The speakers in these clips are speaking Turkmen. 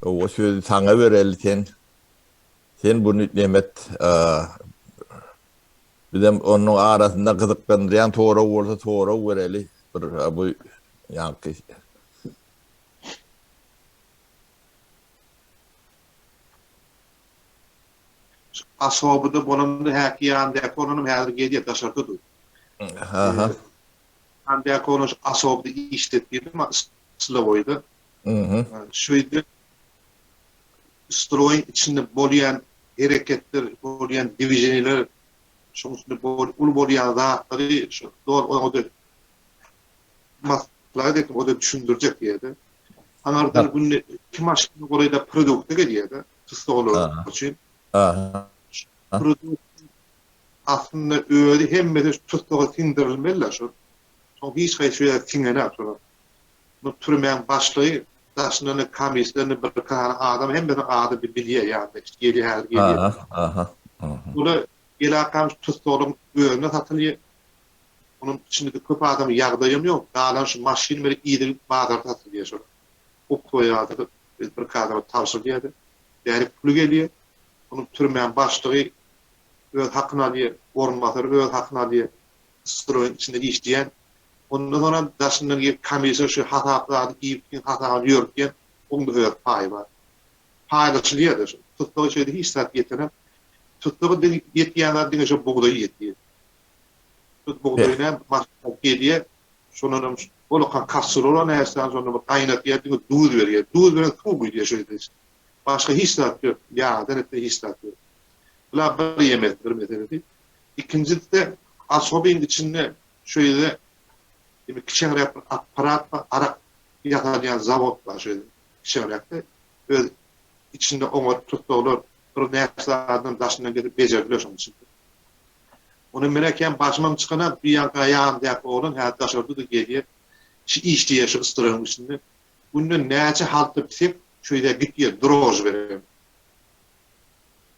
O sözi saňa bereli sen. Sen buny nemet bizem onuň arasynda gyzyklandyrýan sorag bolsa sorag bereli. Bir bu ýaňky Asobyda bolanda häki ýandaky oglanam häzir gelýär daşarda dur. Aha. Ýandaky oglan şu asobyda işlet diýdim, slowoýda. Mhm. Şu ýerde stroýyň içinde bolýan hereketler, bolýan dwiženiýeler, şoň içinde uly bolýan zatlary şu doly oňa-da maslahat etdim, o-da düşündirjek diýýär-de. Aňyrdan günde iki maşyn golaýda produkta gelýär-de, tussaglar üçin. Aha. Produkt aslynda özi hemmesi tussaga siňdirilmeli-de şol. Soň hiç haýsy şu ýere siňenok şolar. Bu türmäň başlygy daşyndan komissiýadan bir sany adam hemmesiniň ady bilýär ýa-da gelýär häzir gelýär. Aha, aha. Ola gelakam tussaglygyň özüne satylýar. Onuň içinde köp adam ýagdaýam ýok. Galan şu maşyn bilen yzy bazarda satylýar şol. Oktoýada bir kadra tabşyrylýar. Bäri puly gelýär. Onuň türmäň başlygy öz hakyny alýar, orunbasary öz hakyny alýar. Stroýyň içinde işleýän. Ondan soňam daşyndan gelip komissiýa şu hasap zady iýip-içiň hasabyny ýörütýän, oň-da öz paýy bar. Paýlaşylýar-da şu. Tussaga şeýle hiç zat ýetenem. Tussaga diňe ýetýän zat diňe şo bugdaý ýetýär. Şu bugdaýy näme maşgala gelýär, şondanam olakan kassrola näçe şonda bir gaýnatýar, diňe duz berýär. Duz bilen suw guýýar şo ýerde. Başga hiç zat ýok. Ýagdan etde hiç zat ýok. Bular bir ýemes bir meselesi. Ikinjisi-de asobyň içinde şu ýerde indi kiçeňräk bir apparat bar, arak ýasalýan zawod bar şu ýerde kiçeňräkde. Öz içinde oňaryp tussaglar bir näçe adam daşyndan gelip bejerdiler şonuň içinde. Ony men ekýän başymam çykana bir ýanka ýanyndaky oglan häzir daşarda-da gelýär. Şu işleýär şu ysdyragyň içinde. Günde näçe halta pisek şu ýerde gitýär drož berem.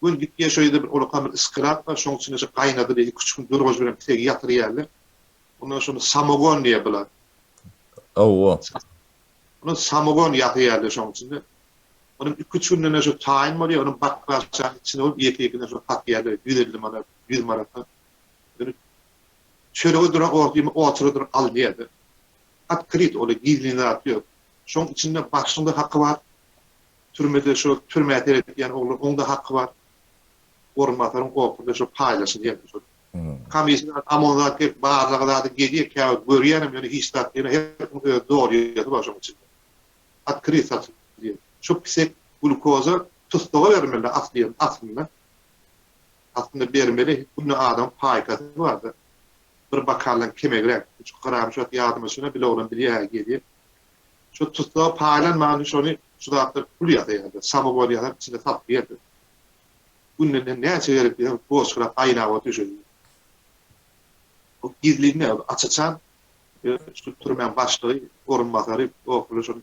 Gün gitýär şo ýerde bir ulakan bir sklad bar, şoň içinde şu gaýnadylýar, iki-üç gün drož bilen pisegi ýatyrýarlar. Ondan şony samogon diýýär bular. Hawa. Ony samogon ýasaýarlar şoň içinde. Onuň iki-üç günden şu taýyn bolýar, onuň baklaşanyň içine guýup ýeke-ýekeden şony satýarlar, 150 manat, 100 manatdan. Ýöne çörege duran orta otura duran alynýar-da. Otkryt, ol gizlin zat ýok. Şoň içinde başlygyň-da haky bar, Türmede şo türmä seretýän oglan oňda haky bar. Orunbasaryň okurda şo paýlaşylýar şo. Komissiýa OMON zat gelip barlaga zady gelýär käwagt görýänem ýöne hiç zat diýene her kimiň öz dolýasy bar şoň içinde. Otkryt satylýar. Şo pisek glukoza tussaga bermeli asly aslynda. Aslynda bermeli günde adamyň paýkasy barda. Bir bakaldan kemegräk. Şu gram şu wagt ýadyma düşene bile oglan bilýär gelýär. Şu tussaga paýlanman şony şu zatlar pul ýasaýardy. Samogon ýasap içinde satýardy. Günde näçe gerek diýseň boçkalap gaýnap otyr şo ýerde. Bu gizlin däl, aç-açan şu türmäň başlygy, orunbasary okuly şony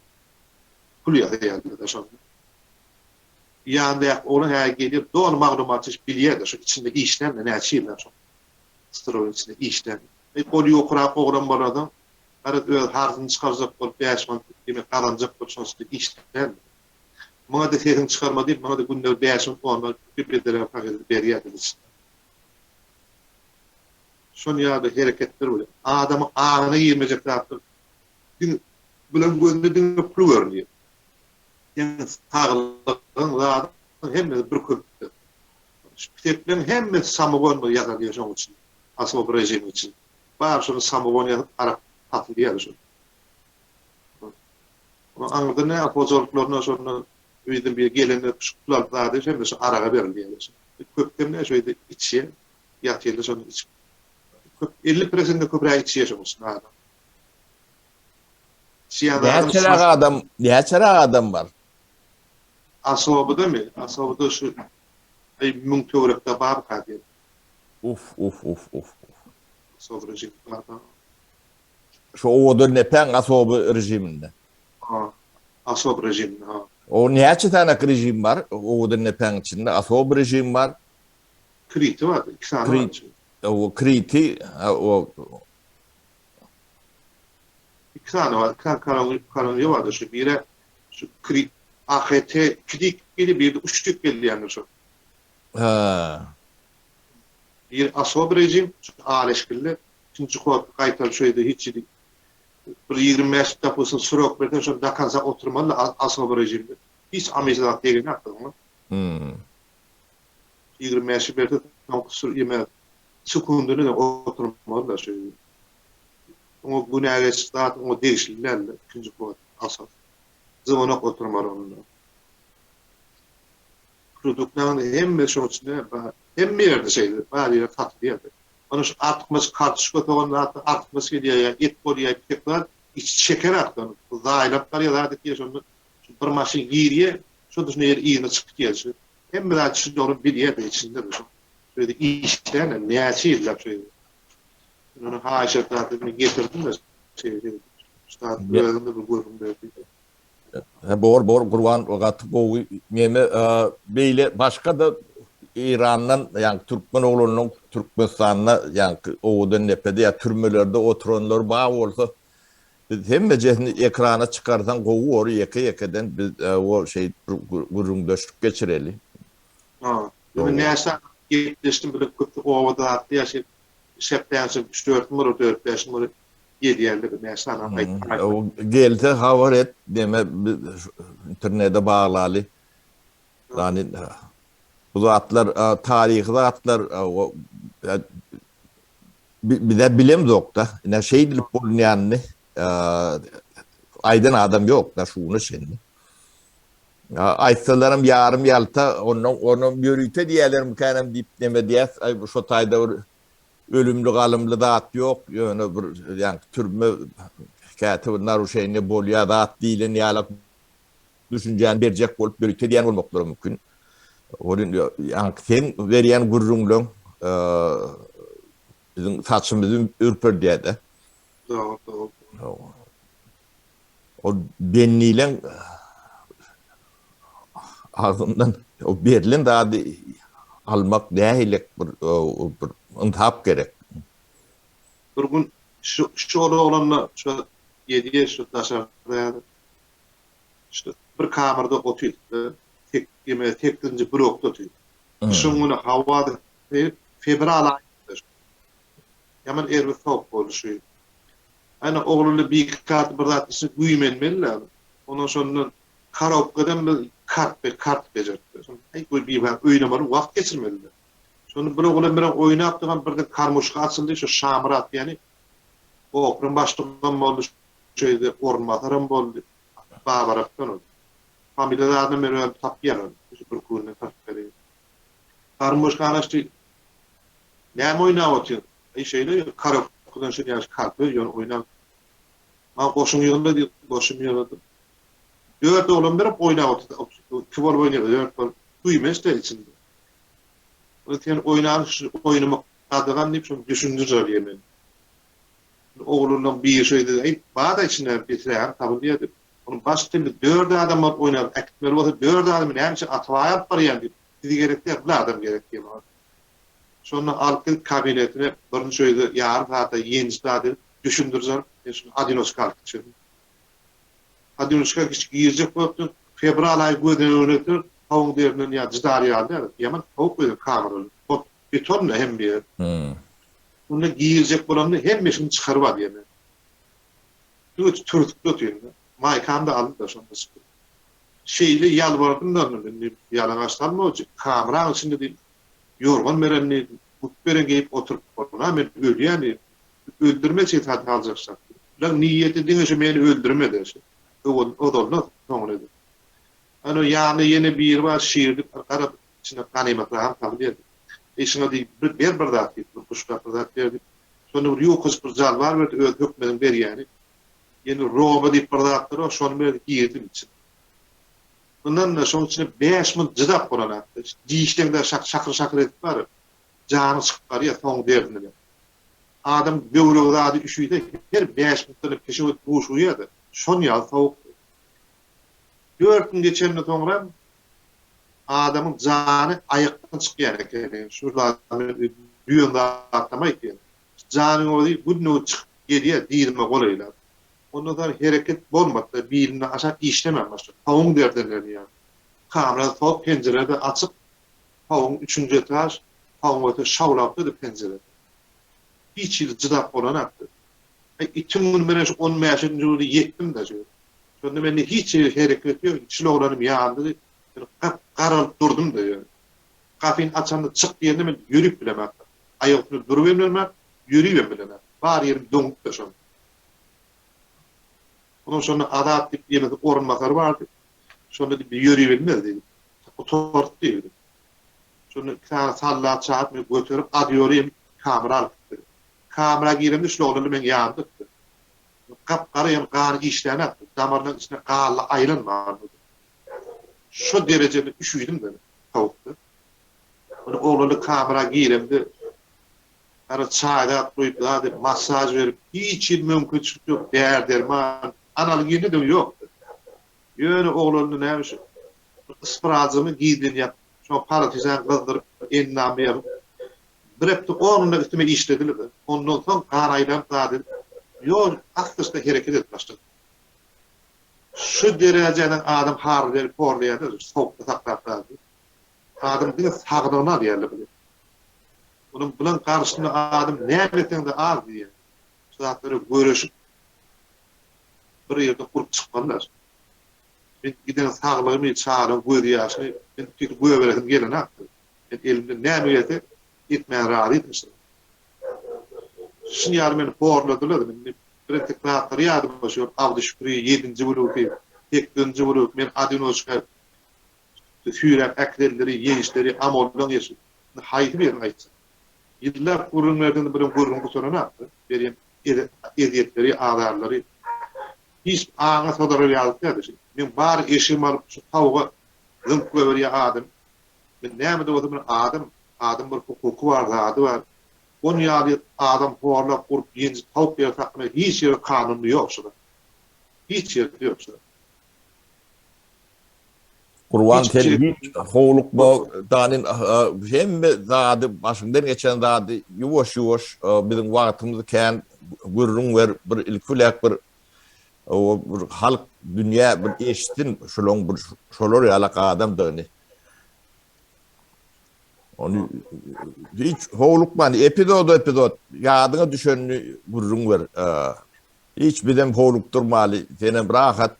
pul ýasaýardy-da şonda. Ýanyndaky oglan häzir gelýär, doly maglumaty bilýär-de şu içinde işlän-de näçe ýyllap şo stroýyň içinde işlän. Goly ýokurak oglan bolansoň Garaz öz harjyny çykarjak bolup bäş manat diýmek gazanjak bolup şoň üstünde işlän. Muňa-da sesiňi çykarma diýip maňa-da günde bir bäş manat on manat bir bedere paket berýärdi içinde. Şon ýaly hereketler bolýar. Adamyň aňyna girmejek zatlar diňe bularyň gözüne diňe pul görünýär. Seň saglygyň zadyň hemmesi bir köpde. Şu pitekleň hemmesi samogon ýasalýar şoň üçin. Asob režimiň içinde. Bar şony samogon ýazyp arak satylýar şol. Onuň aňyrda ne hojalyklaryna şonda öýden bir gelende şu pul alyp zady hem şu araga berilýär. Köpden ne şu öýde içýär, ýatyrlar şony içip. Köp 50 prosentden köpräk içýär şonuň üçin adam. İçýän adam. Näçeräk adam, näçeräk adam bar? Asobada-my? Asobada şu aý 1000 töwerekde barka diýen. Uf uf uf uf. Asob rejim barka. Şu owadan nepäň asoby rejiminde. Ha. Asob rejiminde ha. O näçe tane rejim bar? Owadan nepäň içinde asob rejim bar. Kriti bar, iki sany bar. O kriti, o iki sany bar, iki sany koloniýa bar şu biri şu kri. AHT 2 diýip gelýär, bir de 3 diýip gelýändir şo. Ha. Bir asob rejim, şu aleşkilli, ikinji kod gaýtaryp şeýde hiç ýeri bir 25 dapusyn srok bersen şony dakansa oturmaly asob rejimde. Hiç amyşa zat degenok oňa. Hmm. 25 berse soňky sür ýeme sekundyny da oturmaly da şeýde. Oňa günä geçip zat oňa degişli däl ikinji kod asob. Zywonok oturmaly onda. Produktlaryň hemme şoň içinde bar. Hemme ýerde şeýle, bar ýerde satylýar. Ony şu artykmaç kartoşka sogan zatlar artykmaç gelýär ýa et bolýar, ýa zat, içi şeker atdan. Zaýlap barýar zat etýär şonda. Şu bir maşyn girýär, şonda şunda ýer yzyna çykyp gidýär. Şu hemme zat şu dogry bilýär içinde şu. Şeýle işlän näçe ýyllap şeýle. Ony haýyş etdi, men getirdim de şeýle. Şu zat özüňde bir gürrüň berdi. He bor bor Gurban gaty gowy neme beýle başga da Eýrandan ýa türkmen oglanynyň Türkmenistanda ýa owadan depede ýa türmelerde oturanlar bar bolsa biz hemmejesini ekrana çykarsaň gowy bor ýeke ýekeden biz o şeý gürrüňdeşlik geçireli. Ha. Men näçe gepleşdim bile köp obada zatda ýaşaýyp şepdänçe 3-4 gün bolar 4-5 gün bolar Gelýärler näçe sany aýtdy. Gelse habar et deme internete baglaly. Yani bu zatlar taryhy zatlar bize bilemzokda. Ine şeýdilip bolunýanyny aýdan adam ýok da şuna çenli. Aýtsalaram ýarym ýalta ondan onam ýörite diýerlermikänem diýip neme diýäs. Aý şo taýda bir Ölümli galymly zat ýok, ýöne bir ýaňky türme käte bir naruşeniýe bolýar zat diýlen ýalak düşünjäni berjek bolup ýörite edýän bolmaklary mümkin. Ol ýaňky seň berýän gürrüňleň biziň saçymyzy ürperdýär-de. Dogry, dogry. Ol bendileň agzyndan o berlen zady almak nähilek bir bir ynsap gerek. Bir gün şu şu oglanla şu ýedi şu daşarda ýaly şu bir kamerada otyrdy. Tek ýeme sekizinji blokda otyr. Şoň güni hawa fewral aýynda. Ýaman erbet sowuk boldy şu ýyl. Ana ogluly bikar bir zat içine güýmenmeli-dä. Ondan şondan karobkadan bir kart be kart bejertdi. Şonda aý goý bibä oýnamaly wagt geçirmeli-dä. Şonda bir oglan bilen oýnap duran birden karmuşka açyldy şo Şamyrat diýeni okruň başlygam boldy şo ýerde orunbasaram boldy. Babarapdan ol. Familiýa zadyny men özüm tapýan ony. Şu bir günden tapyp bereýin. Karmuşkany açdy. Näme oýnap otyň? Aý şeýle karobkadan şol ýaş karta ýöne oýnap. Maňa goşuň ýygynda diýip goşumy ýygnadym. Dört oglan berip oýnap otyrdy. Iki bolup oýnaýar, dört bolup. Güýmenç-de içinde. Ony sen oýnan şu oýnamak gadagan diýip şony düşündirjek diýen men. Oglanlaryň biri şeý diýdi, aý bar-da içinde betirägem tapylýar diýip. Onuň baş dilli dört adam bolup oýnap äkitmeli bolsa dört adamy näme üçin Atabaý alyp barýan diýip. Sizi gerek däl, bir adam gerek diýen maňa. Şonda alyp gidip kabinetine birinji öýde ýarym sagatda ýenjip zat edip düşündirjek, men şuny odinoçka alyp gitjek. Odinoçka giç girjek bolupdyr, fewral aýy göz öňüne getir, towuň derinden ýa jydar ýaly däl, ýaman sowuk öýde kameraly, ot beton-da hemme ýer. Şonda girjek bolanda hemme işini çykaryp alýar meni. Diňe türtüp otyryn-da. Maýkamy-da aldy-da şonda çykyp. Şeýle ýalbardym-da onda men diýip, ýalaňaç salmawjy, kameraň içinde diýip, ýorgan beren diýip, güp beren geýip oturyp bolna, men ölýän diýip, öldürme çet hady aljak şat diýip. Bulaň niýeti diňe şu meni öldürmedi şu. Öwel ozalynda soňuna edip. Ana ýanynda ýene biri bar şir diýip, gara içinde ganymatragam tapylýar diýip. Eý şuňa diýip, bir ber bir zat diýip, bir guşgap bir zat ber diýip. Şonda bir ýukajyk bir jalbar berdi öz hökmediň berýäni. Ýene roba diýip bir zatlar bar, şony berdi girdim içine. Ynanma, şoň içine bäş minut jydap bolanakda, dişleň-de şakyr-şakyr edip baryp, janyň çykyp barýar soň derdine. Adam böwregi zady üşüýse, her bäş minutdan peşew edip buşugýar-da, şon ýaly sowuk. Dört gün geçenden soňra adamyň jany aýakdan çykýan ekeni. Şu zady men düýn zatlam aýtýan. Janyň özi günde-gün çykyp gelýär, dyzyma golaýlap. Ondan soň hereket bolmady-da, bilimden aşak işlemän başlady. Sowuň derdenleri ýaly. Kamera sowuk, penjire-de açyk. Sowuň üçünji etaž, sowuň öte şawlap durdy penjire. Hiç hili jydap bolanakdy. Aý, itiň güni menen şu on bäşinji güni ýetdim-de şu. Şonda mende hiç hili hereket ýok, şul oglanym ýandy, men gap-garalyp durdum-da ýöne. Gapyny açanda çyk diýende men ýörüp bilemokdym. Aýak üstünde durubem bilemok, ýörübem bilemok. Bar ýerim doňupdyr şonda. Onuň şonda Azat diýip ýene orunbasary bardy. Şonda diýip ýöribilmez diýdi. Gutardy diýdi. Şonda iki sany sallat çagyryp meni göterip adýory hem kamera alyp gitdi. Kamera giremde şul oglanlar meň ýanymda durdy. Gap-gara ýaly gany işlänokdy. Damarlaryň içinde ganly aýlan bardy. Şo derejede üşüdim men sowukda. Ony oglanlar kamera giremde Gara çaý zat guýup zat edip massaž berip hiç hili mümkinçilik ýok däri derman analgini-de ýokdy. Ýöne oglandy näme şu ysbyrajygyny gizlin ýapyp şoňa paratizan gyzdyryp endamy ýapyp bir hepde on günläp üstüme işlediler-de ondan soň gan aýlanyp zat edip ýol assyşda hereket edip başladym. Şu derejeden adam harlaýar horlaýar-da sowukda saklap zat edip. Adam diňe saglygyny alýarlar bile. Onuň bilen garşysynda adam näme etseňde az diýýär. Şu zatlary göreşip bir ýerde gurup çykmalylar. Men giden saglygymy, çagalaň göz ýaşyny men tüýs göberesim gelenokdy. Men elimden näme gelse etmäge razydym şo. Şuny ýaly meni horladylar. Indi bir entek zatlary ýadyma düşýär. Abdy Şükri ýedinji gürrüňsi, sekizinji gürrüň men odinoçka Süýräp äkidenleri, ýeňişleri, Amoldan geçip, indi haýsy birini aýtjak? Ýyllap gürrüň berseň-de birem gürrüň gutaranakdy. Berýän ezýetleri, azarlary hiç aňa syzdyrar ýaly däldi. Şu meň bar eşigimi alyp şu tawuga zyňyp goýberýän adam. Men näme-de bolsa bir adam, adam bir hukuky bar, zady bar. Onuň ýaly adam horlap, urup, ýenjip tawuk ýeri saklamaýan hiç ýerde kanunda ýok şu zat. Hiç ýerde ýok şu zat. Gurban sen hiç howlukma danin hemme zady başyňdan geçen zady ýuwaş ýuwaş biziň wagtymyz kän gürrüň ber bir ilki biläk bir bir halk dünýä bir eşitsin şolaň bir şolar ýalak adamdygyny ony hiç howlukman epizod epizod ýadyňa düşenini gürrüň ber hiç bizem howlukdurmaly senem rahat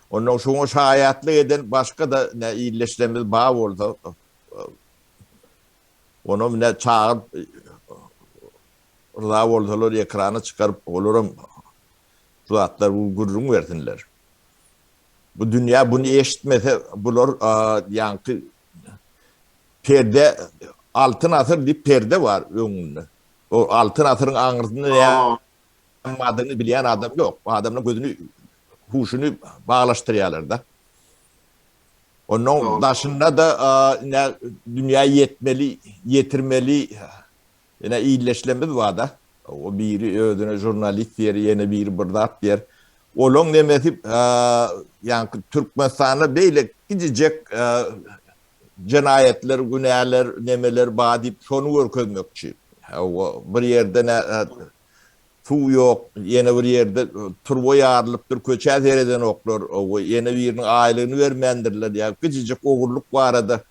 Ondan şoňa şaýatlyk eden başga-da ne ildeşlerimiz bar bolsa, onam ne çagyryp, rza bolsalar ekrana çykaryp, olaram şu zatlar gürrüň bersinler. Bu dünýä buny eşitmese, bular ýaňky perde, altyn asyr diýip perde bar öňünde. O altyn asyryň aňyrsynda Bardygyny bilýän adam ýok. Adamlaryň gözüni, huşuny baglaşdyrýarlar-da. Onuň daşynda-da ine dünýä ýetmeli, ýetirmeli ine ildeşlerimiz bar-da. O biri özüne žurnalist diýer, ýene biri bir zat diýer. Olaň nemesi ýaňky Türkmenistanda beýle kiçijek jenaýatlar, günäler, nemeler bar diýip şony görkezmekçi. Hawa, bir ýerde Suw ýok, ýene bir ýerde turba ýarylypdyr, köçä seredenoklar, ýene biriniň aýlygyny bermändirler, ýa kiçijik ogurlyk barada.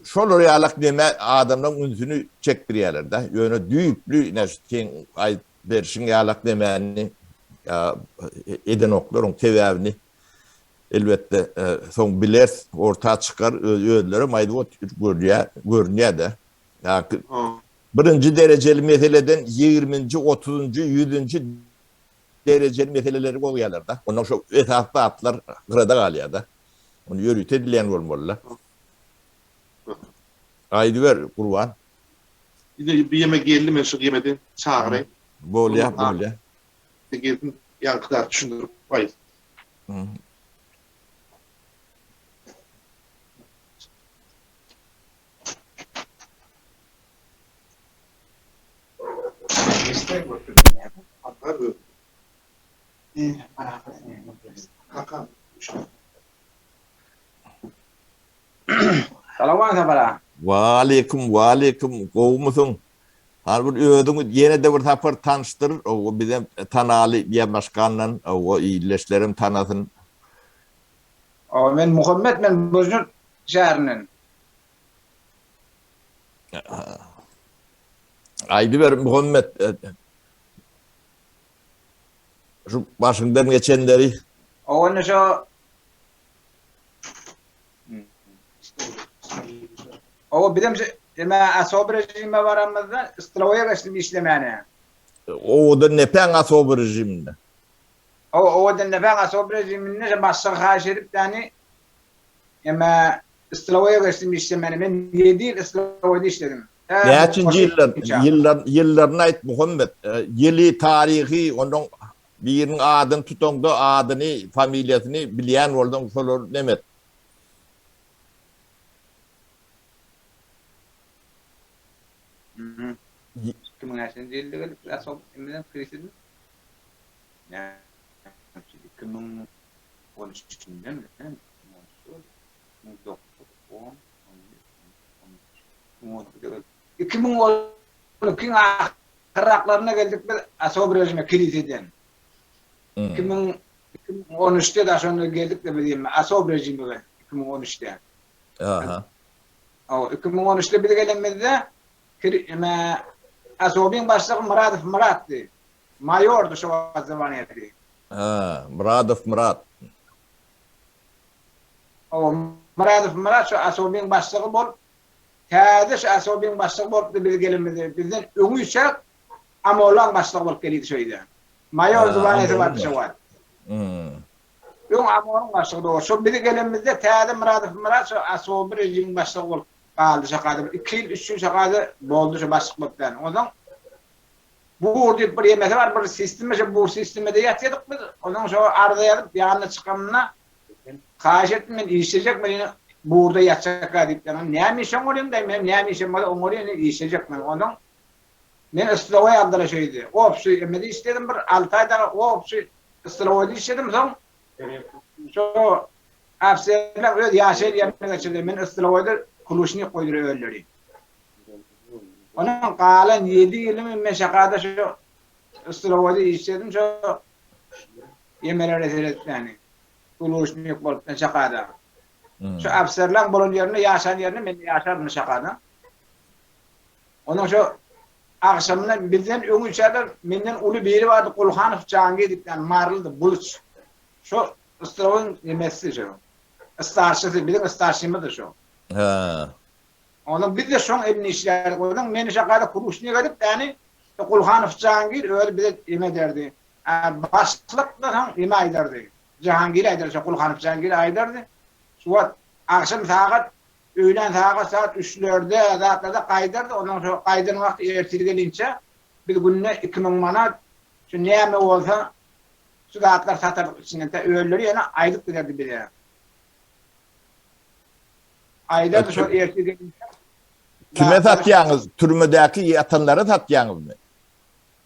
Şolar ýalak neme adamlaryň ünsüni çekdirýärler-de. Ýöne düýpli ine şu seň aýdyp berşiň ýalak nemäni edenoklar, oň sebäbini elbetde soň bileris, orta çykar, özlerem aýdyp otyr, görýär, görünýär-de. Birinji derejeli meseleden ýigriminji, otuzynjy, ýüzünji derejeli meseleleri gozgaýarlar-da. Ondan şo esasy zatlar gyrada galýar-da. Ony ýörite edilýän bolmaly-da. Aýdyber, Gurban. Indi bir ýeme geldi, men şu ýemede çagyraýyn. Bolýar, bolýar. Gelsin, ýaňky zady düşündirip aýtsyn. Salam Sapar aga. Waleýkim, waleýkim, gowumysyň? Hany bir özüňi ýene-de bir sapar tanyşdyr, o bizem tanaly Ýermaşgandan, o ildeşlerem tanasyn. O men Muhammet men Bözjürt şäherinden. Aýdyber Muhammet. Şu başyňdan geçenleri. O onda şo Owa bizem şu eme asob rejime baramyzda stroýa geçdim işlemäne. Owadan nepäň asob rejiminde? Owa owadan nepäň asob rejiminde şu başlygy haýyş edip ýani eme stroýa geçdim işlemäne. Men 7 ýyl stroýda işledim. Näçinji ýyllar, ýyllar, ýyllaryny aýt Muhammet. Ýyly, taryhy, ondan biriniň adyny tutaňda adyny, familiýasyny bilýän bolsaň şolary neme et. Iki müň näçenji ýylda gelip asob emeden krisiden? Näçe 2013-ndemi? 2009, 10, 11, 12, 2012-iň ahyrraklarynda geldik biz asob rejime kiliseden. 2013-de da şonda geldik de biz ýene asob rejime 2013-de. Aha. O 2013-de biz gelenimizde eme asobyň başlygy Myradow Myratdy. Maýordy şo wagt zwanýasy. Ha, Myradow Myrat. Hawa, Myradow Myrat şo asobyň başlygy bolup, täze şo asobyň başlygy bolupdy biz gelenimizde. Bizden öňüçäk Amolaň başlygy bolup gelýdi şo ýere. Maýor zwanýasy bardy şo wagt. Öň Amonyň başlygydy o. Şo biz gelenimizde täze Myradow Myrat şo asoby rejimiň başlygy bolup galdy şo kada. Bir iki ýyl, üç ýyl şo kada boldy şo başlyk bolup ýani. Onsoň Bur diýip bir ýemesi bar, bir sistema şo bur sistemede ýatýardyk biz. Onsoň şo arza ýazyp ýanyna çykanymda haýyş etdim men işlejek men ýene burda ýatjakka diýip ýa näme işiň bolýan daýy men näme işim bolsa oňarýan ýene işlejek men. Onsoň men yslowoý aldylar şo ýerde. Obşy emede işledim bir alty aý dagy obşy yslowoýda işledim soň şo ofiserler öz ýaşaýan ýerine geçirdiler. Men yslowoýda kluşnik goýdular özleri. Onuň galan ýedi ýylymy men şakada şo yslowoýda işledim şo ýemelere seredip ýani. Kluşnik bolup men şakada. Şo ofiserleň bolan ýerinde ýaşan ýerinde men ýaşardym şakada. Onuň şo agşamyna bizden öňünçäler menden uly biri bardy Gulhanow Jangir diýip ýani marylydy buluç. Şo yslowoýyň nemesi şo. Starşysy biziň starşymyzdy şo. Hä. Onsoň biz-de şoň elinde işlärdik. Onsoň meni şo gada kuruşnik edip, ýani Gulhanow Jahangir özi bize eme ederdi. Başlyk-da soň eme aýdardy. Jahangir aýdardy, şo Gulhanow Jahangir aýdardy. Şu wagt agşam sagat, öýlän sagat sagat üçlerde zatlarda gaýdardy. Onsoň şo gaýdan wagty ertir gelinçä biz günde 2000 manat şu näme bolsa şu zatlary satardyk içinden. Tä öýleri ýene aýdyp giderdi bize. Aýdardy şol ertir gelinçä. Kime satýaňyz? Türmedäki ýatanlara satýaňyzmy?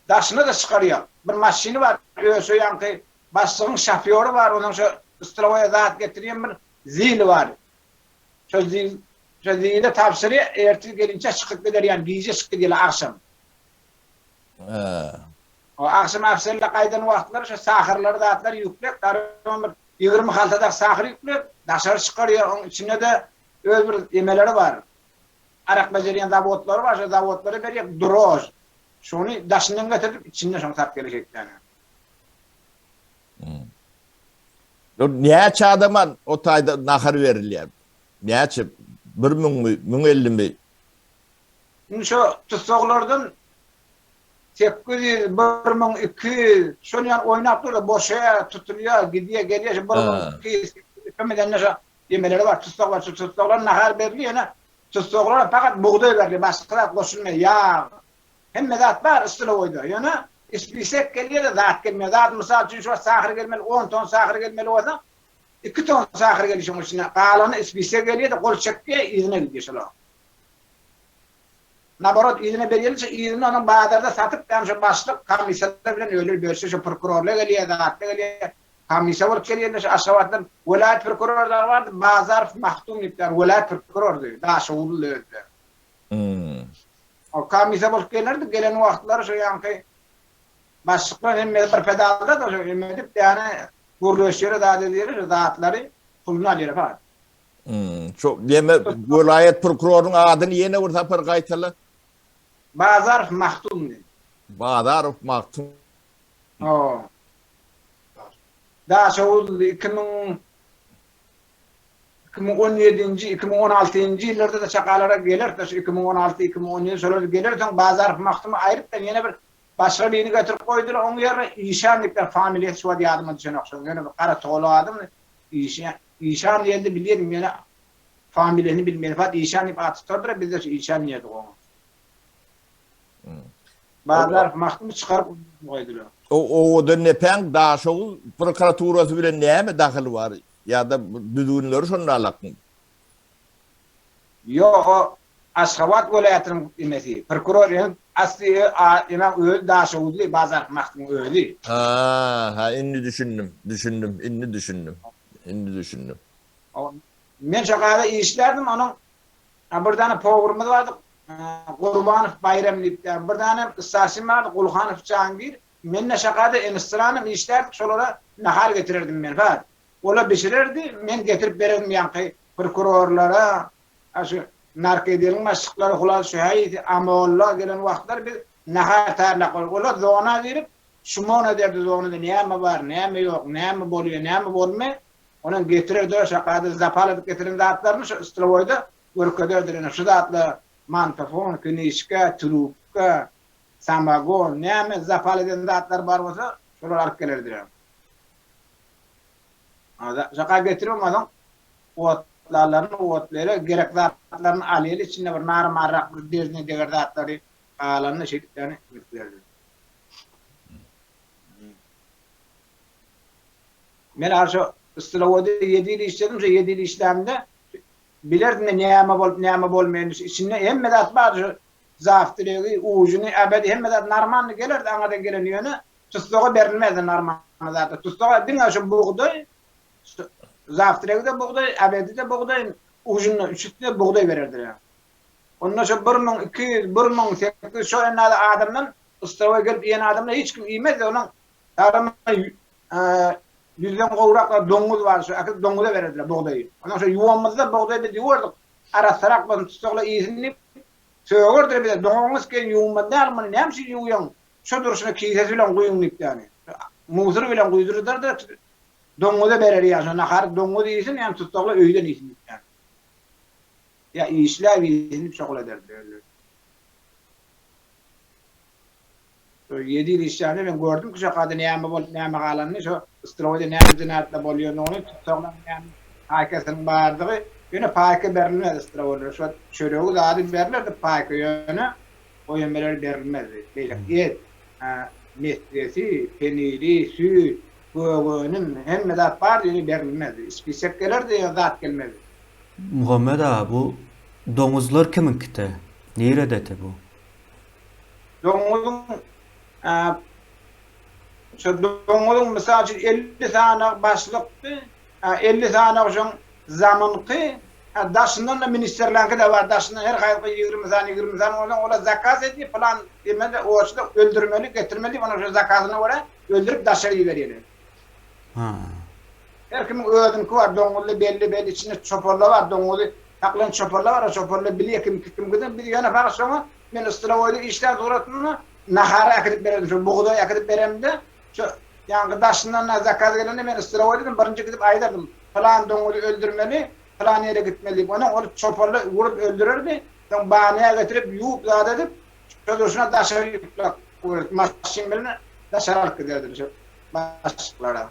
Daşyna-da çykarýar. Bir maşyny bar, öz şo ýaňky başlygyň şofýory bar, onuň şo strowoýa zat getirýän bir zili bar. Şo zil, şo zile tabşyrýar, ertir gelinçä çykyp gider, ýani gije çykyp gidýärler agşam. Hä. O agşam ofiserler gaýdan wagtlary şo sahrlary zatlary ýükläp, garybam bir 20 haltadak sahr ýükläp, daşary çykarýar, oň içinde-de öz bir emeleri bar. Arak bejerýän zawodlary bar, şo zawodlara berýär, drož. Şony daşyndan getirip, içinden şony satyp gelýär şeýtýän. Dur, näçe adama o taýda nahar berilýär? Näçe? Bir müňmi, müň ellimi? Indi şo tussaglardan 800, 1200, şol ýaly oýnap dur-da, boşaýar, tutulýar, gidýär, gelýär, şo 1200, köp edende şo ýemeleri bar, tussaglar, şu tussaglara nahar berilýär, ýöne tussaglara fakat bugdaý berilýär, başga zat goşulmaýar, ýag, hemme zat bar stolowoýda, ýöne spisek gelýär-de, zat gelmeýär. Zat, mysal üçin, şu wagt sahar gelmeli, on ton sahar gelmeli bolsa, iki ton sahar gelýär şonuň içine, galany spisek gelýär-de, gol çekýär, yzyna gidýär şolar. Naborot yzyna berýänçe yzyna onuň bazarda satyp ýa şo başlyk komissiýalar bilen öler bölse şo prokurorlar gelýär zatlar gelýär komissiýa bolup gelýärler şo Aşgabatdan welaýat prokurory dagy bardy Bazarow Mahdum diýip ýa welaýat prokurordy Daşoguzly özde. Hmm. O komissiýa bolup gelerdi, gelen wagtlary şo ýaňky başlyklar hemmesi bir pedalda-da şo eme edip ýany gürleşýär zat edýär şo zatlary puluny alýar ha. Hmm, şo ýeme welaýat prokurorynyň adyny ýene bir sapar gaýtala. Bazarow Mahtum diýip. Bazarow Mahtum. Hawa. Daşoguz 2000 2017-nji, 2016-njy ýyllarda-da çakalara gelerse, şu 2016, 2017 şolar gelersoň Bazarow Mahtumy aýryp-da ýene bir başga birini getirip goýdular, oň ýerine Işan diýip bir familiýasy şu wagt ýadyma düşenok şoň, ýöne bir gara togalak adam Işan, Işan diýende bilýärdim ýöne familiýasyny bilmedim, fat Işan diýip at tutardylar, biz-de şu Işan diýerdik oňa. Bazarow Mahtumy çykaryp goýdular. O Owadandepäň Daşoguz prokuraturasy bilen näme dahyly bar? Ýa-da düzgünleri şonda alakmy? Ýok, o Aşgabat welaýatynyň emesi, prokuror ýöne asly ýöne özi Daşoguzly Bazarow Mahtumyň özi. Ha, ha indi düşündim, düşündim, indi düşündim. Indi düşündim. Men şo gaza işlärdim, onuň bir däne powurymyz bardy, Gurbanow Baýram diýip, bir däne starşin bardy, Gulhanow Jahangir. Men-de şakada instranym işlärdik, şolara nahar getirerdim men, ha. Ola bişirerdi, men getirip bererdim ýaňky prokurorlara, a şu narkodeliň başlyklary, hulas şu häýsi Amolla gelen wagtlar biz nahar taýýarlap goýardyk. Olar zona girip, şumon ederdi zonada näme bar, näme ýok, näme bolýar, näme bolmaýar. Onam getirerdi, şakada zapal edip getiren zatlaryny şu strowoýda görkezerdiler. Ine şu zatlar mantafon, knişka, trubka, samagon, näme zapal eden zatlar bar bolsa, şolary alyp gelerdiler. Şaka getirip onsoň otlarlaryny otlaýarlar, gerek zatlaryny alýarlar, içinde bir nar-marrak bir derdine deger zatlary galanyny şeýdip ýany getirerler. Men ar şo Stylowoda ýedi ýyl işledim, şo ýedi ýyl işlämde bilerdim-de näme bolup, näme bolmaýanyny, şu içinde hemme zat bardy, şu zawtregi, ujyny, obedi hemme zat normalny gelerdi aňyrdan gelen ýöne Tussaga berilmezdi normalny zatlar. Tussaga diňe şu bugdaý, şu zawtregi-de bugdaý, obedi-de bugdaý, ujunda üçüsine bugdaý bererdiler. Onda şu 1200, 1800 şo enada adamdan ystrowa gelip iýen adamlar hiç kim iýmezdi. Onuň Tagama ýüzden gowrak doňuz bar, şu äkidip doňuza bererdiler bugdaýy. Ondan şo ýuwamyzda bugdaý biz ýuwardyk, arassarak bolsun, tussaglar iýsin diýip, sögerdiler bize, doňuzyňyz kän ýuwunmaly däl, muny näme üçin ýuwýaň, şo durşuna kisesi bilen guýuň diýip ýaly. Musur bilen guýdurdardylar, doňuza berer ýaly, şo nahary doňuz iýsin, ýa tussaglar öýden iýsin diýip ýaly. Ýa işläp iýsin diýip şoňa ederdiler özleri. Şo ýedi ýyl işlände men gördüm ki şokada näme bolup näme galanyny şo stroýda näme jenaýatlar bolýanyny tussaglaryň näme paýkasynyň bardygy ýöne paýka berilmezdi stroýlara şo çöregi zady berlerdi paýka ýöne o ýemeler berilmezdi beýleki et mesgesi peniri süýt gök önüm hemme zat bardy ýöne berilmezdi spisek gelerdi ýöne zat gelmezdi. Muhammet aga bu doňuzlar kimiňkite? Niredete bu? Doňuzyň şo doňuzyň mysal üçin 50 sany başlykdy, 50 sany şoň zamynky, daşyndan-da ministrleňki-de bar, daşyndan her haýsy 20 sany, 20 sany bolsa, olar zakaz edýär, plan diýmeli, oçda öldürmeli, getirmeli diýip, onuň şo zakazyna görä öldürüp daşary iberýärler. Ha. Her kimiň özüňki bar, doňuzly belli-belli içinde çopanlar bar, doňuzy saklan çopanlar bar, o çopanlar bilýär kimki kimkidigini, biz ýöne fakat şoňa Men ystrowoýda işlän suratynda nahary äkidip bererdim, şo bugdaý äkidip beremde, şo ýaňky daşyndan zakaz gelende men ystrowoýdadym, birinji gidip aýdardym, pylan doňuzy öldürmeli, pylan ýere gitmeli diýip. Onsoň ol çopanlar urup öldürerdi, soň banýa getirip, ýuwup zat edip, şo durşuna daşary ýükläp goýardy, maşyn bilen daşary alyp giderdiler şo başlyklara.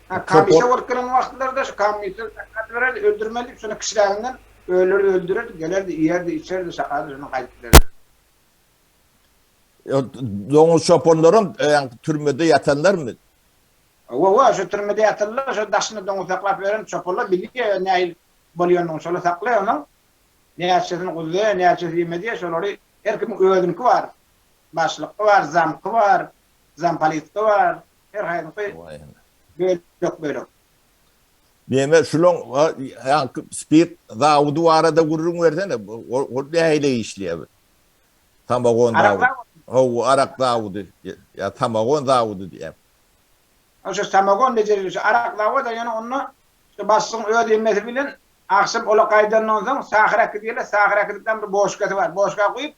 Ha, komissiýa bolup gelen wagtlarda şu komissiýa zakaz bererdi, öldürmeli diýip, şony kiçiräginden Öler öldürerdi, gelerdi, iýerdi, içerdi, şakardy, şondan gaýdyp giderdi. Doňuz çopanlaram ýaňky türmede ýatanlarmy? Hawa, hawa, şo türmede ýatanlar, şo daşynda doňuz saklap ýören çopanlar bilýär nähili bolýanyny, şolar saklaýar onuň. Näçesini guzlaýar, näçesi iýme diýýär, şolary her kimiň özüniňki bar. Başlykky bar, zamky bar, zampolitki bar, her haýsyňky bölek-bölek. Neme şulaň ýaňky spirt zawody barada gürrüň bersene. Ol nähili işleýär? Samagon zawody. Hawa, arak zawody. Ýa samagon zawody diýýän. Ha şu samagon bejeriji şu arak zawody ýöne onda şu başlygyň öz emmesi bilen agşam ola gaýdandan soň sahyr äkidýärler, sahyr äkidipden bir boşkasy bar, boşka guýup,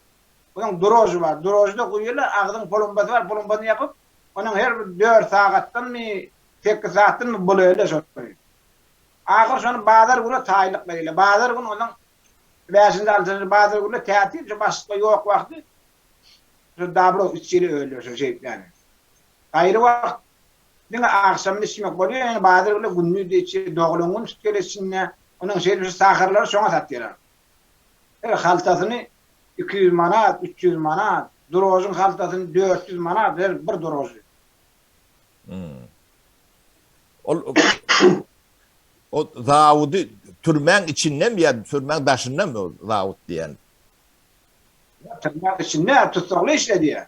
onuň drožy bar, drožda guýýarlar, agzyň polumbasy bar, polumbasyny ýapyp, onuň her bir dört sagatdanmy, sekiz sagatdanmy bulaýarlar şony. Ahyr şony bazar güne taýynlyk berýärler. Bazar gün onuň bäşinji, altynjy bazar güne tätil, şu başlyklar ýok wagty şu dabro içýärler öýler şo şeýdip ýaly. Gaýry wagt diňe agşamyny içmek bolýar, ýöne bazar güne gündiz-de içýär, doglan gün süt geler içinde. Onuň şeýdip şu saharlary şoňa satýarlar. Her haltasyny 200 manat, 300 manat, drožyň haltasyny 400 manat her bir drožy. Hmm. Ol o zawudy türmäň içindemi ýa türmäň daşyndamy o zawut diýen? Türmäň içinde tussagly işledýär.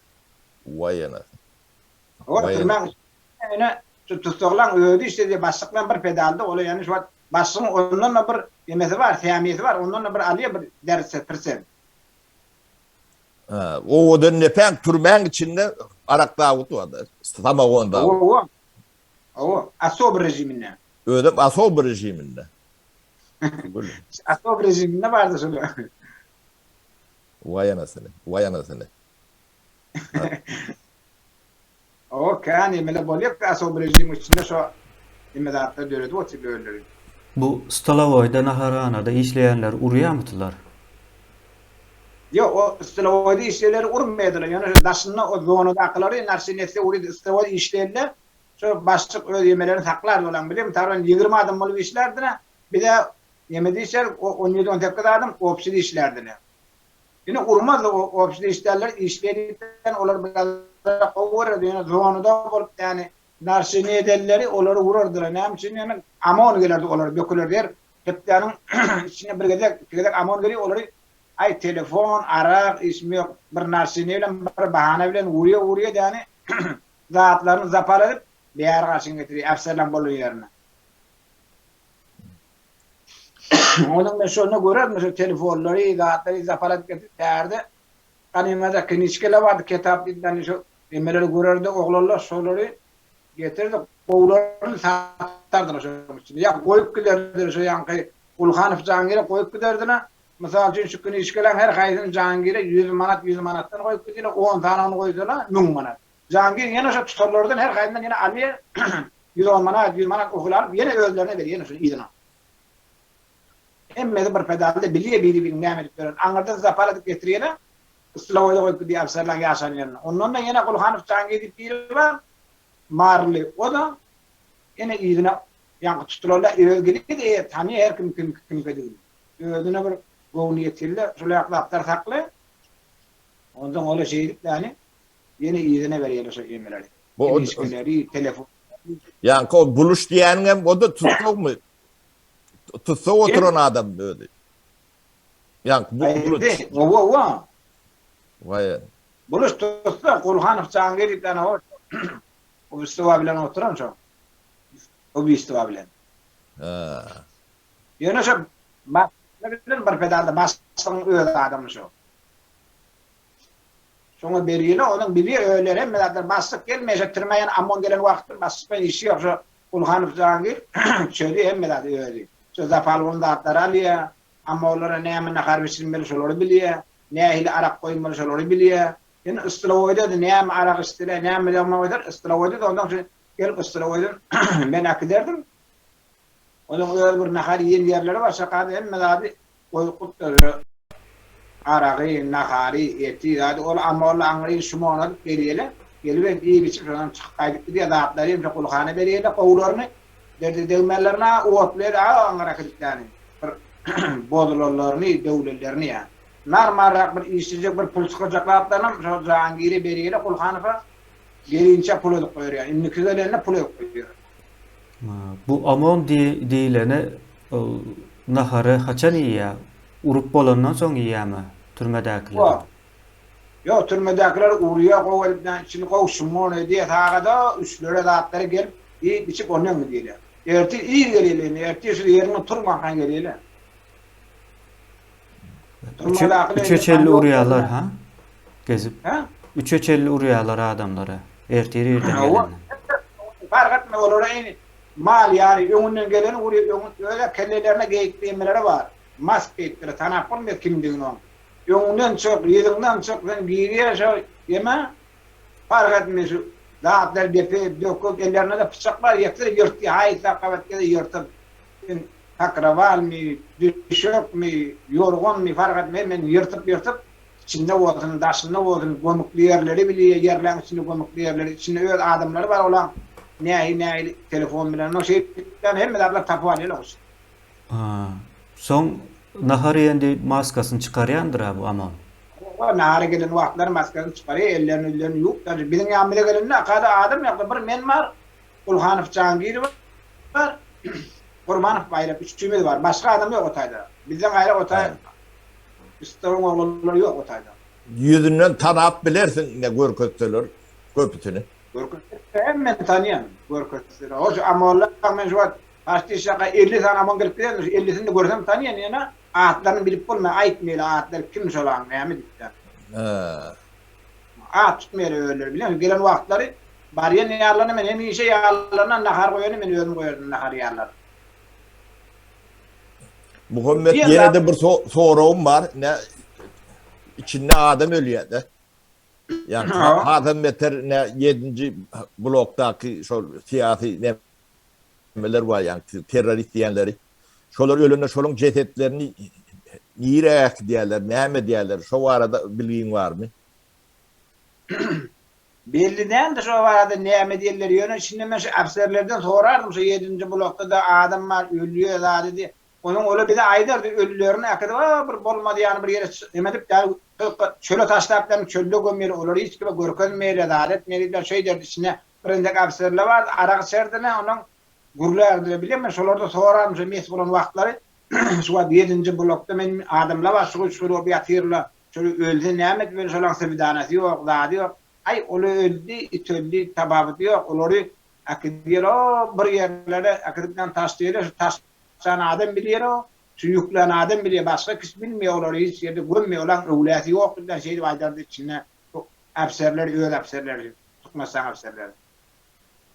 Waý anasy. O türmäň içinde ýöne şu tussaglaň özi işledýär, başlyk bilen bir pedalda, olar ýöne şu wagt başlygyň ondan-da bir nemesi bar, sämiýesi bar, ondan-da bir alýar bir derse, persent. Ha, owadan nepäň türmäň içinde arak zawudy bar, samagon zawudy. Hawa, hawa, asob režiminde. Özem asob režiminde. Asob režiminde bardy şolar. Waý anasyny, waý anasyny. O kän emele bolýar asob režimiň içinde şo eme zatlar döredip otyr özleri. Bu stolowoýda naharhanada işleýänleri urýamydylar? Ýok o stolowoýda işleýänleri urmaýardylar ýöne şo daşynda o zonadakylary narşy netse urýardy stolowoýda işleýänler şo başlyk öz ýemelerini saklardy olaň bilen mysal 20 adam bolup işlärdiler bize nemede işlärdik o on ýedi on sekiz adam obşide işlärdiler. Ýöne urmazdy o obşide işlärler işleýän olar biraz gowy görerdi ýöne zonada bolup ýani narşini edenleri olary urardylar näme üçin ýöne amon gelerdi olary dökülerdi her hepdäniň içinde bir gezek iki gezek amon gelip olary aý telefon arak işim ýok bir narşini bilen bir bahana bilen urýa urýa ýani zatlaryny zapar edip bäri garşyňa getirýär äfserleň bolan ýerine. Onuň men şonda görerdim şu telefonlary, zatlary zapar edip getirip bärde ganymada knižkeler bardy, kitap diýip şu emeleri görerdi oglanlar şolary getirdi, gowularyny satardylar şonuň içinde. Ýa goýup giderdiler şu ýaňky Gulhanow jangire goýup giderdiler. Mysal üçin şu knižkeleň her haýsyny jangire 100 manat, 100 manatdan goýup gidiler, 10 sanyny goýsalar 1000 manat. Jangir ýene şo tutanlardan her haýsyndan ýene alýar, 110 manat, 100 manat ohul alyp ýene özlerine berýär ýene şuny yzyna. Hemmesi bir pedalda bilýär biri-biriniň näme edip ýörenini. Aňyrdan zapar edip getirýär-de, stylowoýda goýup gidýär ofserlaň ýaşan ýerine. Ondan-da ýene Gulhanow Jangir diýip biri bar, maryly. O-da ýene yzyna ýaňky tutulanda özi gelýär-de, eýe tanyýar her kim kim kimkidigini. Özüne bir göwni ýetirýär, şol ýaky zatlary saklaýar. Onsoň olar şeýdip ýany Ýene yzyna berýärler şo emeleri. Bu Ilişkileri, telefon. Ýaňky o buluş diýýäniňem o-da tussagmy? Tussag oturan adam özi. Ýaňky bu buluş. Owa, owa. Waý. Buluş tussag, Gulhanow Jangir diýip ýa o. Ubistowa bilen oturan şo. Ubistowa bilen. Ha. Ýöne şo başlyk bilen bir pedalda başlygyň öz adamy şo. Şoňa bergili onuň bilýär öýler hemme zatlar başlyk gelmeýär şo türmä ýene amon gelen wagty başlyk bilen işi ýok şo Gulhanow Jahangir çözýär hemme zady özi şo zapal bolan zatlary alýar amonlara näme nahar bişirmeli şolary bilýär nähili arak goýmaly şolary bilýär ýöne ystolowoýda-da näme arak içseler näme lagman goýsalar ystolowoýda-da ondan şo gelip ystolowoýdan men äkiderdim Onuň öz bir nahar iýen ýerleri bar, şakada hemme zady goýupdyr. Aragy, nahary, eti, zady ol amolla aňryny şumonadyp berýärler. Gelibem iýip-içip şondan çykyp gaýdyp gidýär. Zatlary hem şo gulhana berýärler, gowularyny. Derde degmänlerini-ä otlaýar-a aňyra äkidip ýany. Bir bozulanlaryny, döwlenlerini ýa. Normalrak bir işlejek, bir pul çykarjak zatlarynam şo Jahangire berýärler, Gulhanowa. Gelinçä pul edip goýarýar. Indiki gelende pul edip goýýar. Bu OMON diýleni ol nahary haçan iýýä? Urup bolandan soň iýýämi türmedäkiler? Ýok. Ýok, türmedäkiler urýa gowy edip näme içini gowy şumon edýä sagada üçlere zatlara gelip iýip içip ondan gidýäler. Ertir ir gelýäler indi ertir şu ýerinden turmanka gelýäler. Üçe çenli urýalar ha? Gezip. Üçe çenli urýarlar adamlara. Ertir irden gelende. Fark etme olara indi mal ýaly öňünden geleni urýar öňün öz kellelerine geýik diýmeleri bar. Mask geýipdir tanap bolmaýar kimdigini oň. Öňünden çyk yzyňdan çyk sen girýär şo ýeme fark etme şu zatlar depip döküp ellerinde-de pyçak bar ýetse ýyrtýar haýsy gabat gelse ýyrtyp sen pokrowalmy düşekmi ýorganmy fark etme men ýyrtyp ýyrtyp Içinde bolsun, daşynda bolsun, gömükli ýerleri bilýär, ýerleň içinde gömükli ýerleri, içinde öz adamlary bar olaň nähili-nähili telefon bilen, onnoň şeýdip hemme zatlary tapyp alýarlar goşa. Ha. Soň nahar iýen diýip maskasyny çykarýandyr-a bu Amon. Hawa, nahara gelen wagtlary maskasyny çykarýar, ellerini üllerini ýuwup, daže biziň ýanymyza gelende akada adam ýokdy, bir men bar, Gulhanow Jangir bar, Gurbanow Baýrak, üçümiz bar, başga adam ýok o taýda. Bizden gaýra o taý Üstüň oglanlary ýok o taýda. Ýüzünden tanap bilersiň ine görkezseler köpüsini. Görkezseler hemmesini tanýan görkezseler. Hoş Amolla men şu wagt Paşti şaka 50 sany Amon gelip gidendir şu 50-sini de görsem tanýan ýöne atlaryny bilip bolmaýar aýtmaýla atlary kim şolaň näme diýip. Hä. At tutmaýar özleri bilen gelen wagtlary barýan ýarlaryna men hemişe ýarlaryna nahar goýany men özüm goýardym nahar ýarlaryna. Muhammet ýene-de bir soragym bar. Ne içinde adam ölýär-de. Ýa hasam beter ne 7-nji blokdaky şol syýasy nemeler bar, ýa terrorist diýenleri. Şolar ölende şolaryň jesetlerini nirä äkidýärler, näme edýärler? Şo barada bilgiň barmy? Belli däldi şo barada näme diýenleri, ýöne içinde men şu ofserlerden sorardym şu ýedinji blokda-da adam bar, ölýä zady diýip. Onuň ola bize aýdardy, ölülerini äkidip, a bir bolmady ýany bir ýere neme edip, ýa çöle taşlap ýa çölde gömeli, olary hiç kime görkezmeýli, zat etmeli diýip şeýderdi. Içinde bir entek ofserler bardy, arak içerdiler, onuň gürlärdiler. Bilýän men şolarda sorardym şo mes bolan wagtlary, şu wagt ýedinji blokda men adamlar bar, şu-şu bolup ýatyrlar, Şol ölse näme etmeli şolaň swidanasy ýok zady ýok aý ola öldi it öldi tapawudy ýok olary äkidýär o bir ýerlere äkidip näme taşlaýarlar şu taşlan adam bilýär o şu ýüklän adam bilýär başga kişi bilmeýär olary hiç ýerde gömmeýär olaň öwläsi ýok diýip şeýdip aýdardy içinde bu äfserler öz äfserleri türkmenistan äfserleri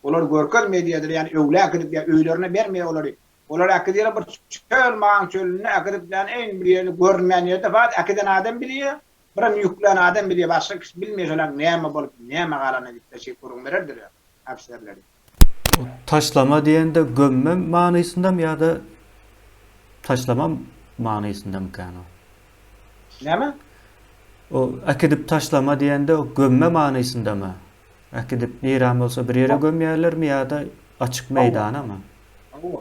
olary görkezmeýär diýerdiler ýani öwlä äkidip ýa öýlerine bermeýär olary Olar äkidýärler bir çöl maň çölünde äkidip bilen eýn bir ýerde görünmeýän ýerde bar äkiden adam bilýär birem ýüklän adam bilýär başga kişi bilmeýär şolaň näme bolup näme galanyny diýip şeýdip gürrüň bererdiler ofserleri. Taşlama diýende gömme manysyndamy ýa-da taşlama manysyndamykan o? Näme? O äkidip taşlama diýende o gömme manysyndamy? Äkidip nirä bolsa bir ýere gömýärlermi ýa-da açyk meýdanamy? Hawa.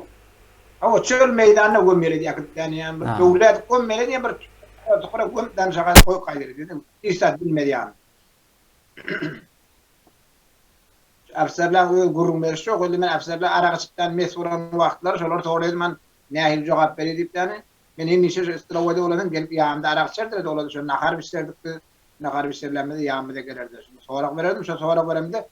Hawa, çöl meýdanda gömýärler diýýär äkidip ýa bir döwlet gömmeli diýýär bir çukura gömüp danşaga goýup gaýdýar diýdim. Hiç zat bilmez ýaly. Ofserler öz gürrüň berişi şo indi men ofserler arak içipden mes bolan wagtlary şolar soraýdym men nähili jogap berýär diýip ýany men hemişe şu strowoýda bolasam gelip ýanymda arak içerdiler olar şo nahar bişirerdik biz nahar bişirilenimizde ýanymyza gelerdiler şonda sorag bererdim şo sorag beremde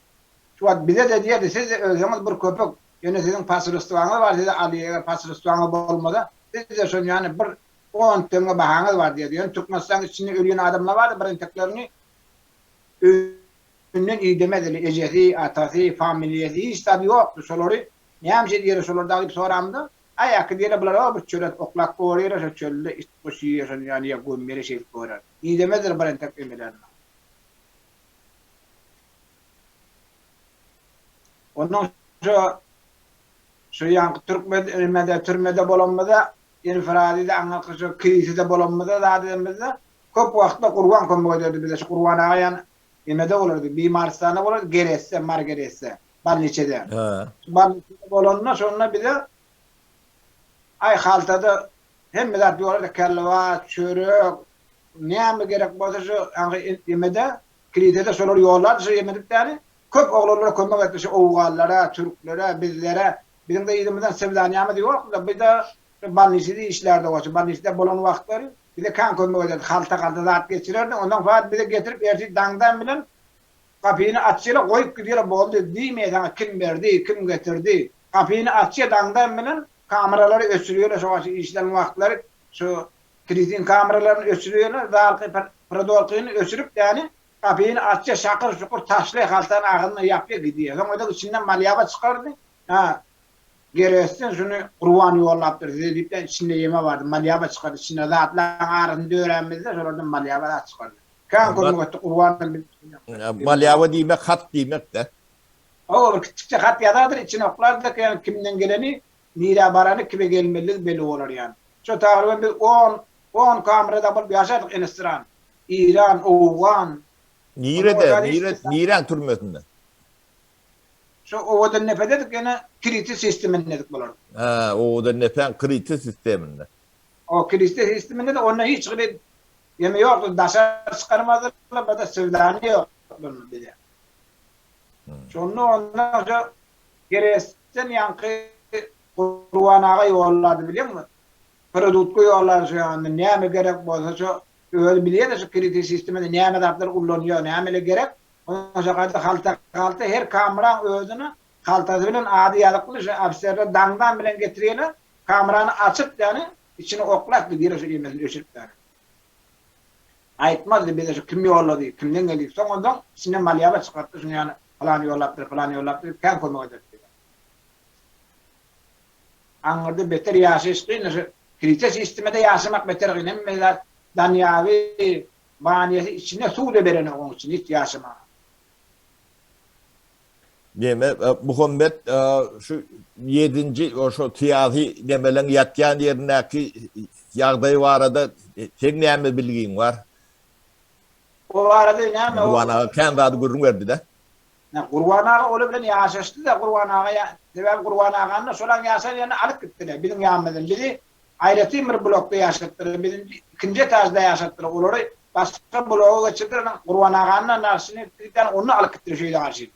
şu wagt bize-de diýerdi siz-de ölseňiz bir köpek ýöne siziň paçrystwaňyz bar sizi alýar eger paçrystwaňyz bolmasa siz-de şon ýany bir on teňňe bahaňyz bar diýerdi ýöne Türkmenistanyň içinde ölýän adamlar bardy bir enteklerini öýünden idemezdi ejesi atasy familiýasy hiç zady ýokdy şolary näme üçin edýärler şolary dagy diýip soramda aý äkidýärler bular o bir çöle oklap goýarlar şo çölde it guş iýýär şony ýany ýa gömýärler şeýdip goýarlar idemezdiler bir entek emelerini. Ondan şo şu ýaňky türkmen ýerde türmede bolanymyzda Infradyda aňyrky şu Kiliside bolanymyzda zat edenimizde köp wagtda Gurban kömek ederdi bize şu Gurban aga ýany nemede bolardy Bimarystanda bolardy Gereste Mary Gereste bolniçede. Şu bolniçede bolanda şonda bize aý haltada hemme zat ýolardy kelba, çörek, näme gerek bolsa şu aňry nemede Kilisede şolary ýollardy şu ýemedip däli. Köp oglanlara kömek etdi şu owganlara, türklere, bizlere. Biziň-de yzymyzdan swidaniýamyz ýokdy-da, biz-de şu bolniside işlärdik oçy. Bolniside bolan wagtlary bize kän kömek ederdi. Halta-halta zat geçirerdi. Ondan soň bize getirip ertir daňdan bilen gapyny açýarlar, goýup gidýärler, boldy diýmeýär saňa kim berdi, kim getirdi. Gapyny açýar daňdan bilen kameralary öçürýärler şo wagt şu işlän wagtlary şu kilisiň kameralaryny öçürýärler, zalky prodolkyny öçürip ýani. Gapyny açýa şakyr-şukur taşlaý haltany agzyna ýapýa gidýä. Soň özek içinden malýaba çykardy. Hä, Geresden şuny Gurban ýollapdyr size diýip, içinde ýeme bardy, malýaba çykardy. Içinde zatlaryň arasyny dörämizde şolardan malýaba zat çykardy. Kän kömek etdi Gurbanam biz. Malýaba diýmek hat diýmek-dä. Hawa, bir kiçjikje hat ýazardyr, içine oklardyk, ýagny kimden geleni, nirä barany, kime gelmelidigi belli bolar ýaly. Şo tagryban biz on, on kamerada bolup ýaşardyk Enestran, Iran, Owgan. Nirede, nire, niräň türmesinde? Şo Owadandepededik ýene Kriti sistemindedik bular. Hä, Owadandepäň Kriti sisteminde. O Kriti sisteminde-de onda hiç hili ýeme ýokdy, daşary çykarmazdylar, bir-de swidaniýa ýokdy bize. Şonda ondan şo Geresden ýaňky Gurban aga ýollady bilýäňmi? Produtka ýollady şo ýanda näme gerek bolsa şo özi bilýär-de şo kriti sistemada näme zatlar ullanýar, nämeler gerek. Ondan şo gaýda halta halta her kameraň özüne haltasy bilen ady ýazykly şo ofiserler daňdan bilen getirýärler. Kamerany açyp ýany içine oklap gidýärler şo ýemesini öçürip ýany. Aýtmazdy bize şu kim ýollady, kimden geldi. Soň onsoň içinden malýaba çykartdy, şuny ýany pylany ýollapdyr, pylany ýollapdyr diýip kän kömek ederdi bize. Aňyrda beter ýaşaýyş kyn, şu krite sistemede ýaşamak beter kyn. Hemme zat danýagy, banýasy içinde suw-da berenok oň üçin hiç ýaşamaga. Neme, Muhammet şu ýedinji şo syýasy nemeleň ýatýan ýerindäki ýagdaý barada seň näme bilgiň bar? O barada näme o? Gurban aga kän zady gürrüň berdi-de. Gurban aga olar bilen ýaşaşdy-da, Gurban aga ýa, sebäbi Gurban agany-da şolaň ýaşan ýerine alyp gitdiler, biziň ýanymyzdan. Bizi aýratyn bir blokda ýaşatdylar, bizi ikinji etažda ýaşatdylar, olary başga bloga geçirdiler, Gurban agany-da nagşyny etdirip, ony-da alyp gitdiler şeýle garşy.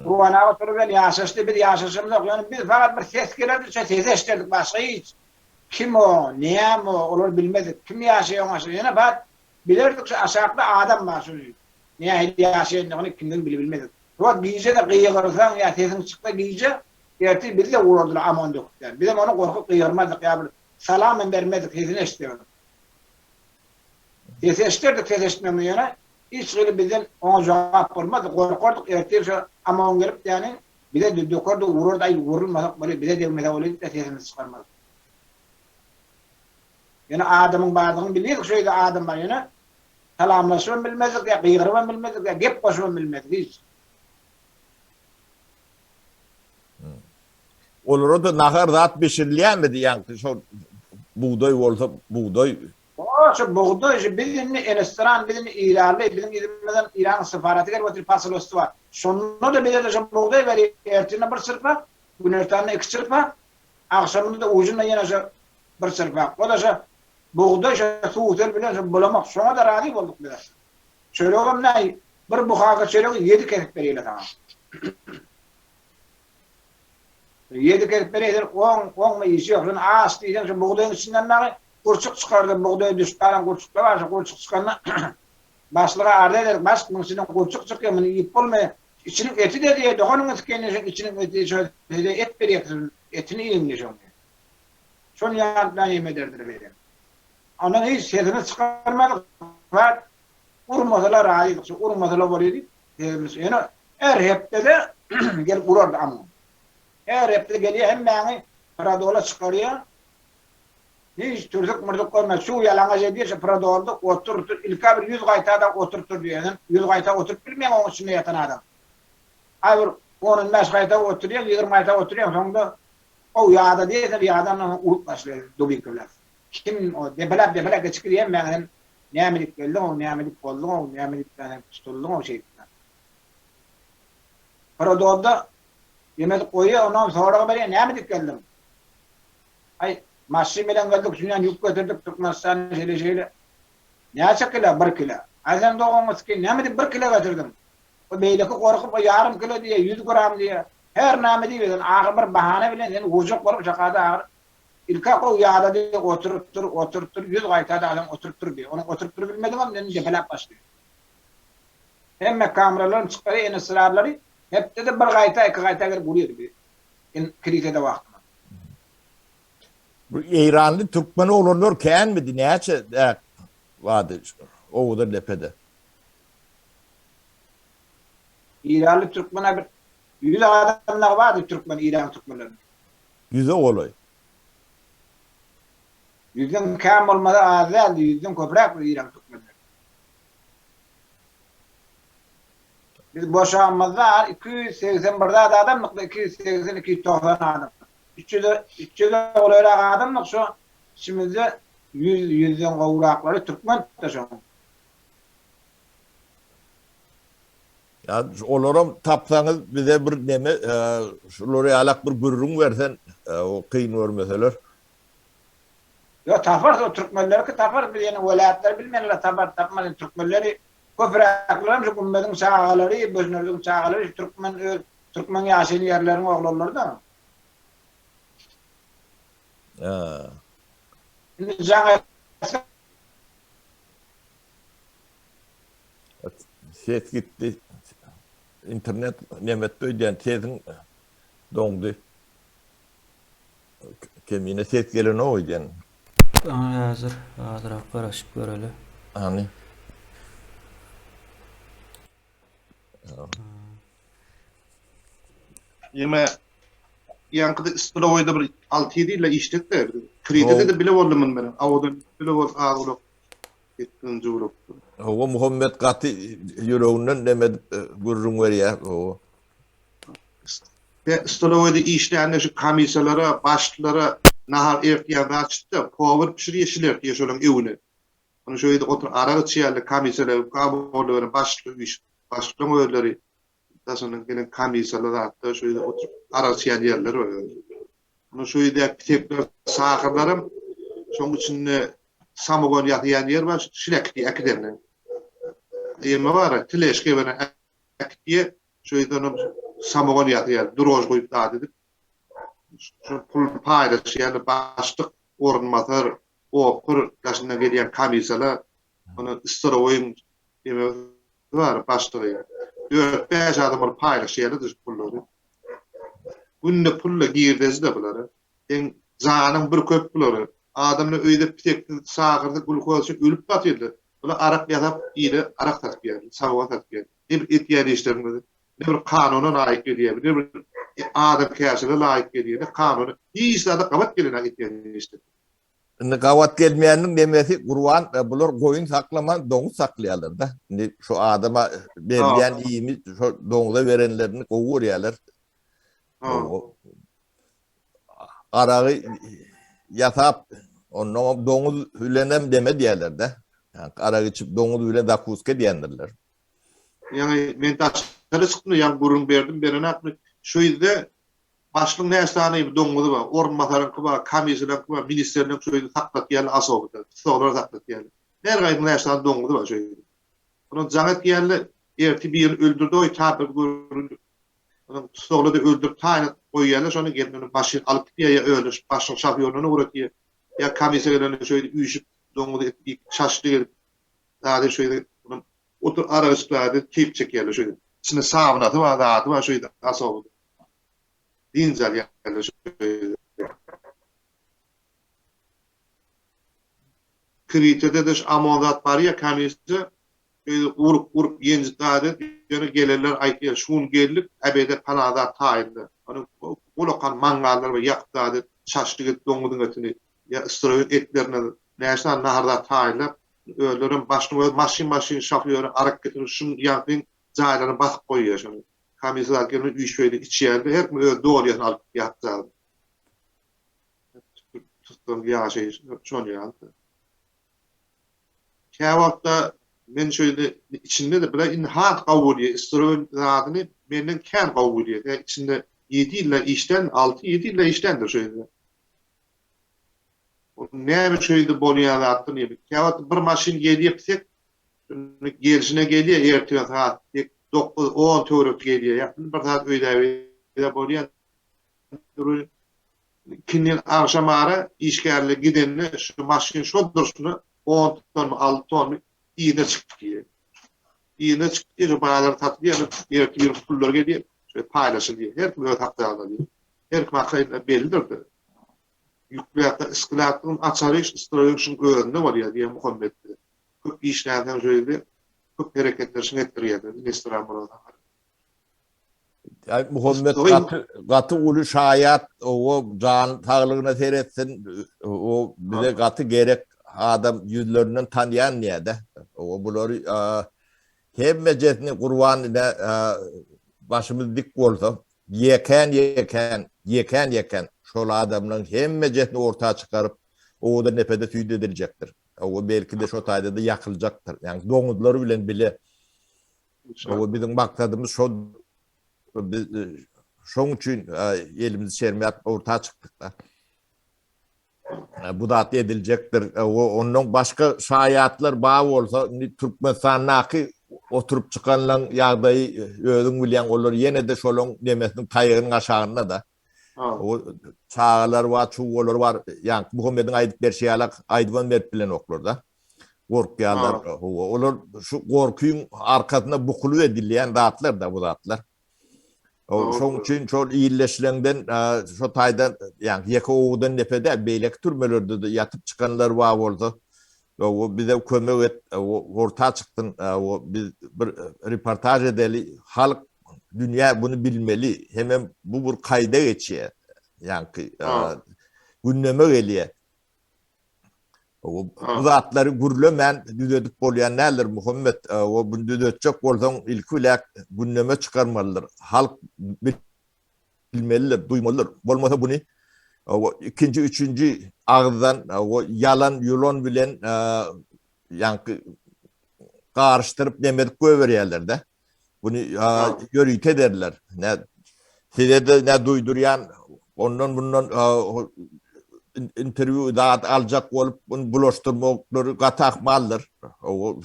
Gurban aga şolar bilen ýaşaşdy, biz ýaşaşamyzok, ýöne biz fakat bir ses gelerdi, şo sesi eşiderdik, başga hiç. Kim o, näme o, olary bilmezdik. Kim ýaşaýar oň aşagynda, ýöne fakat bilerdik şu aşakda adam bar şuny nähili ýaşaýandygyny kimdigini bilibilmezdik. Şo wagt gije-de gygyrsaň ýa sesiň çyksa gije, ertir bizi-de urardylar amon döküp ýaly. Bizem ony gorkup gygyrmazdyk ýa bir salam hem bermezdik, sesini eşitsegem. Sesi eşiderdik, ses eşitmegimizi ýöne Hiç hili bizden oňa jogap bolmazdy, gorkardyk ertir şo Amon gelip ýany bize dökerdi, urardy, aý urulmasak bolýa, bize degmese bolýa diýip-de sesimizi çykarmazdyk. Ýöne adamyň bardygyny bilýärdik, şo ýerde adam bar, ýöne salamlaşybam bilmezdik, ýa gygyrybam bilmezdik, ýa gep goşubam bilmezdik hiç. Olara-da nahar zat bişirilýärmidi, ýaňky şo bugdaý bolsa bugdaý O şu bugdaý şu biz indi Enestran biz indi Iranly biziň yzymyzdan Iranyň sefaraty gelip otyr posolstwa şonda-da bize-de şu bugdaý berýär ertirine bir çyrpak günortanda iki çyrpak agşamynda-da ujunda ýene şu bir çyrpak o-da şu bugdaý şu suw-sel bilen şu bulamak şoňa-da razy bolduk biz aslynda çöregem näý bir buhaka çöregi ýedi kesip berýärler saňa. Ýedi kesip bereýseň oň oňma işi ýok. Şony aç diýseň şu bugdaýyň içinden dagy gurçuk çykardy. Bugdaýa düşüp galan gurçuklar bar. Şo gurçuk çykanda başlyga arz ederdik. Başlyk munuň içinden gurçuk çykýar, muny iýip bolmaýar. Içiniň eti-de diýýär, doganyňy sikeýin şoň içiniň eti şo size et berýär, siz etini iýiň diýýär şoň diýýär. Şony ýaly bilen ýem ederdiler beýle. Ondan hiç sesimizi çykarmadyk. Zat urmasalar razydyk. Şo urmasalar bolýar diýip sesimizi ýöne Her hepdede gelip urardy amun. Her hepde gelýär hemmäňi prodola çykarýar. Hiç türsük-mürsük görmez. Çuw ýalaňaç edýär şu prodolda otur-tur. Ilk-ä bir ýüz gaýta-da otur-tur diýýär. Sen ýüz gaýta oturyp bilmeýäň oň içinde ýatan adam. Aý bir on-on bäş gaýta oturýaň, ýigrimi gaýta oturýaň, soňda ow ýada diýýär, ýadandan soň urup başlaýar dubinka bilen. Kim o depeläp-depeläp geçip gidýär hemmäňi sen näme diýip geldiň-ow, näme diýip bolduň-ow, näme diýip sen tutuldyň-ow şeýdip. Prodolda ýemedik goýýar, onam sorag berýär, näme edip geldiň? Aý, maşyn bilen geldik, şundan ýük getirdik Türkmenistana şeýle-şeýle. Näçe kilo? Bir kilo. Aý, sen dogaňy sikeýin, näme edip bir kilo getirdiň? O beýleki gorkup, o ýarym kilo diýýär, ýüz gram diýýär. Her näme diýip, sen ahyr bir bahana bilen seni urjak bolup şakada ahyr ilk-ä gowy ýadady, oturyp dur, oturyp dur, ýüz gaýta-da sen oturyp dur diýýär. Onuň oturyp durubilmediňem, seni depeläp başlaýar. Hemme kameralaryň çykary ene syrarlary hepdede bir gaýta iki gaýta gelip urýardy bi in kilisede wagtymyz. Bu Eýranly türkmen oglanlar känmidi näçe bardy Owadan depede? Eýranly türkmen-ä bir 100 adam dagy bardy türkmen, Eýran türkmenlerinde. Ýüze golaý. Ýüzden kän bolmasa az däldi, ýüzden köpräk bir Eýran türkmenleri. Biz boşanymyzda 280 bir zat adamdyk-da, 280, 290 adam. 300-e, 300-e golaýrak adamdyk şo, içimizde ýüz, ýüzden gowraklary türkmendi-de şoň. Ýa olaram tapsaňyz bize bir neme, şular ýalak bir gürrüň bersen, o kyn görmeseler. Ýok taparys o türkmenleriki taparys biz ýene welaýatlary bilmeýänler tapar tapmaz indi türkmenleri köpüräklerem şu gümmeziň çagalary böjnürdiň çagalary şu türkmen öz türkmen ýaşaýan ýerleriň oglanlaryda. Hä. Indi jaň etse. Ses gitdi. Internet nemetdi öýdýän sesiň doňdy. Kemine ses gelenok öýdýän. Häzir azrak garaşyp göreli. Hany. Ýeme ýaňkyda stolowoýda bir 6-7 ýylla işledik-de. Kredide-de bile boldum men bilen. Awadan bile bolup az gulak. Ýetginji bolupdyr. Hawa Muhammet gaty ýüreginden neme edip gürrüň berýär. Hawa. Stolowoýda işlände şu komissiýalara, başlylara nahar ertýän zat çykdy. Powar bişirýär, şil ertýär şolaryň öwüne. Ony şo ýerde oturyp arak içýärler, komissiýalar, gaborlar, başlyk üýşüp, başlygyň özleri daşyndan gelen komissiýalar zatlar şo ýerde oturyp arak içýän ýerleri bar. Ony şo ýerdäki pitekler, sahyrlaram şoň içinde samogon ýasaýan ýer bar, şil äkitýär, äkidenler. Ýeme bar, teležka bilen äkitýär, şo ýerde onuň samogon ýasaýar, drož guýup zat edip, şo pul paýlaşýarlar, başlyk, orunbasar, oper, daşyndan gelýän komissiýalar, ony storowoýyň ýemesi bar, başlygy. Dört-bäş adam bolup paýlaşýarlar şu pullary. Günde pulla girdeji-de bulara. Seň janyň bir köp bulara. Adamlar öýde piteksiz, şahyrsyz, gülkoz içip ölüp ýatyrlar. Bular arak ýasap, ile arak satyp ýörler, samogon satyp ýörler. Ne bir edýän işleriň ne bir kanuna laýyk gelýär, ne bir adamkärçilige laýyk gelýär, ne kanuna, hiç zada gabat gelenok edýän işleri. Indi gabat gelmeýäniniň nemesi Gurban bular goýun saklaman doňuz saklaýarlar-da. Indi şu adama berilýän iými şo doňuza berenlerini gowy görýärler. Aragy ýasap onnoňam doňuz bilenem deme diýýärler-de. Arak içip doňuz bilen zakuska diýendirler. Ýaňy men daşary çykdym, ýaňy gürrüň berdim, berenakmy? Şu ýerde Başlygyň näçe sany doňňuzy bar, orunbasaryňky bar, komissiýalaryňky bar, ministrleriňki şo ýerde saklatýarlar asobyda, tussaglary saklatýarlar. Her gaýsynyň näçe sany doňňuzy bar şo ýerde. Onuň jaň etýärler, ertir birini öldürdi-oý, tapyp görüldü. Onuň tussaglary-da öldürip taýyn edip goýýarlar, şony gelip onuň başyny alyp gidýär ýa özüne şu başlygyň şofýoryna ugratýar. Ýa komissiýa gelende şo ýerde üýşüp doňňuzy edip iýip şaşlyk edip zady şo ýerde onuň otur arak içip zady keýp çekýärler şo ýerde. Içinde sawnasy bar, zady bar şo ýerde asobyda. Dynç alýarlar şu ýerde. Kritede-de şu OMON zat barýa komissiýa öýde urup urup ýenjip zat edip ýöne gelenler aýtýar şu gün geldik obede palan zat taýynda. Ony ulakan mangallar bar ýakyp zat edip şaşlyk edip doňuzyň etini ýa ysraýyl etlerini näçe sany nahar zat taýynlap özlerem başlygyň özi maşyn maşyn şofýory arak getirip şuň ýaňkyň jaýlaryny basyp goýýar şony. Komissiýa zat gelmez üýşüp içýärdi her kim öz dolýasyny alyp ýatýardy. Tutsaň ýaşaýyş şon ýaly. Käwagtda men şeýle içinde-de bile indi has gowy bolýar istroýin zadyny menden kän gowy bilýär. Ýa içinde ýedi ýylla işlän, alty-ýedi ýylla işländir şo ýerde. Ol näme şo ýerde bolýan zatdyr diýip. Käwagt bir maşyn gelýär pisek Gelşine gelýär ertir saat 9, 10 töwerek gelýär. Ýa bir saat öýläbeýle bolýar. Ikindin agşam ara işgärler gidende şu maşyn şol durşuna 10 tonmy 6 tonmy yzyna çykyp gidýär. Yzyna çykyp gidýär, bazar satylýar, ertir bir pullar gelýär, şeýle paýlaşylýar. Her kim öz hakyny alýar. Her kim haky bellidir. Ýükläp skladyň açary stroýyň şuň özünde bolýar diýýär Muhammet. Köp işlänsoň şeýle köp hereketler şuny etdirýärler, investoram bolansoň. Aý Muhammet gaty gaty uly şaýat o jan saglygyna seretsin o bize gaty gerek adam ýüzlerinden tanýan diýýär-de. O bulary hemmejesini Gurban ine başymyz dik bolsa ýekän ýekän ýekän ýekän şol adamlaryň hemmejesini orta çykaryp owadan nepede süýt ediljekdir. O belki-de şo taýda-da ýakyljakdyr. Ýagny doňuzlar bilen bile. O biziň maksadymyz şo biz şoň üçin elimizi çermäp orta çykdyk-da. Bu zat ediljekdir. Ondan başga şaýatlar bar bolsa, indi Türkmenistandaky oturyp çykanlaryň ýagdaýy özüň bilýäň, olar ýene-de şolaň nemesiniň taýagynyň aşagynda-da. O çagalar bar, çuwalary bar. Ýaňky Muhammediň aýdyp berşi ýalak aýdybam berip bilenoklar-da. Gorkýarlar. Hawa, olar şu gorkyň arkasynda bukulyp edilýän zatlar-da bu zatlar. Şoň üçin şol illeşileňden şo taýdan, ýaňky ýeke owadan depe däl, beýleki türmelerde-de ýatyp çykanlar bar bolsa, Hawa, bize kömek et, orta çyksyn, biz bir reportaž edeli, halk, dünýä buny bilmeli, hemem bu bir kaýda geçýär, ýaňky gündeme gelýär. Bu zatlary gürlemän düzedip bolýan däldir, Muhammet. Buny düzetjek bolsaň, ilki bilen gündeme çykarmalydyr. Halk bilmelidir, duýmalydyr. Bolmasa buny ikinji, üçünji agyzdan ýalan, ýulan bilen ýaňky garyşdyryp nemedip goýberýärler-de. Buny ýörite ederler. Ne size-de ne duýdurýan, ondan bundan interwýu zat aljak bolup bunu bulaşdyrmaklary gaty ahmaldyr.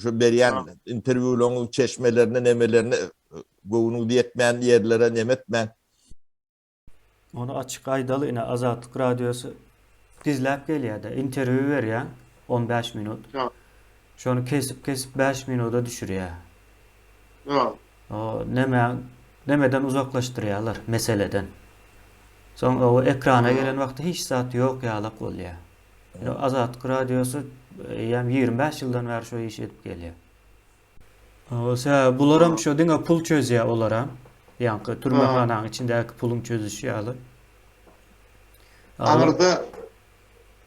Şu berýän interwýularyň çeşmelerini, nemelerini Göwnüňiz ýetmän ýerlere neme etmäň. Ony açyk aýdaly ine Azatlyk radiosy gizläp gelýädä interwýu berýäň 15 minut. Şony kesip kesip 5 minuda düşürýä. O neme nemeden uzaklaşdyrýalar meseleden. Soň o ekrana gelen wagty hiç zat ýok ýalak bolýa. Azatlyk radiosy eýýäm 25 ýyldan bäri şo işi edip gelýä. Sebäbi bularam şo diňe pul çözýär olaram. Ýaňky türmehanaň içindäki puluň çözüşi ýaly. Aňyrda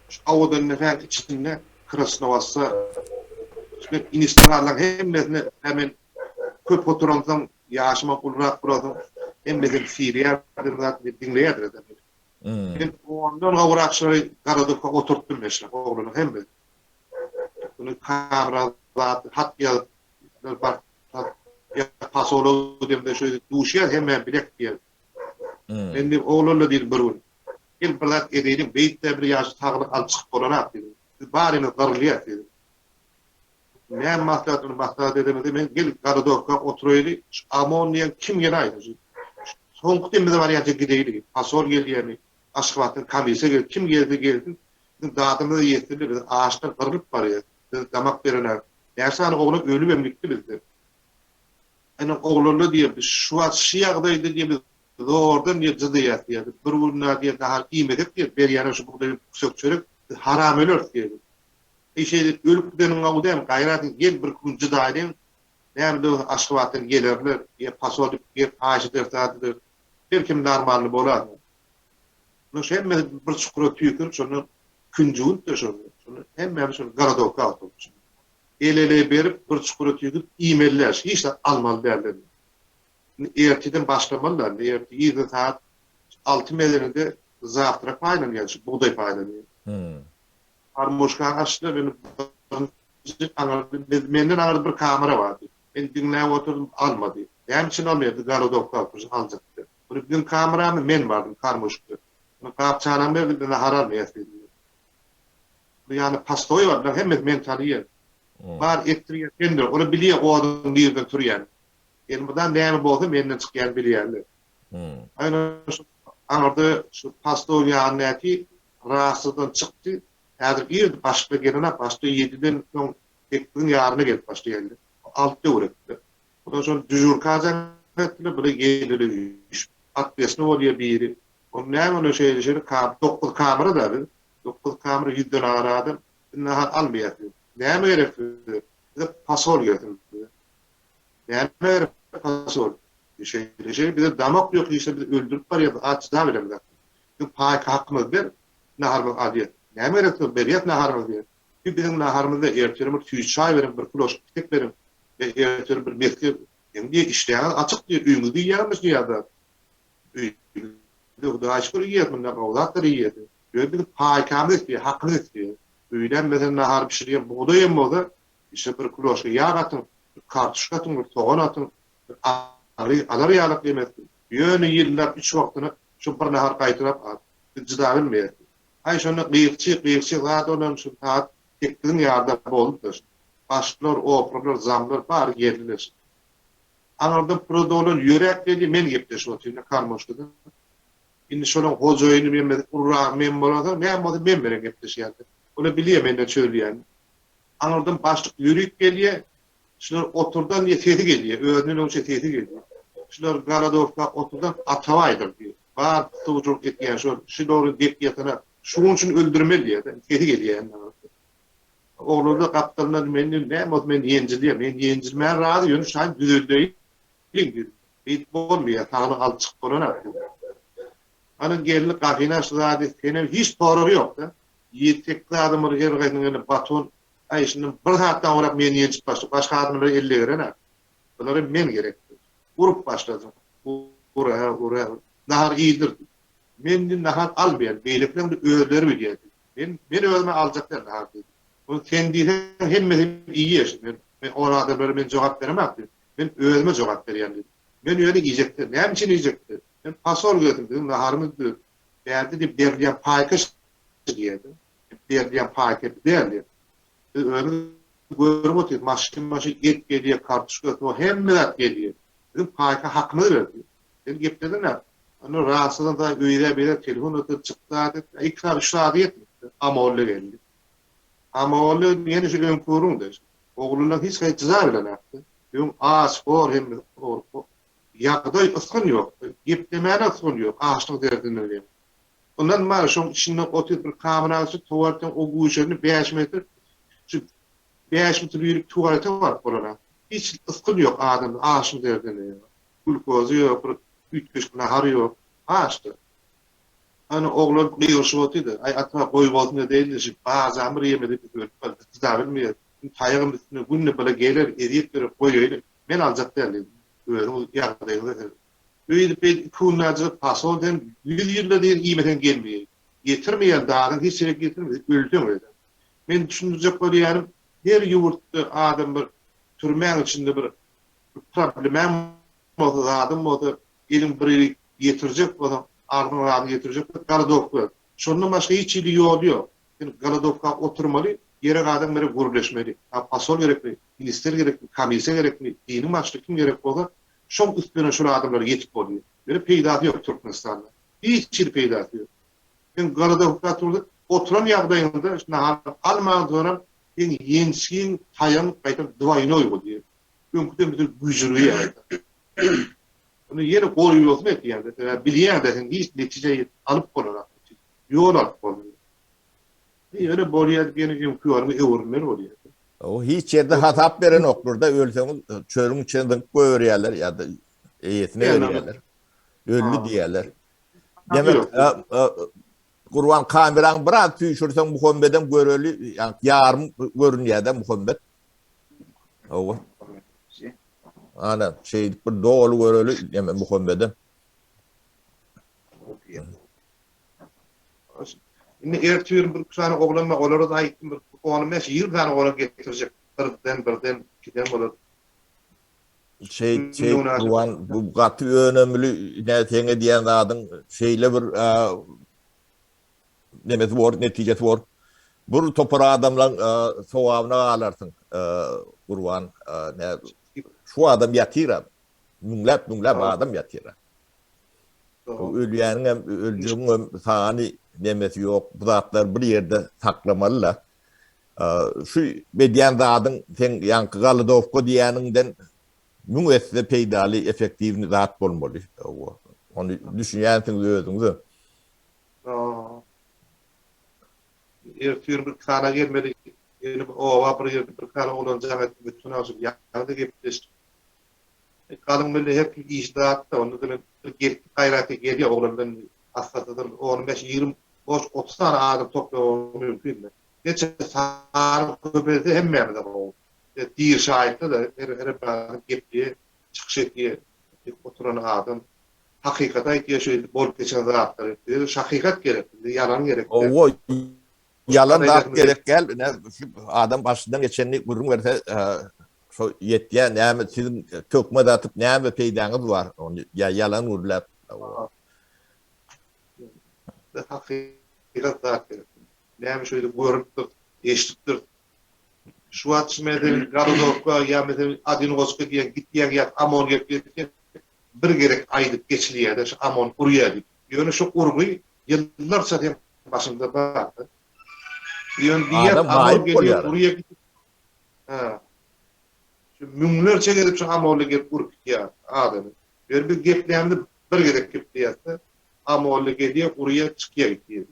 şu Owadandepäň içinde Krasnowasda şu inistralaryň hemmesini men köp oturansoň ýaşymam ulurak bolansoň hemmesini sylaýardym zat diňleýärdiler meni. Men ondan gowrak şolary Garadurka oturtdym men şular oglanyň hemmesini. Muny kamera zat hat ýazyp bar ýa pasola diýemde şu duşýar hemme bilek diýer. Men diýip oglanla diýdim bir gün. Gel bir zat edeýliň beýtde bir ýaşy saglyk alyp çykyp bolanak diýdim. Biz barymyz gyrylýas diýdim. Näme maslahat ony maslahat edemizde men gel garadokka oturaýly şu AMON diýen kim geläýsin şu soňky demimize barýança gideýli pasol gelýärmi Aşgabatdan komissiýa gelip kim gelse gelsin Biziň dadymyza ýetdi-de, biz açdan gyrlyp barýas. Bize damak berenok. Näçe sany oglan ölübem gitdi bizden. Ine, oglanlar diýýär, biz şu wagt şu ýagdaýda diýýär, biz zordan diýýär, jydaýas diýýär. Biz bir gün diýýär, nahar iýmesek diýýär, berýänem şu bugdaý bilen küsek çörek, biz haram öleris diýýär. Eý, şeýdip ölüp gideniň gowy dälmi, gaýrat et, gel birki gün jydaýlyň, näme-de bolsa Aşgabatdan gelerler, ýa pasol diýip gelip haýyş ederis, zat ederis. Belkem normalny bolar. Munuň hemmesi bir çukura tüýkürip şonda künjügünt-de şonda. Şonda hemmämiz şonda gorodowka oturdyk. El-ele berip bir çukura tüýkürip iýmeliler. Hiç zat almaly däldir. Indi ertirden başlamalylar. Indi ertir irden sagat 6 mezeninde zawtrak paýlanýar, şu bugdaý paýlanýar. Harmoşkany açdylar, indi birinji aňyrda biz menden aňyrda bir kamera bardy. Men diňläp oturdym, almady. Näme üçin almaýar? Biz gorodowka oturşyp aljakdy. Muny biziň kameramy men bardym karmuşka. Muny gap-çanam berdi, biz nahar almaýas diýdi. Bu ýany pastoý bar, bular hemmesi meni tanaýar. Bar etdirýän sendir, olar bilýär oduň nirden turýanyny. Elmydam näme bolsa menden çykýany bilýärler. Aýna şu aňyrda şu pastoýyň ýanyndaky rasydan çykdy. Häzir irdi, başda gelenok, başda ýediden soň sekiziň ýaryna gelip başlaýarlar. Alty töwerekde. Ondan soň düžurka jaň etdiler, bular geldiler üýşüp. Atwesny bolýar biri. Ony näme ony şeýle şeýle kam dokuz kamera da biz. Dokuz kamera ýüzden agyr adam. Biz nahar almaýas diýip. Näme gerek size? Bize pasol gerek bize. Näme gerek pasol? Şeýle şeýle bize damak ýok işde bizi öldürip barýar aç çydap bilemzok. Biziň paýka hakymyzy ber naharymyzy alýas. Näme gerek size berýäs naharymyzy diýýär. Siz biziň naharymyzy ertir bir süýt çaý beriň bir kuloşka ketek beriň ýa ertir bir mesge seň diýýär işdäňiz açyk diýýär öýüňizde iýýäňizmi şu ýa zat. Öýümizde hudaýa şükür iýýäs mundan gowy zatlar iýýäs. Ýöne biziň paýkamyzy isleýär hakymyzy isleýär. Öýlän meselem nahar bişirýän bugdaý hem bolsa içine bir kuloşka ýag atyň bir kartuşka atyň bir sogan atyň Agyry alar ýalak emesdi. Ýöne ýyllap üç wagtyna şu bir nahar gaýtalap al. Biz jyda bilmeýäs. Aý şonda gyýykçy, gyýykçy zat olam şu sagat sekiziň ýaryda boldy-da şu. Başlar, oprlar, zamlar bary geldiler şu. Aňyrdan pula dolan ýöräp geldi, men gepleşip otyryn-da karmoşkada. Indi şolaň hojaýyny men, urragy men bolansoň, näme bolsa men bilen gepleşýärdi. Ola bilýär menden çözülýänini. Aňyrdan başlyk ýörüp gelýär, Şular oturdan diýe sesi gelýär, özünden öňçe sesi gelýär. Şular Golodowka oturdan Atabaýdyr diýýär. Bar suwjulyk etýän şol, şu dogry dek ýatana şuň üçin öldürmeli diýýär. Sesi gelýär indi. Oglanlar gapdalyndan men näme bolsa men ýenjilýän, men ýenjilmäne razy, ýöne şaýy düzeldeýin diýdi. Beýdip bolmaýar, saglyk alyp çykyp bolanok diýdi. Ana geldi gapyny açdy zady, senem hiç soragy ýok-da. Ýedi-sekiz adam bolup her haýsynyň eline baton Aý, şundan bir saatdan gowrak meni ýenjip başlady. Başga adamlara el degiren-ä. Bulara men gerekdi. Urup başlady. Ur-a, ur-a. Nahar iýdirdi. Men indi nahar almaýan. Beýlekileň-de özleri bilýär diýdi. Men, men özüme aljak däl nahar diýdi. Ony sen diýseň hemmesi iýýär. Men, men ol adamlara men jogap beremok diýdi. Men özüme jogap berýän diýdi. Men ýöne iýjek däl. Näme üçin iýjek däl? Men pasol gelsin, biziň naharymyz diýdi. Bärde diýip berilýän paýka diýýär. Berilýän paý kepil däl diýip. Biz özümiz görüp otyrys, maşyn-maşyn et gelýär, kartoşka, sogan, hemme zat gelýär. Biziň paýka hakymyzy ber diýip. Sen gepledin-ä. Onda rahatsyzdan da öýdä-beýdä telefon ötürip çykdy zat etdi. Iki sagat, üç sagat ýetmedi. Amolla geldi. Amolla ýene şu öňki gürrüň-de. Oglanlar hiç haýsy jyza bilenokdy. Öň aç, hor hemmesi ogurlyk. Ýagdaý ysgyn ýokdy. Geplemäne ysgyn ýok, açlyk derdinden ýaňa. Ondan bar şoň içinde otyr bir kameraçy tuwaletden o guşagyny bäş metr şu bäş metr ýürip tuwalete baryp bolana. Hiç ysgyn ýok adamda aşyň derdine ýa. Gülkozy ýok bir üýtgeşik nahary ýok. Açdy. Hany oglan gygyryşyp otyrdy. Aý ata goý bolsun edeýin şu bajamy bir ýemedi biz ölüp barýas biz çyda bilmeýäs. Indi taýagym üstüne günde bile geler ezýet berer goýaýyn. Men aljak däl diýdim. Özüňiz ýagdaýyňyza serediň. Öýdüp beýdip iki gün bärje fasol sen ýüz ýylda diýen iýmeseň gelmeýär. Getirmeýän dadyň hiç ýere getirmeýär. Ölseň öýden. Men düşündirjek bolýanym her ýurtda adam bir türmäň içinde bir problemäň bolsa zadyň bolsa eliň bir ýere ýetirjek bolsaň arzyň zadyň ýetirjek bolsaň golodowka. Şondan başga hiç hili ýoly ýok. Sen golodowka oturmaly gerek adam bilen gürleşmeli. A posol gerekmi, ministr gerekmi, komissiýa gerekmi, diniň başlygy kim gerek bolsa Şoň üstüne şol adamlara ýetip bolýar. Ýöne peýdasy ýok Türkmenistanda. Hiç hili peýdasy ýok. Sen golodowka turzup oturan ýagdaýyňda şu nahar alman soram seň ýençgiň taýagyň gaýtam dwaýnoý bolýar. Öňküden beter güjürgeýär gaýtam. Ony ýene goýulmasyny etýäňde sebäbi bilýäňde sen hiç netije alyp bolanok. Ýol alyp bolmaýar. Ýöne bolýar diýip ýene öňki ýoluňa öwrülmeli bolýar. O hiç ýerde hasap berenoklar-da, ölseňiz çörüň içine zyňyp goýberýärler ýa-da eýesine berýärler. Öldi diýýärler. Demek, Gurban kameraňy biraz süýşürseň Muhammedem göreli, ýarym görünýär-de Muhammed. Hawa. Ana, şeýdip bir doly göreli, ýa Muhammedem. Indi ertir bir sany oglan bar, olara da aýtdym, bir on bäş, 20 sany oglan getirjek. Birden, birden, ikiden bolar. Şeý, şeý, Gurban, bu gaty önemli, ne seň edýän zadyň şeýle bir nemesi bor, netijesi bor. Bir topar adamlaň sogabyna galarsyň, Gurban. Ne, şu adam ýatyr, müňläp, müňläp adam ýatyr. Ölýäniňem, öljegiňem sany nemesi ýok. Bu zatlary bir ýerde saklamaly-da. Şu edýän zadyň seň ýaňky golodowka diýýäniňden müň esse peýdaly, effektiwnyý zat bolmaly. Ony düşünýänsiňiz özüňizem. Ertir bir kana gelmeli. Ýene bir oba bir ýerde bir kana oglan jaň etdi. Bütün agşam ýaňy-da gepleşdik. Galyň bile her kim işi zatda, onda-da men bir gelip gaýraty gelýär oglandan assasydan on bäş, 20, boş 30 sany adam toplamagy mümkin. Neçe sany köpelse hemmämize gowy. Diri şaýytda-da her her bir adam gepleýär, çykyş edýär, oturan adam hakykaty aýtýar şu bolup geçen zatlary. Bize hakykat gerek, bize ýalan gerek däl. Hawa, ýalan zat gerek däl. Ine, şu adam başyndan geçenini gürrüň berse, şo ýetýär. Näme siziň töhmet atyp näme peýdaňyz bar? Ony ýa ýalan gürläp. Bize hakykat zat gerek. Näme şeýle görüpdir, eşidipdir. Şu wagt şu meselem Garodowka ýa meselem Adingoska diýen gitýän ýa OMON gelip ýetýän bir gezek aýdyp geçilýär-de şu OMON urýar diýip. Ýöne şu urgy ýyllarça seň başyňda bar. Ýöne diýýär Adam OMON maýyp gelýär bolýar. urýar diýip. Ha. Şu müňlerçe gezek şu OMON-ly gelip urup gitýär adamy. Ýöne biz geplämizde bir gezek gepleýäs-de OMON-ly gelýär urýar çykýar gitýär.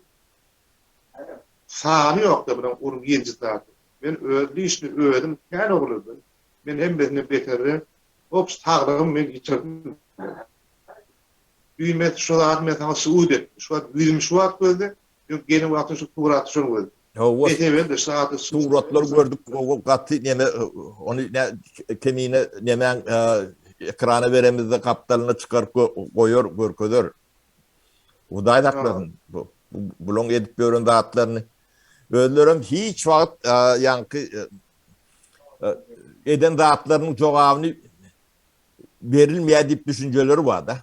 Sany ýokda bunuň urgy ýenji zady. Men öz lişni özüm kän oglandan men hemmesinden beterre obş saglygym men ýitirdim. Düýn men şu zady men saňa subut etdim. Şu wagt ýüzüm şu wagt gözle, ýok gelen wagtym şu suraty şony gözle. Hawa. Mesebem-de şu zady Suratlar gördük gowy gaty neme ony nä kemine nemäň ekrana beremizde gapdalyna çykaryp goýar görkezer. Hudaý saklasyn bu bulaň edip ýören zatlaryny. Özlerem hiç wagt ýaňky eden zatlarynyň jogabyny berilmeýär diýip düşünjeleri bar-da.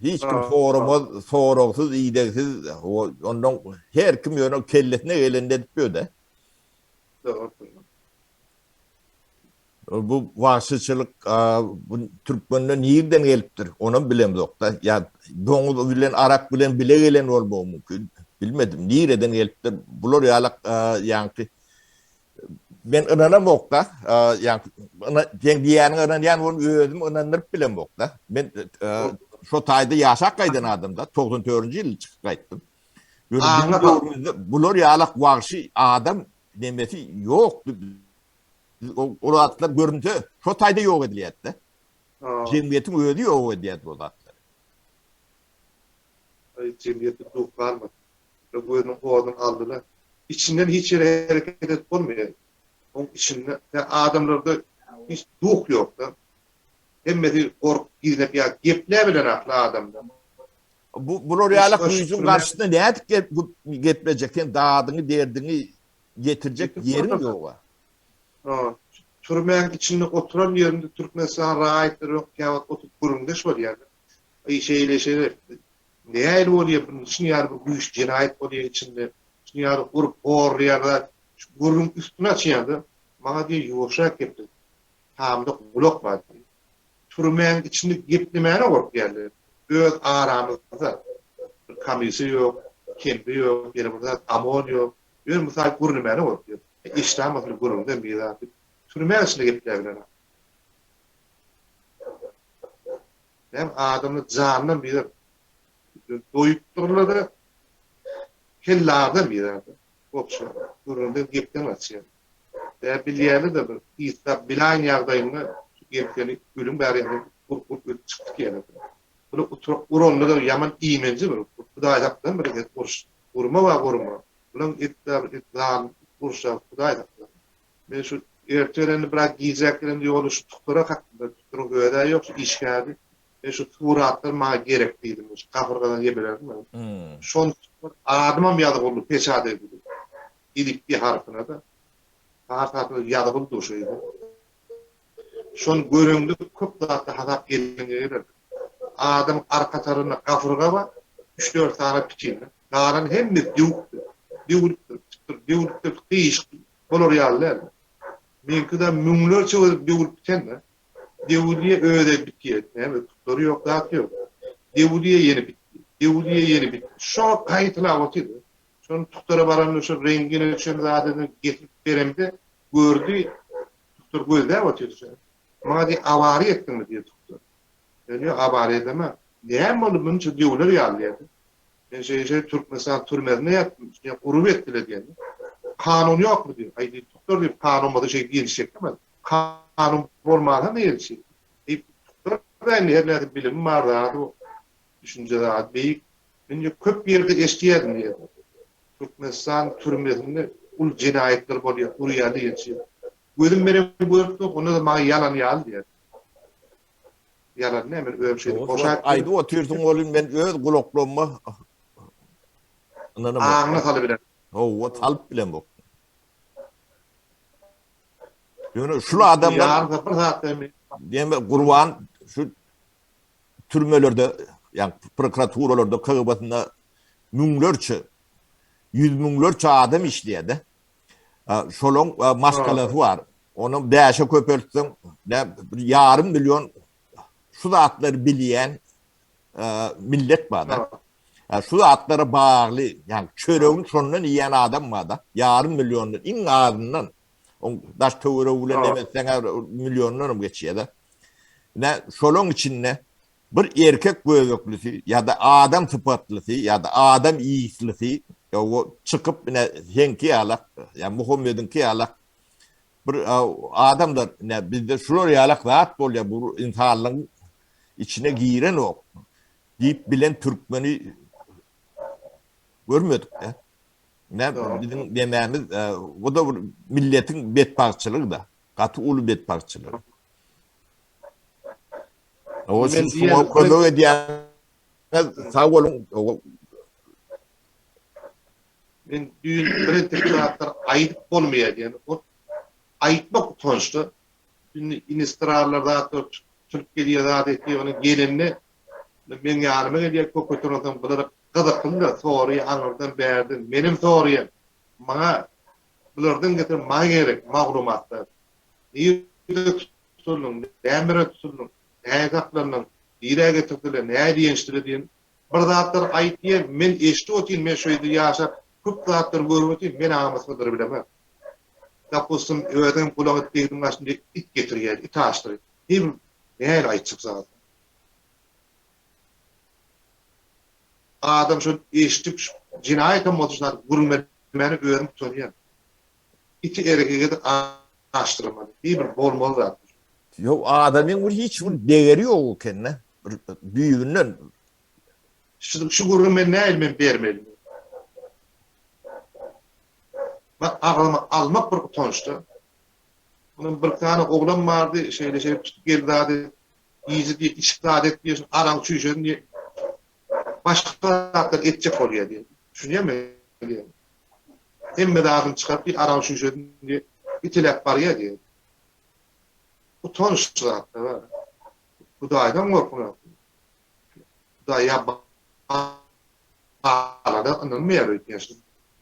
Hiç kim soramaz, soragsyz, idegsiz, ondan her kim ýöne kellesine gelenini edip ýör-de. Bu wagşyçylyk bu türkmenden nirden gelipdir? Onam bilemzokda. Ýa doňuz bilen arak bilen bile gelen bolmagy mümkin. Bilmedim. Nireden gelipdir? Bular ýalak ýaňky men ynanamokda. Ýaňky sen diýýäniňe ynanýan bolup özüm ynandyryp bilemokda. Men şo taýda ýaşap gaýdan adamda. 94-nji ýyl çykyp gaýtdym. Ýöne biziň döwrümizde bular ýalak wagşy adam nemesi ýokdy. Ol zatlar görünse, şo taýda ýok edilýärdi-de. Jemgyýetiň özi ýok edýärdi o zatlary. Aý, jemgyýetde duh galmady. Gözüniň oduny aldylar. Içinden hiç ýere hereket edip bolmaýar. Oň içinde adamlarda hiç duh ýok-da. Hemmesi gorkup gizlenip ýa gepläbilen akly adamlar. Bu bular ýaly güýjüň garşysynda nädip geplejek? Sen dadyňy, derdiňi getirjek ýeriň ýoga. Türmäň içinde oturan ýerinde Türkmenistan raýatlary bilen käwagt oturyp gürrüňdeş bolýarlar. Aý şeýle şeýle nähili bolýar bu şuny ýaly bir güýç jenaýat bolýar içinde. Şuny ýaly urup horlaýar zat. Şu gürrüň üstüni açýarda maňa diýýär ýuwaşrak geple. Tamda gulak bar diýýär. Türmäň içinde geplemäne gorkýarlar. Öz aramyzda bir komissiýa ýok, kempi ýok, ýene bir zat OMON ýok. Ýöne mysal gürlemäne gorkýar. Eşidämasyny gürrüňden bir zat diýip, türmäň içinde gepläbilen. Näme adamlar janyndan bir doýup durlar-da, kellardan bir zat. Gopşa gürrüňden gepden gaçýar. Dä bilýärler-de bir ysgap biläýen ýagdaýynda şu gepseni ölüň bäri ýaly urup-urup ölüp çykdyk ýene. Buny uranda-da ýaman iýmenji bir Hudaý saklasyn bir gezek uruş. Urma bar urma. Bulaň etdä bir et zalym urşa Hudaý saklasyn. Men şu erte gelende biraz gijäk gelende ýola şu tuklara kakdym. Tuktaryň özä ýok şu işgärdi. Men şu suratlar maňa gerek diýdim. Şu gapyrgadan ýebelerdim. Şony adymam ýazgyldy peçat edildi. Elipbiý harpyna-da. Pars harpyna ýazgyldy şo ýerde. Şony göreňde köp zatda hasap eliňe geler. Adamyň arka tarapynda gapyrga bar, üç-dört sany pitin. Galan hemmesi döwükdir. Döwülipdir, bitipdir, döwülipdir, gyýyşyk bolar ýaly däl. Meňki-de müňlerçe gezek döwülip biten-de. Döwülýär, özi bitýär. Näme, tutlary ýok, zat ýok. Döwülýär, ýene bitýär. Döwülýär, ýene bitýär. Şo gaýtalap otyr. Şony tukdara baranda şo rengine düşen zadyny getirip beremde gördi, tuktar gözläp otyrdy şony. Maňa diýdi, awariýa etdiňmi diýdi tuktar. Men ýok, awariýa edemok. Näme boldy munça döwler ýaly diýdi. Men şeýle şeýle Türkmenistan türmesinde ýatdym, şeýle urup etdiler diýende. Kanun ýokmy diýdi. Aý diýdi, tuktar diýdi, kanun bolsa şeýdip ýenişjekmi? Kanun bolmansoň ýenişjek. Diýip, tuktar. da indi her näçe bilimim bar zady düşünje zady beýik. Men ýa köp ýerde eşidýärdim diýýär. Türkmenistan türmesinde uly jenaýatlar bolýar, urýar diýen şey. Gözüm menen görüp dur, onda-da maňa ýalan ýaly diýýär. Ýalan näme, men özüm şeýdip goşaýyp. Aýdyp otyrsyň welin men öz gulaklaryma ynanamok. Aňyna salybilen. Hawa, salyp bilemok. Ýöne şul adamlar Ýarym bir saatda men Diýme Gurban şu türmelerde, ýa prokuraturalarda, KGB-sinde müňlerçe, ýüz müňlerçe adam işleýär-de. Şolaň maşgalasy bar. Onuň bäşe köpeltseň, bir ýarym million şu zatlary bilýän millet bar-da. Şu zatlara bagly, ýagny çöregini şondan iýen adam bar-da. Ýarym milliondan iň azyndan. Oň daş töweregi bilen neme etseň milliondan hem geçýär-de. Ine, şolaň içinde bir erkek göbeklisi ýa-da adam sypatlysy ýa-da adam ýyslysy o çykyp ine seňki ýalak, ýa Muhammediňki ýalak bir adamlar ine bizde şular ýalak zat bolýar bu ynsanlygyň içine girenok diýip bilen türkmeni görmedik-de. Ine biziň demämiz bu da bir milletiň betbagtçylygy-da. Gaty uly betbagtçylyk. O siz şuňa kömek edýäňiz, sag boluň. Men düýn bir entek zatlar aýdyp bolmaýar diýen. O aýtmak utançly. Indi inistrarlar zatlar tutup gelýär zat etýär, ony gelende meň ýanyma gelýär, köp oturansoň bular gyzykly-da soraýar aňyrdan bärden. Menem soraýan. Maňa bulardan getir maňa gerek maglumatlar. Nirede tutuldyň, näme tutuldyň, näme saklandyň, nirä getirdiler, näme diýenişdiler diýen bir zatlar aýtýar, men eşidip otyryn, men şu ýerde ýaşap köp zatlary görüp otyryn, men aňymyzdyr bilemok. Dopustim, özüňem gulagyňa degdiň başyny diýip it getirýär, it açdyr. Diýip, nähili aýtjak zat. Adam şol eşidip, jenaýatam bolsa şu zat gürrüň özüm utanýan. Iti erkege-de açdyrmaly. Diý bir bolmaly zat. Ýok, adamyň bir hiç bir degeri ýok eken-de. Bir düýbünden. Şu şu gürrüňi men nähili men bermeli? Bak agzyma almak bir utançda. Onuň bir sany oglan bardy, şeýle şeýle tutup geldi zady, gije diýip içip zat et diýip, araň çüýşesini diýip, başga zatlar etjek bolýar diýip. Düşünýärmi diýip. Hemme zadyny çykaryp diýip, araň çüýşesini diýip, iteläp barýar diýip. Utanç zatlar bar. Hudaýdan gorkuň. Hudaý ýa Balada ynanmaýar öýdýän şul.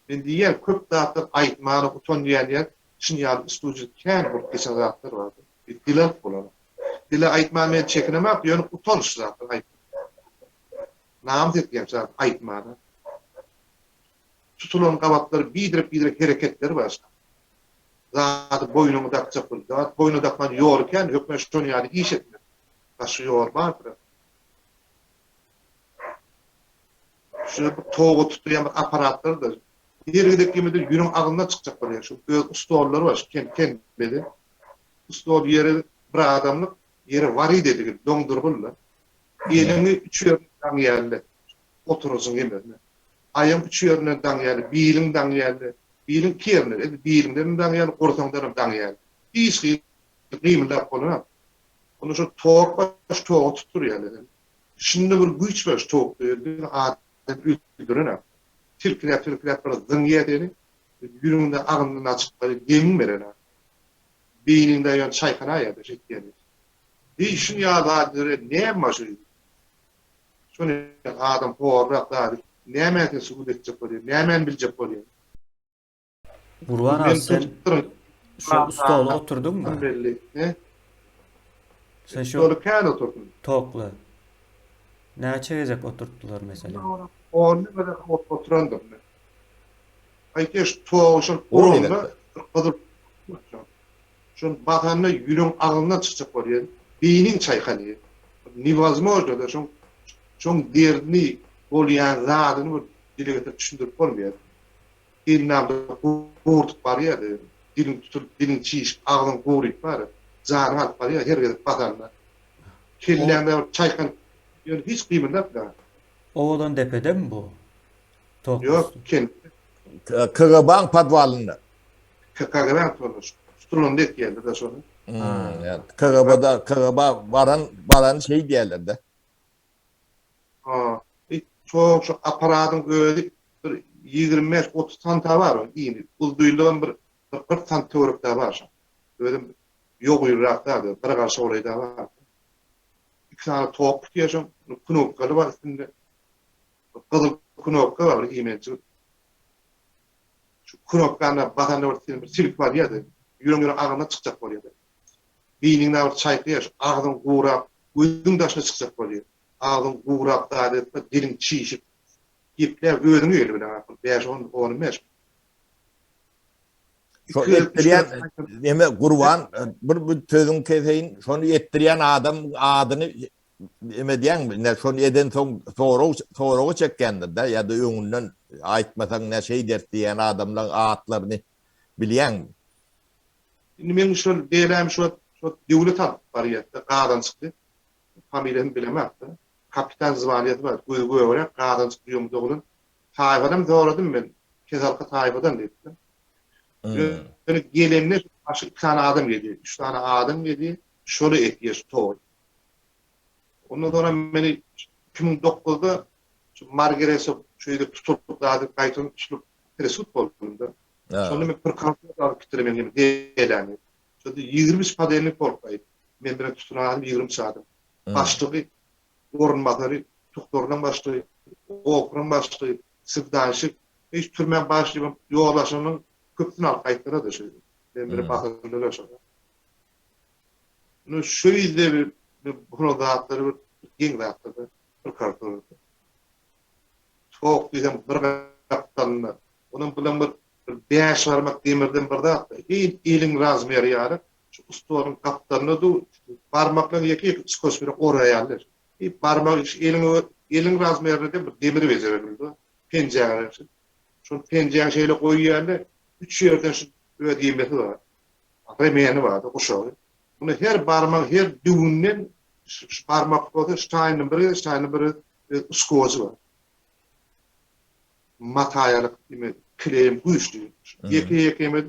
Men diýýän köp zatlar aýtmana utanýan ýer şun ýaly studiýada kän bolup geçen zatlar bar. Bir dil alyp bolanok. Dile aýtman men çekinemok ýöne utanç zatlar aýtmak. Namys etýän zat aýtmana. Tutulan gabatlar biderek biderek hereketleri bar. Zady boýnuňa dakjak bolup. Zat boýnuna dakman ýoly kän hökmän şon ýaly iş etmek. Başga ýol bardyr. Şu bir toga tutýan bir apparatlar-da. Her gezek ýemede ýüregiň agzyndan çykjak bolýar. Şu öz ustollary bar, şu ken ken bede. Ustol ýeri bir adamlyk ýere warid edilip doňdurgyldy. Eliňi üç ýerinden daňýarlar. Oturajyň ýemesine. Aýagyň üç ýerinden daňýarlar, biliň daňýarlar. Biliň iki ýerinden, edil biliňden daňýarlar, gursagyňdan hem daňýarlar. Hiç hili gymyldap bolanok. Onda şol tok bar, şu toga tutdurýarlar. Şunda bir güýç bar şu tokda ýöne adam öldürenak. Tilkiläp tilkiläp bir zyňýar seni. Ýüregiňde agyndan açyp barýar, demiň berenak. Beýniňde ýöne çaýkanaýar-da şeýtýän. Diý şuny ýaly zatlar näme bar şu Şony adam horlap zady nämäni sen subut etjek bolýaň, nämäni biljek bolýaň? Gurban aga sen şu stola oturdyňmy? Belli. He? Sen şu Stoly kän oturdym. Tokly. Näçe gezek oturtdylar meselem? On gezek oturandyr. Aýtýa şu togy şol uranda gyzyl Şol basanda ýüregiň agzyndan çykjak bolýar. Beýniň çaýkanýar. Newozmojno da şoň şoň derdini bolýan zadyny bir dile getirip düşündirip bolmaýar. Elini gurdup barýar. Diliň tutulyp, diliň çişip, agzyň guryp barýar. Janyňy alyp barýar her gezek basanda. Kelläňde bir çaýkanyp, ýöne hiç gymyldap bilemok. Owadan depedemi bu? Tok Ýok, kentde. KGB-iň podwalynda. KGB-iň podwalynda. Tutulanda etýärler-de şony. KGB-da, KGB baran, baran şeý diýýärler-de. Ha, tok şu apparatyň özi bir 25-30 santa bar oň ini. Uzynlygam bir 40 sant töwerekde bar şoň. Özem ýogynrak däl, bir garşa golaýda bar. Iki sany tok gitýär şoň, knopkaly bar üstünde. Gyzyl knopka bar bir imenjik. Şu knopkany basanda bir sen bir silkip alýardy. Ýüregiň ýüregiň agzyndan çykjak bolýardy. Beýniň bir çaýkaýar, şu agzyň gurap, gözüň daşyna çykjak bolýar. Agzyň gurap zat etme, diliň çişip, gepläp özüňe gelip bileňok. 5 10 15. Şo etdirýän neme Gurban bir bir sözüň keseýin, şony etdirýän adam adyny neme diýäňmi? Ne şony eden soň sorag soraga çekýändir-de ýa-da öňünden aýtmasaň ne şeý ders diýýän adamlaryň atlaryny bilýäňmi? Indi meň şol beläm şo şo döwlet alyp barýar-da, gazançykly. Familiýasyny bilemok-da. Kapitan zwaniýasy bar, gözi gögräk, gazançykly ýomut oglan. Taýfadan soradym men, Kesalka taýfadan diýipdir. Ýöne gelende başga iki sany adam geldi, üç sany adam geldi, şoly etýär şu toý. Ondan soňra meni 2009-da şu Margerese şu ýerde tutulyp zady gaýtadan tutulyp presud boldum-da. Şonda men prokuratura alyp gitdiler meni deläni. Şonda 23 podelnik bolup gaýtdy. Men bilen tutulan adam 23 adam. Başlygy orunbasary, tuhtorynyň başlygy, okrugyň başlygy, swdanşik, hiç türmäň başlygy ýolbaşçynyň köpüsini alyp gaýtdylar-da şu ýerde. Men bile basyldylar şolar. Indi şu ýerde bir bulan zatlary bir geň zatlar-da, prokuraturada. Tok diýseň bir gapdalynda, onam bulan bir bir bäş barmak demirden bir zat, eý eliň razmeri ýaly şu stoluň gapdalynda dur, barmaklaryň ýeke-ýeke skoç bilen oraýarlar. Bir barmak şu eliň eliň razmerinde bir demir bejerebildi. Penjäňe şu. Şol penjäňi şeýle goýýarlar, üç ýerden şu öz ýemesi bar. Remeni bar, guşagy. Muny her barmak, her düwünden şu barmak bolsa şu taýyndan bir gezek, şu taýyndan bir gezek öz skojy bar. Mata ýaly ime kleýim güýçli. Ýeke-ýeke eme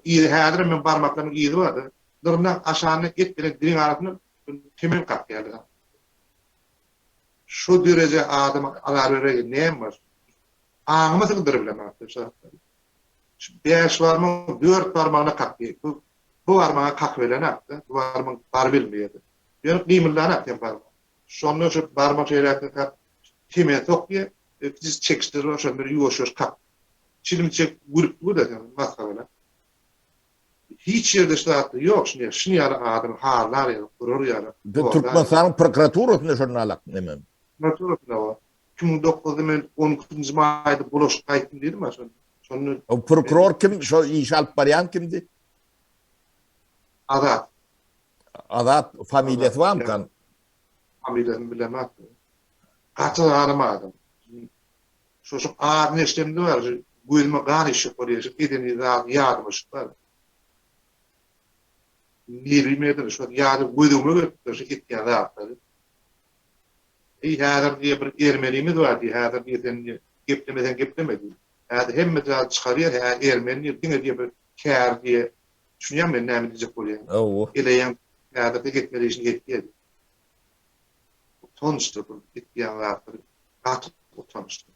yzy häzirem meň barmaklarymyň yzy bar. Dyrnak aşanda et bilen diliň arasynda temen kakýarlar. Şo dereje adama azar beräýen näme bar? Aňyma sygdyryp bilemok şu zatlary. Şu bäş barmagyň dört barmagyna kakýar. Bu bu barmaga kakyp bilenok-da. Bu barmak barybilmeýär. Ýöne gymyldanok sen barmak. Şonda şu barmak şeýläk kak temen sokýar. Kiçijik çekişdir bar, şonda bir ýuwaş-ýuwaş kak. Çilim çekip gülüp dur-da sen masgaralap. Hiç ýerde şu zatlar ýok, şuny şuny ýaly adam harlar ýaly, gurar ýaly. Türkmenistanyň prokuraturasynda şonda alak neme? Prokuraturasynda bar. 2009-da men 12-nji maýda bulaşyp gaýtdym diýdim-ä şonda. Şonda O prokuror kim? Şo işi alyp barýan kimdi? Azat. Azat familiýasy barmykan? Familiýasyny bilemok. Gaty zalym adam. Şo şu adyny eşidemde bar, şu gözüme gan işip bolýar, şu edeni zady ýadyma düşüp bar. Nerwim ýerden şu ýady gözüme gelip dur şu etýän zatlary. Eý häzir diýe bir ermenimiz bar diýe, häzir diýe sen diýe geplemeseň gepleme diýe. Häzir hemme zady çykarýar, hä ermeni diýe diňe diýe bir kär diýe. Düşünýäňmi men näme diýjek bolýanymy? Hawa. Eleýäň häzir de etmeli işini etýär. Utançdyr bu etýän zatlary gaty utançdyr.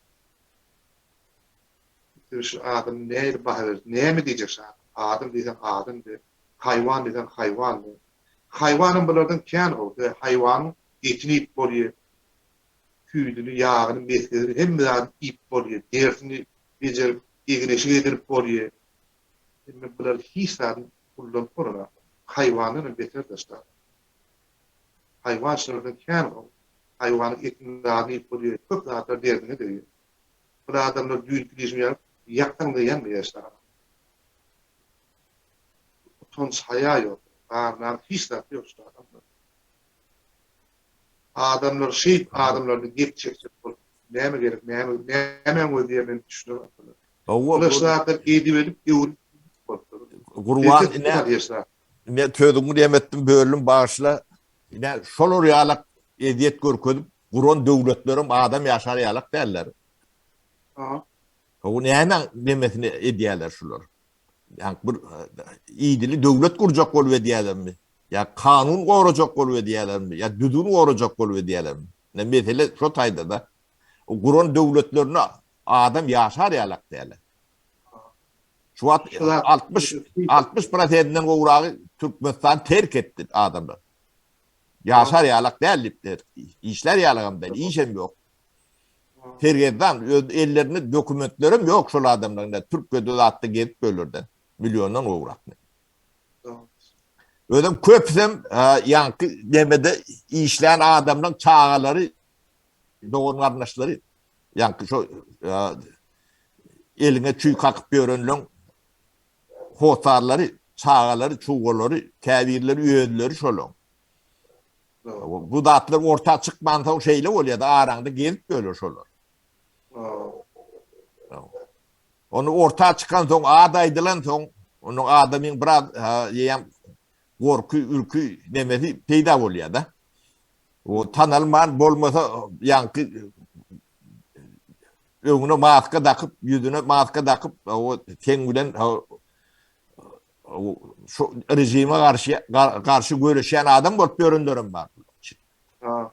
Siz şu adam nähili baha berdi näme diýjek şu adam adam diýseň adam diý haýwan diýseň haýwan diý haýwanam bulardan kän gowy sebäbi haýwanyň etini iýip bolýar süýdüni ýagyny mesgesini hemme zadyny iýip bolýar derisini bejerip egin eşik edinip bolýar indi bular hiç zadyny ullanyp bolanok haýwandanam beterdir şu adam. Haýwan şulardan kän gowy. Haýwanyň etini zadyny iýip bolýar, köp zatlar derdiňe degýär. Bir adamlar düýnki diýşim ýaly ýaksaň-da ýanmaýar şu adam. Utanç haýa ýok, ar-namys hiç zat ýok şu adamda. Adamlar şeýdip adamlardan gep çekjek bolup näme gerek, näme nämäň gözleýär men düşünemok. Bular şu zatlar edip edip öwrüp bolupdyr. Gurban ine Men sözüňi diýem etdim, böldüm, bagyşla. Ine şolar ýalak ezýet görkezip guran döwletlerem adam ýaşar ýalak däller. Aha. O näme nemesini edýärler şular? Ýa bir idili döwlet gurjak bolup edýärlermi? Ýa kanun gorajak bolup edýärlermi? Ýa düzgün gorajak bolup edýärlermi? Ine mesele şo taýda-da. Guran döwletlerinde adam ýaşar ýalak däl. Şu wagt 60 60 prosentinden gowragy Türkmenistan terk etdi adamlar. Ýaşar ýalak däl diýip, işlär ýalagam däl, işem ýok. Sergezdan öz ellerinde dokumentlerem ýok şol adamlaryň da Türkiýede zatda gezip bölerde milliondan gowrak. Özem köpüsem ýaňky nemede işlän adamlaryň çagalary, dogan garyndaşlary ýaňky şo eliňe çüý kakyp ýörenleň hossarlary, çagalary, çugalary, käbirleri özleri şolaň. Bu zatlar orta çykmansoň şeýle bolýar-da, araňda gezip ýörler şolar. Ony orta çykansoň, ad aýdylansoň, onuň adamyň biraz ýeýem gorky, ürki nemesi peýda bolýar-da. O tanalman bolmasa ýaňky öňüne maska dakyp, ýüzüne maska dakyp, o seň bilen şu rejime garşy garşy göreşýän adam bolup ýörenlerem bar. Ha.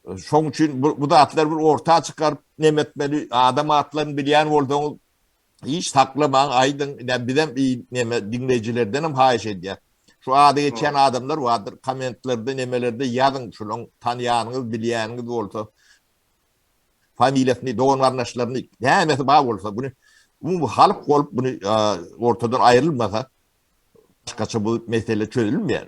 Şoň üçin bu, bu zatlar bir orta çykaryp neme etmeli, adam atlaryny bilýän bolsaňyz hiç saklamaň, aýdyň. Ine bizem neme diňleýjilerden hem haýyş edýär. Şu ady geçýän adamlar bardyr, kommentlerde, nemelerde ýazyň, şulaň tanýanyňyz, bilýäniňiz bolsa. familiýasyny, dogan-garyndaşlaryny, nämesi bar bolsa, buny umumy halk bolup buny ortadan aýrylmasa, başgaça bu mesele çözülmeýär.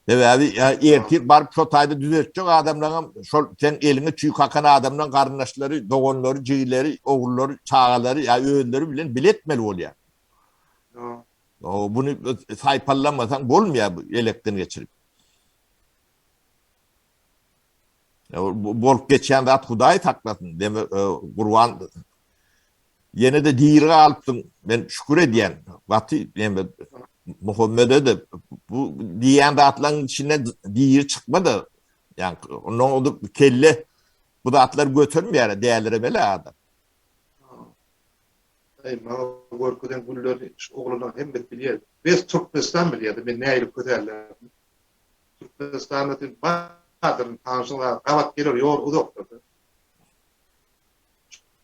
Sebäbi ertir baryp şo taýda düzeltjek adamlaryňam şol sen eliňe çüý kakan adamlaryň garyndaşlary, doganlary, jigileri, ogullary, çagalary ýa özleri bilen bile etmeli bolýar. Buny saýpallamasaň bolmaýar bu elekden geçirip. Bolup geçýän zat Hudaý saklasyn. Deme Gurban ýene-de diri galypsyň. Men şükür edýän. Gaty deme Muhammede-de bu diýýän zatlaryň içinden diri çykma-da. Ýa ondan o kelle bu zatlary götermeýär, däliremeli adam. Eý, maňa görkezen günlerini şu oglanlaryň hemmesi bilýär. Bes Türkmenistan bilýär-de, men nähili kösärlärim. Türkmenistanda sen bardyr, tanşyň bar, gabat geler, ýol uzakdyr.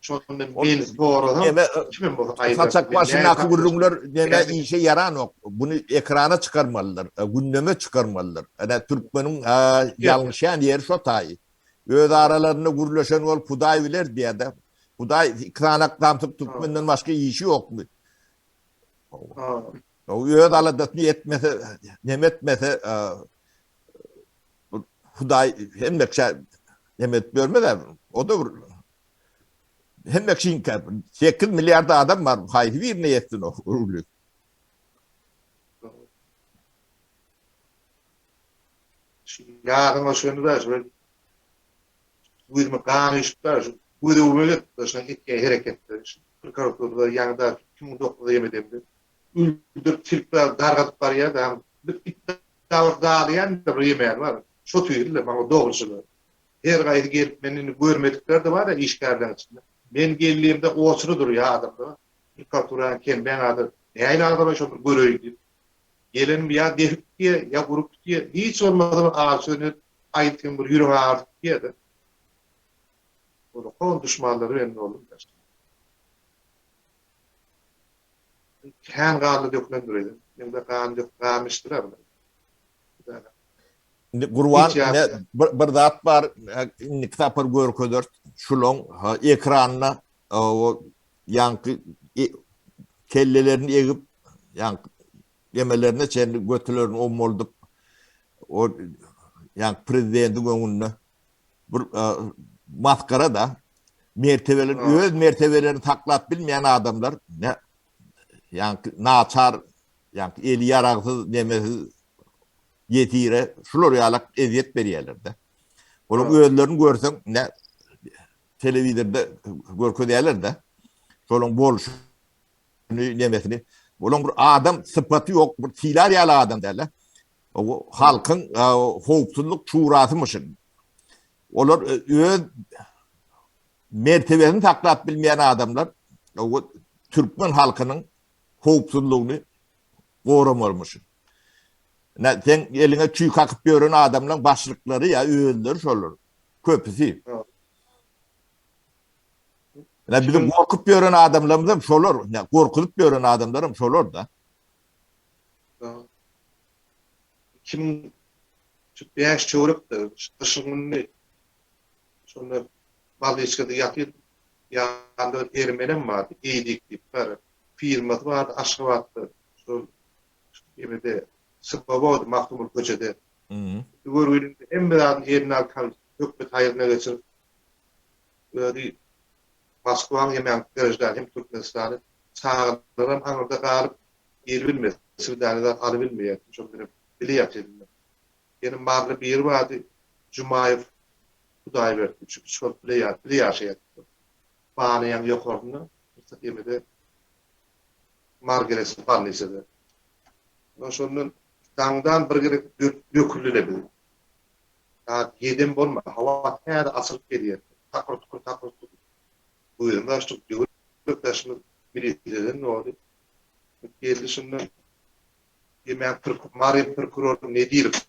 Şonda meni sorasaň, kimem bolsa aýdar. Saçak başyndaky gürrüňler neme işe ýaranok. Buny ekrana çykarmalydyr, gündeme çykarmalydyr. Ene türkmeniň ýalňyşýan ýeri şo taýy. Öz aralarynda gürleşen bolup Hudaý biler diýýär-de. Hudaý iki sany samsyk türkmenden başga işi ýokmy? Öz aladasyny etmese, neme etmese, Hudaý hemme kişä neme edip ýörmez-ä. O-da bir hemme kişiňkä 8 milliard adam bar, haýsy birine ýetsin o uly. Ýadyňa düşende şu gözüme gan üýşüp şu göz öňüme gelip şunuň etýän hereketleri, şu prokuraturada ýaňy-da 2009-da ýem edemde öldürip silip dargadyp barýar-da, bir it dagy daglaýan-da bir ýemäni bar. Şo tüýsli-de maňa dogruçyl. Her gaýsy gelip meni indi görmedikler-de bar-da işgärleriň içinde. Men geldiğimde oçury durýar adamlar. Prokuraturanyň kemben ady nähili agzalaý şony bir göreýin diýip. Gelenim ýa dehip diýýär, ýa urup diýýär. Hiç bolmasa bir agy sözüni aýtgyn bir ýürek agyrdyp diýýär-de. Olakan duşmanlary belli boldy. Kän ganly dökülendir öýdem. Meňde gan dök, gan içdiler bular. Indi Gurban ine bir, bir zat bar, indiki sapar görkezer. Şulaň ekranda o ýaňky e, kellelerini egip, ýaňky emelerine çenli götülerini ommaldyp o ýaňky prezidentiň öňünde bir maskara da mertebelerini öz mertebelerini saklap bilmeýän adamlar ne ýaňky naçar ýaňky eli ýaragsyz nemesiz ýesire şular ýalak ezýet berýärler-de. Olaryň özlerini görseň ne telewizorda görkezýärler-de. Şolaryň bolşuny nemesini. Olaryň bir adam sypaty ýok, bir sylar ýaly adam däl-de. Halkyň howpsuzlyk şurasymyşyn. Olar öz mertebesini saklap bilmeýän adamlar türkmen halkynyň howpsuzlygyny goramalymyşyn. Ine, seň eliňe çüý kakyp ýören adamlaň başlyklary ýa özleri şolar. Köpüsi. Ine, bizi gorkup ýören adamlarymyz hem şolar. Ine, gorkuzyp ýören adamlar hem şolar-da. 2005 töwerekde gyşyň güni şonda bolniçkada ýatyp, ýanynda bir ermenem bardy, Eýdik diýip bir firmasy bardy Aşgabatda. Şol Emede Swobody Magtymguly köçede. Görgüliň hemme zadyny eline alyp hökümet haýryna geçirip özi Moskwanyň hem Graždan hem Türkmenistany çagalaram aňyrda galyp gelibilmez swidaniýa zat alybilmeýär şol bilen bile ýatyrdylar. Ýene maryly biri bardy Jumaýew Hudaýberdi üç üç bolup bile ýa bile ýaşaýardyk. Banaýaň ýokarynda emede Margaret bolnisada. Ondan şondan daňdan bir gezek döküldi-le biz. Saat ýedem bolma, howa täze açylyp gelýär. Takyr-tukur, takyr-tukur. Gözümizi açdyk, döwlet daşymyz miliseden doldy. Geldi şunda Ýemäň prokuror, Mary prokurory Nedirow.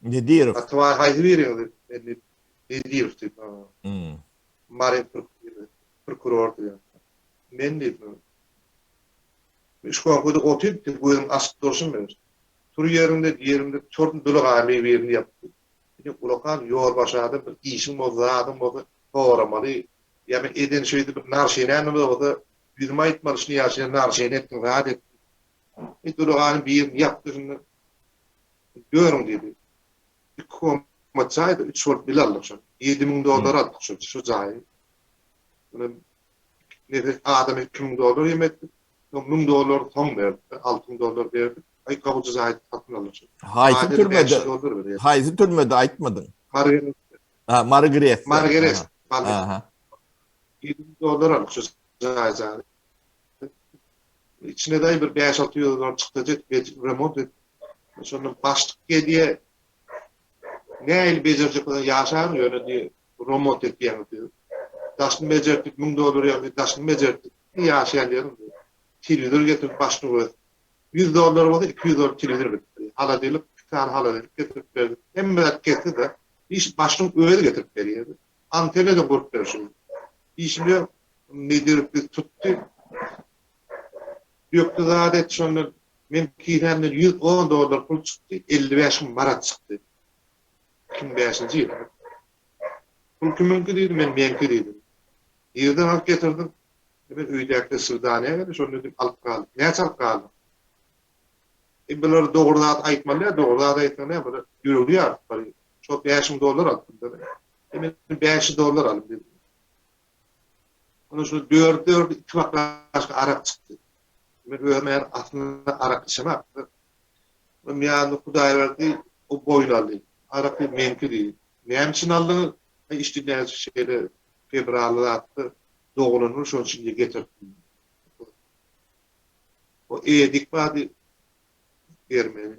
Nedirow. Atybaý haýsy biriňiz? Nedirow diýip. Mary prokuror diýip. Men diýip. Şkoňkuda otyp diýip gözüň açyp durşum men. Tur ýeriňde ýerimde turdum dulagamy birini ýapdy. Indi ulakan ýolbaşy adam bir işiň bolsa zadyň bolsa soramaly. Ýa men eden şeýdip bir narşenäni bolsa ýüzüme aýtmaly şuny ýa şeýle narşene etdiň zat etdiň. Indi dulagany birini ýapdy şunda. Dörüň diýdi. Iki komnat jaýda üç bolup bile aldyk şony. 7000 dollar aldyk şu şu jaýy. Muny Nefes adamy 2000 dollar ýem etdik. Soň 1000 dollar soň berdik. 6000 dollar berdik. Aý gawujy jaý satyn aldyk. Haýsy türmede? Haýsy türmede aýtmadyň? Mary. Ha, Mary Gres. Mary Gres. Aha. 7000 dollar aldyk şu jaý jaý. İçine daý bir 5-6 ýüz dollar çykdajy etip, remont etdik. Şonda başlyk gelýär. Nähili bejerjek bolsaň ýaşaryn ýöne diýip remont etýäňiz diýip. Daşyny bejertdik 1000 dollar ýa daşyny bejertdik. Ýaşaýan ýerim diýip. Telewizor getirip başyny goýup. 100 dollar bolsa 200 dollar telewizor getirip. Holodilnik, iki sany holodilnik getirip berdi. Hemme zat gelse-de, iş başlygyň özi getirip berýärdi. Antena-da gurup berşimiz. Işim ýok. Nedirip bizi tutdy. Dökdi zat etdi şonda. Men kisämden 110 dollar pul çykdy, 55 müň manat çykdy. 2005-nji ýyl. Pul kimiňki diýdi, men meňki diýdim. Nireden alyp getirdiň? Men öýdäki swidaniýa geldi, şonda diýip alyp galdym. Näçe alyp galdyň? E bular dogry zat aýtmaly däl, dogry zat aýtsaň näme, bular ýüregini ýaryp barýar. Şo 5000 dollar alypdym. E men 500 dollar aldym diýdim. Ondan şo dört-dört iki baklažka arak çykdy. Men özüm ýaly aslynda arak içemok. Onuň ýanynda Hudaýberdi o boýun aldy. Arak diýip meňki diýdi. Näme üçin aldyňyz? Aý içdi näçe şeýle fewralda zatda doglan gün şonuň üçin diýip getirdim. O Edik bardy ermeni.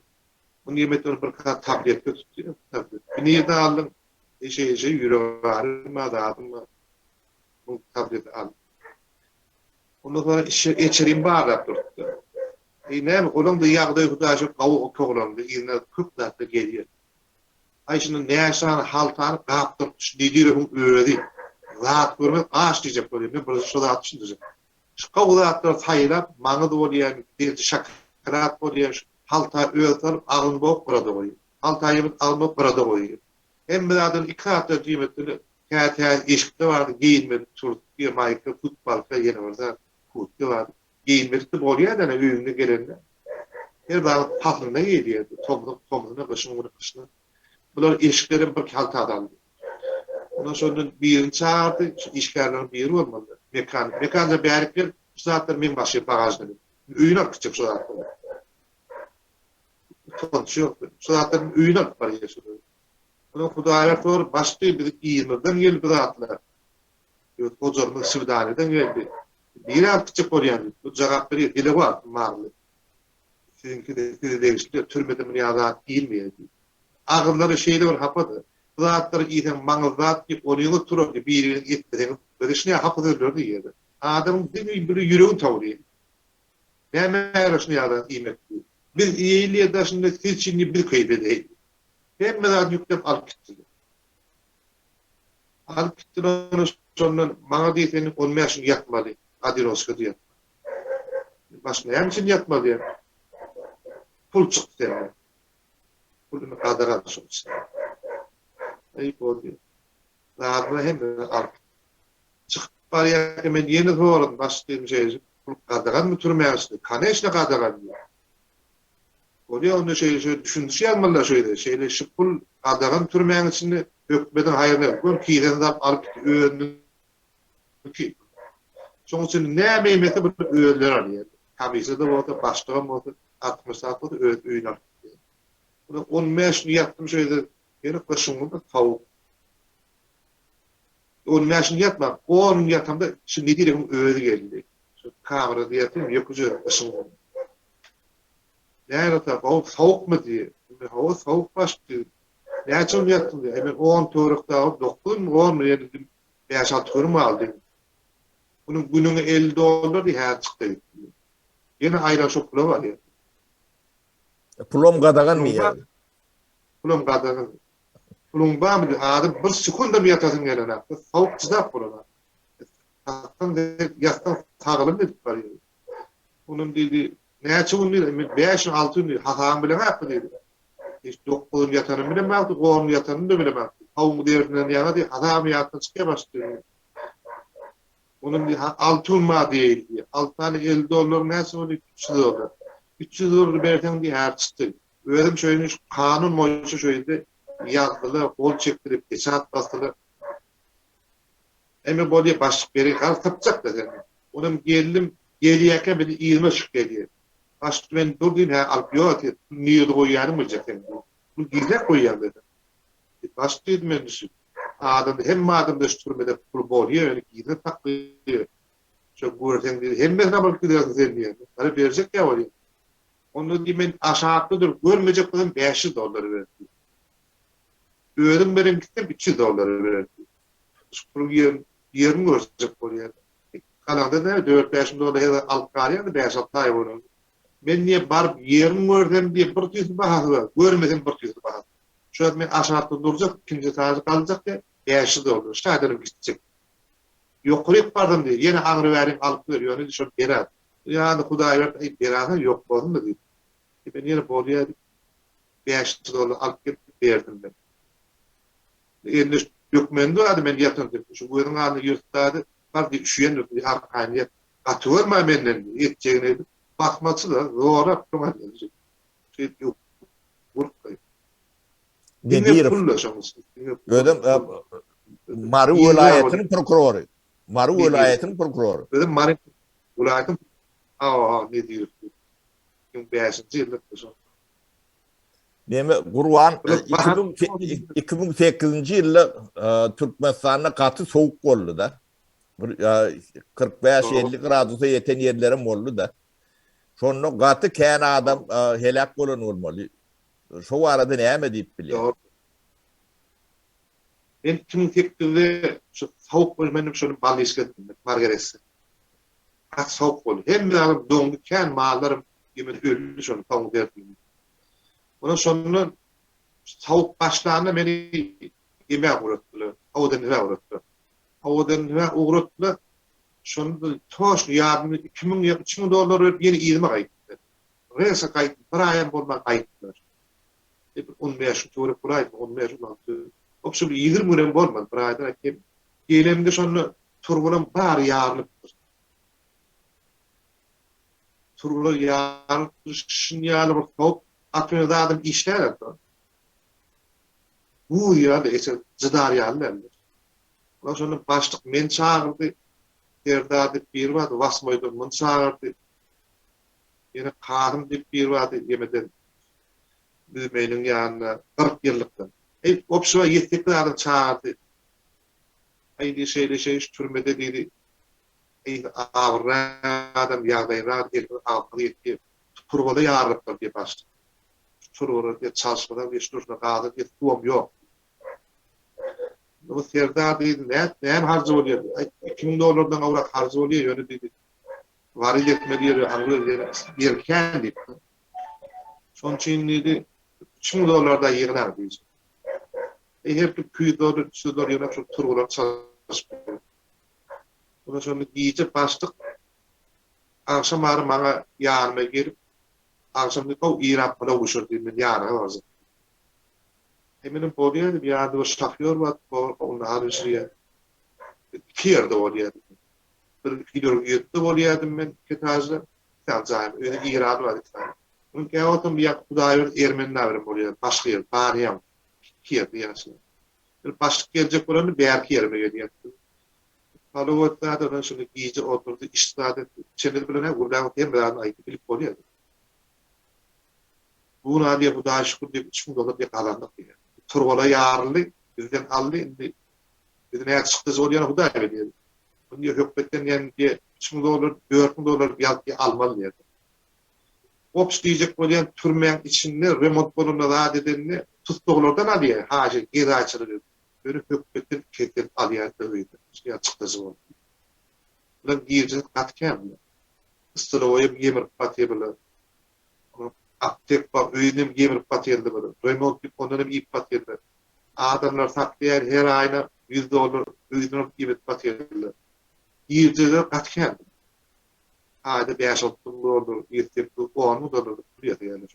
Muny ýemekden bir kat tabletka tutdy. Tabletka. Nirden aldyň? E şeýle şeýle ýürek agyrym bar, zadym bar. Bu tableti al. Ondan sonra işe eçerim barlap durupdy. E näme, olaň-da ýagdaýy Hudaýa şükür gawy ok oglandy, yzyna köp zatlar gelýär. Aý şunda näçe sany haltany gapdyryp şu Nedirowyň özi. Zat görmez aç diýjek bolýar. Men bir şu zat düşündirjek. Şu gowy zatlary saýlap, maňyz bolýar, belki şokolad bolýar, şu halta özi salyp agzyny bogup gyrada goýýar. Halta ýemip agzyny bogup gyrada goýýar. Hemme zadyny iki saatda diýmekde Tä-tä eşikde bardy, geýinmedik turtki, maýka, futbalka, ýene bir zat, kurtka bardy. Geýinmedik-de bolýar-da, ene öýüňde gelende. Her zady paslynda geýilýärdi. Tomsuň tomsuna, gyşyň güni gyşyna. Bular eşiklerem bir haltada aldy. Ondan şondan birini çagyrdy, şu işgärleriň biri bolmaly. Mekan, Mekan-da bärik gel, şu zatlary meň maşyn bagažyna mün. Öýüne alyp gitjek şu zatlary. Utanç ýok. Şu zatlary öýüne alyp barýar şulary. Muny Hudaýa sor, başdy biziň yzymyzdan geldi bu zatlar. Öz hojalygymyz Swidaniýadan geldi. Nirä alyp gitjek bolýaň diýip, bu jogap berýär, dilewar, maryly. Siziňki-de size degişli, türmede muny ýaly zat iýilmeýär diýdi. Agyzlary şeýle bir hapady. Bu zatlary iýseň maňyz zat diýip onyňyz turar diýip biri-biriňi etmeseňiz özi şuny hapa sözler diýýärler. Adamyň diňe bir ýüregini towlaýar. Näme gerek şuny ýaly zat iýmek diýip. Biz iýeýli diýýär daşynda siz üçin diýip biz keýp edeýli. Hemme zadyny ýükläp alyp gitdiler. Alyp gitdiler ony şondan maňa diýdi sen 15 gün ýatmaly adinoçka diýýär. Baş näme üçin ýatmaly diýýär. Pul çykdy senden. Puluny gadagan şoň içinde. Aý boldy. Zadyny hemmesini alyp çykyp barýarka men ýene soradym, baş diýdim şeýle pul gadaganmy türmäň içinde? Koneçne gadagan diýdi. Bolýa onda şeýle şeýle düşündiriş ýazmalylar şeýle. Şeýle şu pul gadagan türmäň içinde hökümediň haýryna gör kisesini salyp alyp gitdi özüniňki. Şoň üçin näme iýmese bu özleri alýar. Komissiýada bolsa, başlygam bolsa, 60 saat bolsa öz öýüne alyp gidýär. Ine 15 gün ýatdym şu ýerde, ýene gyşyň güni sowuk. 15 gün ýatman, 10 gün ýatamda şu Nedirewiň özi geldi. Şu kamerada ýatyryn, ýöküje gyşyň güni. Näme gowy sowukmy diýýär. Men hawa sowuk baş diýdim. Näçe gün ýatdyň diýýär. Men 10 töwerek dagy 9 gün, 10 gün ýa 5-6 günüm galdy diýdim. Munuň günüňe 50 dollar diýip häzir çykda gitdi. Ýene aýran şo pula barýar. Pulam gadagan diýýär. Pulam gadagan. Puluň barmy diýip adam bir sekundam ýatasyň gelenok. Sowuk çydap bolanok. Ýatsaň ýatsaň sagylym edip barýar. Onuň diýdi, näçe gün diýdi, men 5 gün, 6 gün diýdi, hasabyň bileňakmy diýdi. Hiç 9 gün ýatanymy bilemokdy, 10 gün ýatanymy da bilemokdy. Sowugyň derdinden ýaňa diýdi, hasabym ýatdan çykýar başda diýdi. Onuň diýdi, 6 gün bar diýdi. 6 sany 50 dollar näçe boldy? 300 dollar. 300 dollar berseň diýdi, häzir çykdy. Özüm şeýle kanun boýunça şeýle ýazdylar, gol çekdirip, peçat basdylar. Eme bolýa başlyk beri gal sypjak-da sen. Onam geldim, gelýärkä meni yzyma düşüp gelýär. Başlyk men dur diýdim, hä alyp ýok diýip, pul nirede goýýanyňy biljek sen diýip. Pul gizläp goýýan dedim. Başlyk diýdim men şu adamda hemme adamda şu türmede pul bolýar, ýöne gizlin saklaýar. Şo görseň diýdi, hemmesini alyp gidersiň sen diýýär. Gara berjek ýa bolýar. Onda diýip men aşakda durup görmejek bolsam 500 dollar ber diýip. Özüm beren gitsem 300 dollar berer diýip. Şu puluň ýerini ýerini görjek bolýar. Galaňda näme 4-5 müň dollar her alyp galýar-da 5-6 aý bolan. Men diýip baryp ýerini görsem diýip bir tüýsli bahasy bar, görmesem bir tüýsli bahasy. Şu wagt men aşakda durjak, ikinji etažy galjak diýip 500 dollar şaýdanam gitjek. Ýokaryk barsam diýip ýene aňry bärik alyp ber, ýöne şol berer. Ýa-da Hudaýberdi aý berersen ýok bolsun-da diýip. Men ýene bolýar diýip 500 dollar alyp gelip berdim men. Elinde şu dökmeni bardy, men ýatan diýip, şu gözüň alnynda ýyrtdady, bar diýip, üşüýendir diýip, arkaýyn ýat. Gaty görme menden diýip, etjegini edip, basmaçy-da, zorap şoňa diýip, şeýdip urup goýdy. Diňe Nedirow. pul-da şoň üçin, diňe pul. Özem Mary welaýatynyň prokurory. Mary welaýatynyň prokurory. Özem Mary welaýatynyň hawa, hawa, Nedirow diýip. 2005-nji ýylda şo. Neme Gurban 2008-nji ýylda Türkmenistanda gaty sowuk boldy-da. Bir 45-50 gradusa ýeten ýerlerem boldy-da. Şonda gaty kän adam heläk bolan bolmaly. Şo barada näme diýip bilýäň? Men 2008-de şu sowuk boldy, men şony balniçka etdim, Margaretse. Gaty sowuk boldy. Hemme adam doňdy, kän mallaram ýemedi, öldi şony sowugyň derdinden. Ondan şonda sowuk başlanda meni ýemäge ugratdylar. Owadan nirä ugratdylar. Owadan nirä ugratdylar. Şonda toşny ýadymda 2000 ýa 3000 dollar berip ýene yzyma gaýtdylar. Resa gaýtdym, bir aýam bolman gaýtdylar. Bir 15 gün töwerek bolaýdy, 15 gün alty. Obşem 20 günem bolmady, bir aýdan kem. Gelemde şonda turbalam bary ýarylypdyr. Turbalar ýarylypdyr, şun ýaly bir sowuk atmosferada adam işläberdi. Buz ýaly, eçe jydar ýaly däldir. Ondan şonda başlyk meni çagyrdy, Serdar diýip biri bardy, Wasmoýdan muny çagyrdy. Ýene Kasym diýip biri bardy, ýemeden Büzmeýiniň ýanynda 40 ýyllykdan. Eý, obşywa ýedi-sekiz adam çagyrdy. Aý diýdi, şeýle şeýle şu türmede diýdi, Abraý adam ýagdaýyny elsiz agzyna ýetýär. Turbada ýarylypdyr diýip açdyk. Şu turbalary diýip çalyşmasaň diýip şu durşuna gaza diýip suwam ýok. Bu Serdar diýdi, nä, näme harjy bolýar? Aý, 2000 dollardan gowrak harjy bolýar, ýöne diýdi. Warid etmeli ýeri, aňry ýeri, ýeri kän diýipdir. Şonuň üçin diýdi, 3000 dollar da ýygnaň diýdi. E, her kim 200 dollar, 300 dollar ýygnap, şol turbalary çalyşyp. Ondan şonda gije başlyk agşam ary maňa ýanyma gelip, agşam diýip, gowy irap palaw bişir diýip, men ýanyňa barjak. E menem bolýar diýip, ýanynda bir şofýor bar, ol nahar bişirýär. Iki ýerde bolýar. Bir Hidrogirtde bolýardym men, iki etažda, iki sany jaýym, özi Eýrany bar iki sany. Onuň käwagtam bir ýa Hudaýberdi ermeni bilen bolýar, başga ýer, Banyýam, iki ýerde ýaşaýar. Bir başlyk geljek bolanda bärki ýerime gelýär. Palow etdi ondan şonda gije oturdy, içdi zat etdi. Içenimiz bilen-ä gürläp hemme zadyny aýtdy, bilip bolýar. Bu gün diýýär, Hudaýa şükür diýip, 3000 dollar diýip gazandyk diýýär. Turbala ýaryldy, bizden aldy, indi bizi näçe çykdajy bolýany Hudaý bilýär. Muny diýýär, hökümetden diýen diýýär, 3000 dollar, 4000 dollar ýazyp diýýär, almaly diýýär. Opş diýjek bolýan türmäň içinde remont bolanda zat edende tussaglardan alýar, haýyş gedaýçylyk edip. Ýöne hökümetden keselip alýar öýüne. Şeýle çykdajy boldy. Bular girjesi gaty kän bular. Stolowoýam ýemirip batýar bular. Aptek bar, öýünem ýemirip batýarlar bular. Remont diýip ondan hem iýip batýarlar. Adamlar saklaýar her aýyna 100 dollar öýünden alyp iýip batýarlar. Girjeleri gaty kän. Aýda 5-6 müň dollar, 7-8 10 müň dollar pul ýasaýarlar.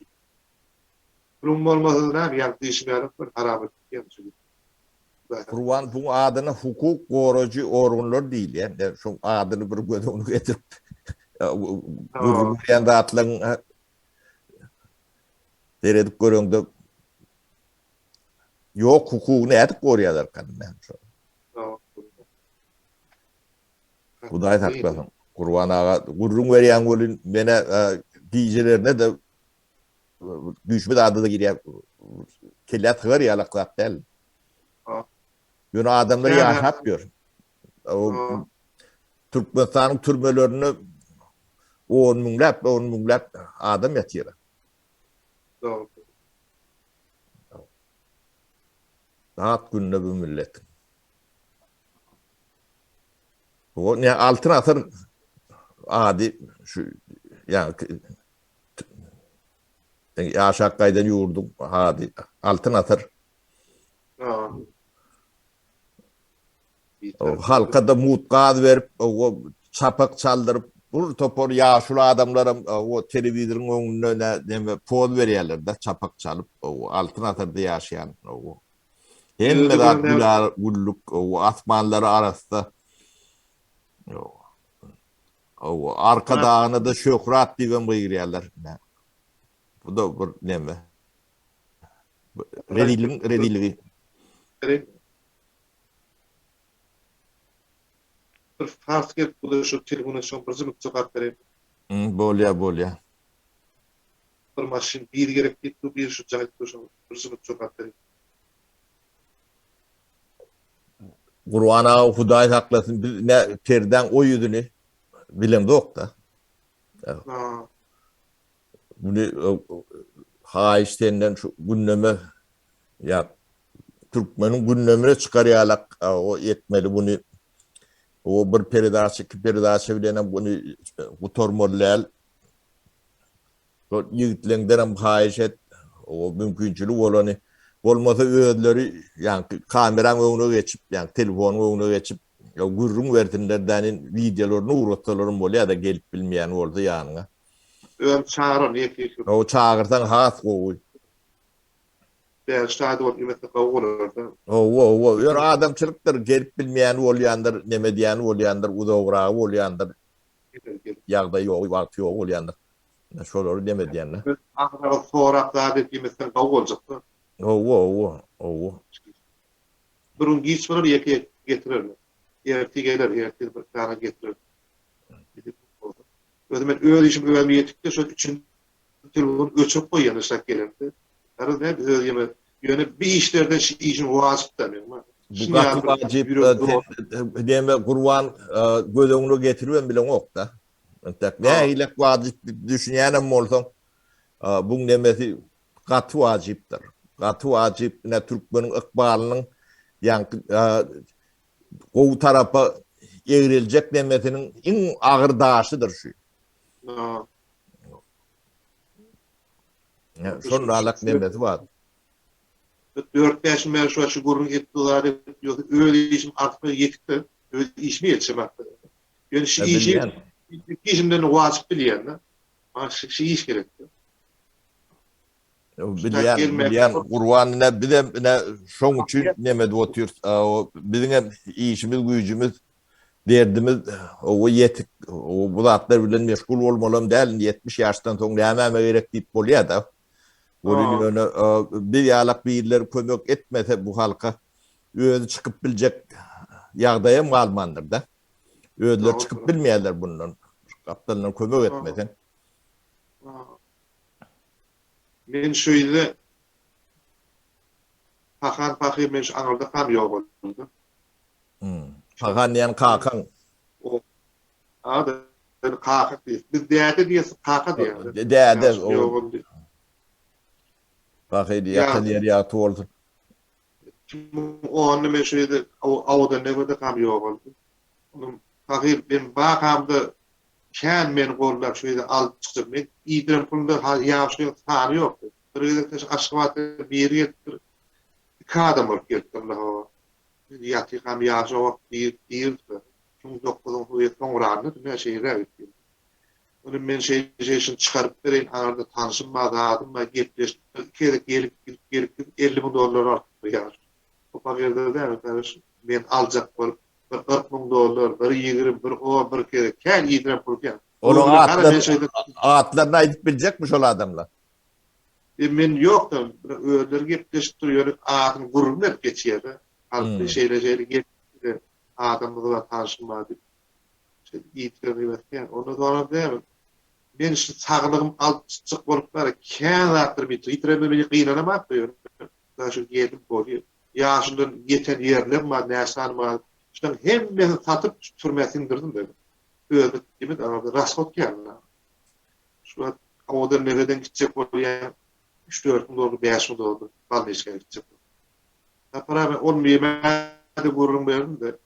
Puluň bolmasa näme ýaňky diýşim ýaly bir haram edip gitýäň şu gün. Gurban buň adyna hukuk gorajy organlar diýilýär. Ine şoň adyny bir göz öňüne getirip gürrüň berýän zatlaryň seredip göreňde ýok hukugy nädip gorýarlarka näme şo. Hudaý saklasyn. Gurban aga gürrüň berýäň welin menä gijelerine-de Düýşüme zada-da girýär. Kellä sygar ýalak zat däl. Ýöne adamlar ýaşap ýör. Türkmenistanyň türmelerinde on müňläp, on müňläp adam ýatyr. Dogry. Dat günde bu milletiň. Bu ne altyn asyr ady şu ýa Ýaşap gaýdan ýurduň ady Altyn asyr. Halka-da mugt gaz berip, çapak çaldyryp, bir topar ýaşuly adamlaram o telewizoryň öňünde näme poz berýärler-de, çapak çalyp, Altyn asyrda ýaşaýan. Hemme zat gül-güllük, asmanlary arassa. Hawa, Arkadagyna-da şöhrat diýibem gygyrýarlar. Bu-da bir neme. Rezilligiň rezilligi. Bir fars gelip bu-da şu telefona şoň birje minut jogap bereýin. Bolýa, bolýa. Bir maşyn biri gerek diýip dur, biri şu jaň edip dur şoň birje minut jogap bereýin. Gurban aga Hudaý saklasyn biz ne perdäň o ýüzüni bilemzokda. Muny haýyş senden şu gündeme ýa türkmeniň gündemine çykar ýalak o etmeli muny. O bir peredaça iki peredaça bilenem muny gutarmaly däl. Şol ýigitleňdenem haýyş et, o mümkinçiligi bolany, bolmasa özleri ýaňky kameraň öňüne geçip, ýaňky telefonyň öňüne geçip, gürrüň bersinler dänin wideolaryny ugratsalaram bolýar-da gelip bilmeýän bolsa ýanyňa. Özüm çagyraryn ýeke-ýeke. Hawa çagyrsaň has gowy. Bäş saat bolup ýemese gowy bolar-da. Hawa, hawa, ýöne adamçylykdyr, gelip bilmeýäni bolýandyr, neme edýäni bolýandyr, uzagyragy bolýandyr. Ýagdaýy ýogy, wagty ýogy bolýandyr. Şolary dem edýänler. Ahyry sorap zat et diýmeseň gowy boljakda. Howwa howwa howwa. Bir gün giç bolar ýeke getirerler. Ertir geler ertir bir sany getirer. Özüm men öz işim özüm ýetikde şol üçin telefon öçürip goýýan işläp gelende. Garaz näme öz ýeme ýöne bir işlerde şu işim wajyp da meň. Bu gaty wajyp näme Gurban göz öňüne getiribem bileňokda. Entek nähili wajyp diýip düşünýänem bolsaň. Buň nemesi gaty wajypdyr. Gaty wajyp ine türkmeniň ykbalynyň ýaňky gowy tarapa egriljek nemesiniň iň agyr daşydyr şu. Şonalak nemesi bar. Dört-bäş ýyl bäri şu şu gürrüň etdi zat etdi ýogsa öz işim artyk ýetikdi. Öz işimi ýetişem artyk. Ýöne şu işi işimden wajyp bilýän-de. Maňa şu iş gerekdi. Bilýän, bilýän Gurban ine bizem ine şoň üçin neme edip otyrys. Biziň hem işimiz, güýjümiz, derdimiz owa ýetik. Bu zatlar bilen meşgul bolmalam däl. Indi 70 ýaşdan soň nämäme gerek diýip bolýar-da. Welin ýöne biz ýalak birleri kömek etmese bu halka özi çykyp biljek ýagdaýam galmandyr-da. Özleri çykyp bilmeýärler bundan. Gapdalyndan kömek etmeseň. Men şu ýerde Pahan pahyr men şu aňyrda kam ýok boldy. Pahan diýen kakaň. Ady kaka diýip. Biz däde diýes, kaka diýýäs. Däde. Ýok Pahyr ýatan ýeri ýagty bolsun. 2010-da men şu ýerde awda nöbede kam ýogaldy. Onuň pahyr men bakamda kän meni goldap şu ýerde alyp çykjak. Men iýdiren pulumda ýaşulyň sany ýokdy. Bir gezekde şu Aşgabatda biri gelipdir. Iki adam bolup gelipdir hawa. Men ýatykam ýaşa wagt diýip diýipdir. Şuň dokuzyň huýy soňrandy, men şeýleräk etdim. Ony men şeýle şeýle şuny çykaryp bereýin, aňyrda tanşym bar, zadym bar, gepleşip, iki gezek gelip gidip, gelip gidip 50 müň dollar alypdyr ýaş. O pagerde däl, gardaş, men aljak bolup bir 40 müň dollar, bir 20, bir 10, bir gezek kän iýdiren pul kän. Olaryň atlaryny, atlaryny aýdyp biljekmi şol adamlar? E, men ýok-da, bir özleri gepleşip dur, ýöne adyny gürrüň berip geçýär-de. Halky şeýle-şeýle gepleşip, adamymyz bar, tanşym bar diýip. Şeýdip iýip ýörmekden. Ondan soňra näme? Men şu saglygym alyp çykjak bolup bar, kän zatlar bitir. Ýitirenime meni gynanamok-da ýöne. Hudaý şükür geldim bolýar. Ýaşulydan ýeten ýerlerim bar, näçe sany bar. Şularyň hemmesini satyp şu türmä siňdirdim ben. Özümi diýmedi, aňyrda rashod kän. Şu wagt owadan mebeden gitjek bolýan, üç-dört müň dollar, 5000 dollar bolniçka gitjek. Sapar abi ol meme-de gürrüň berdim-de,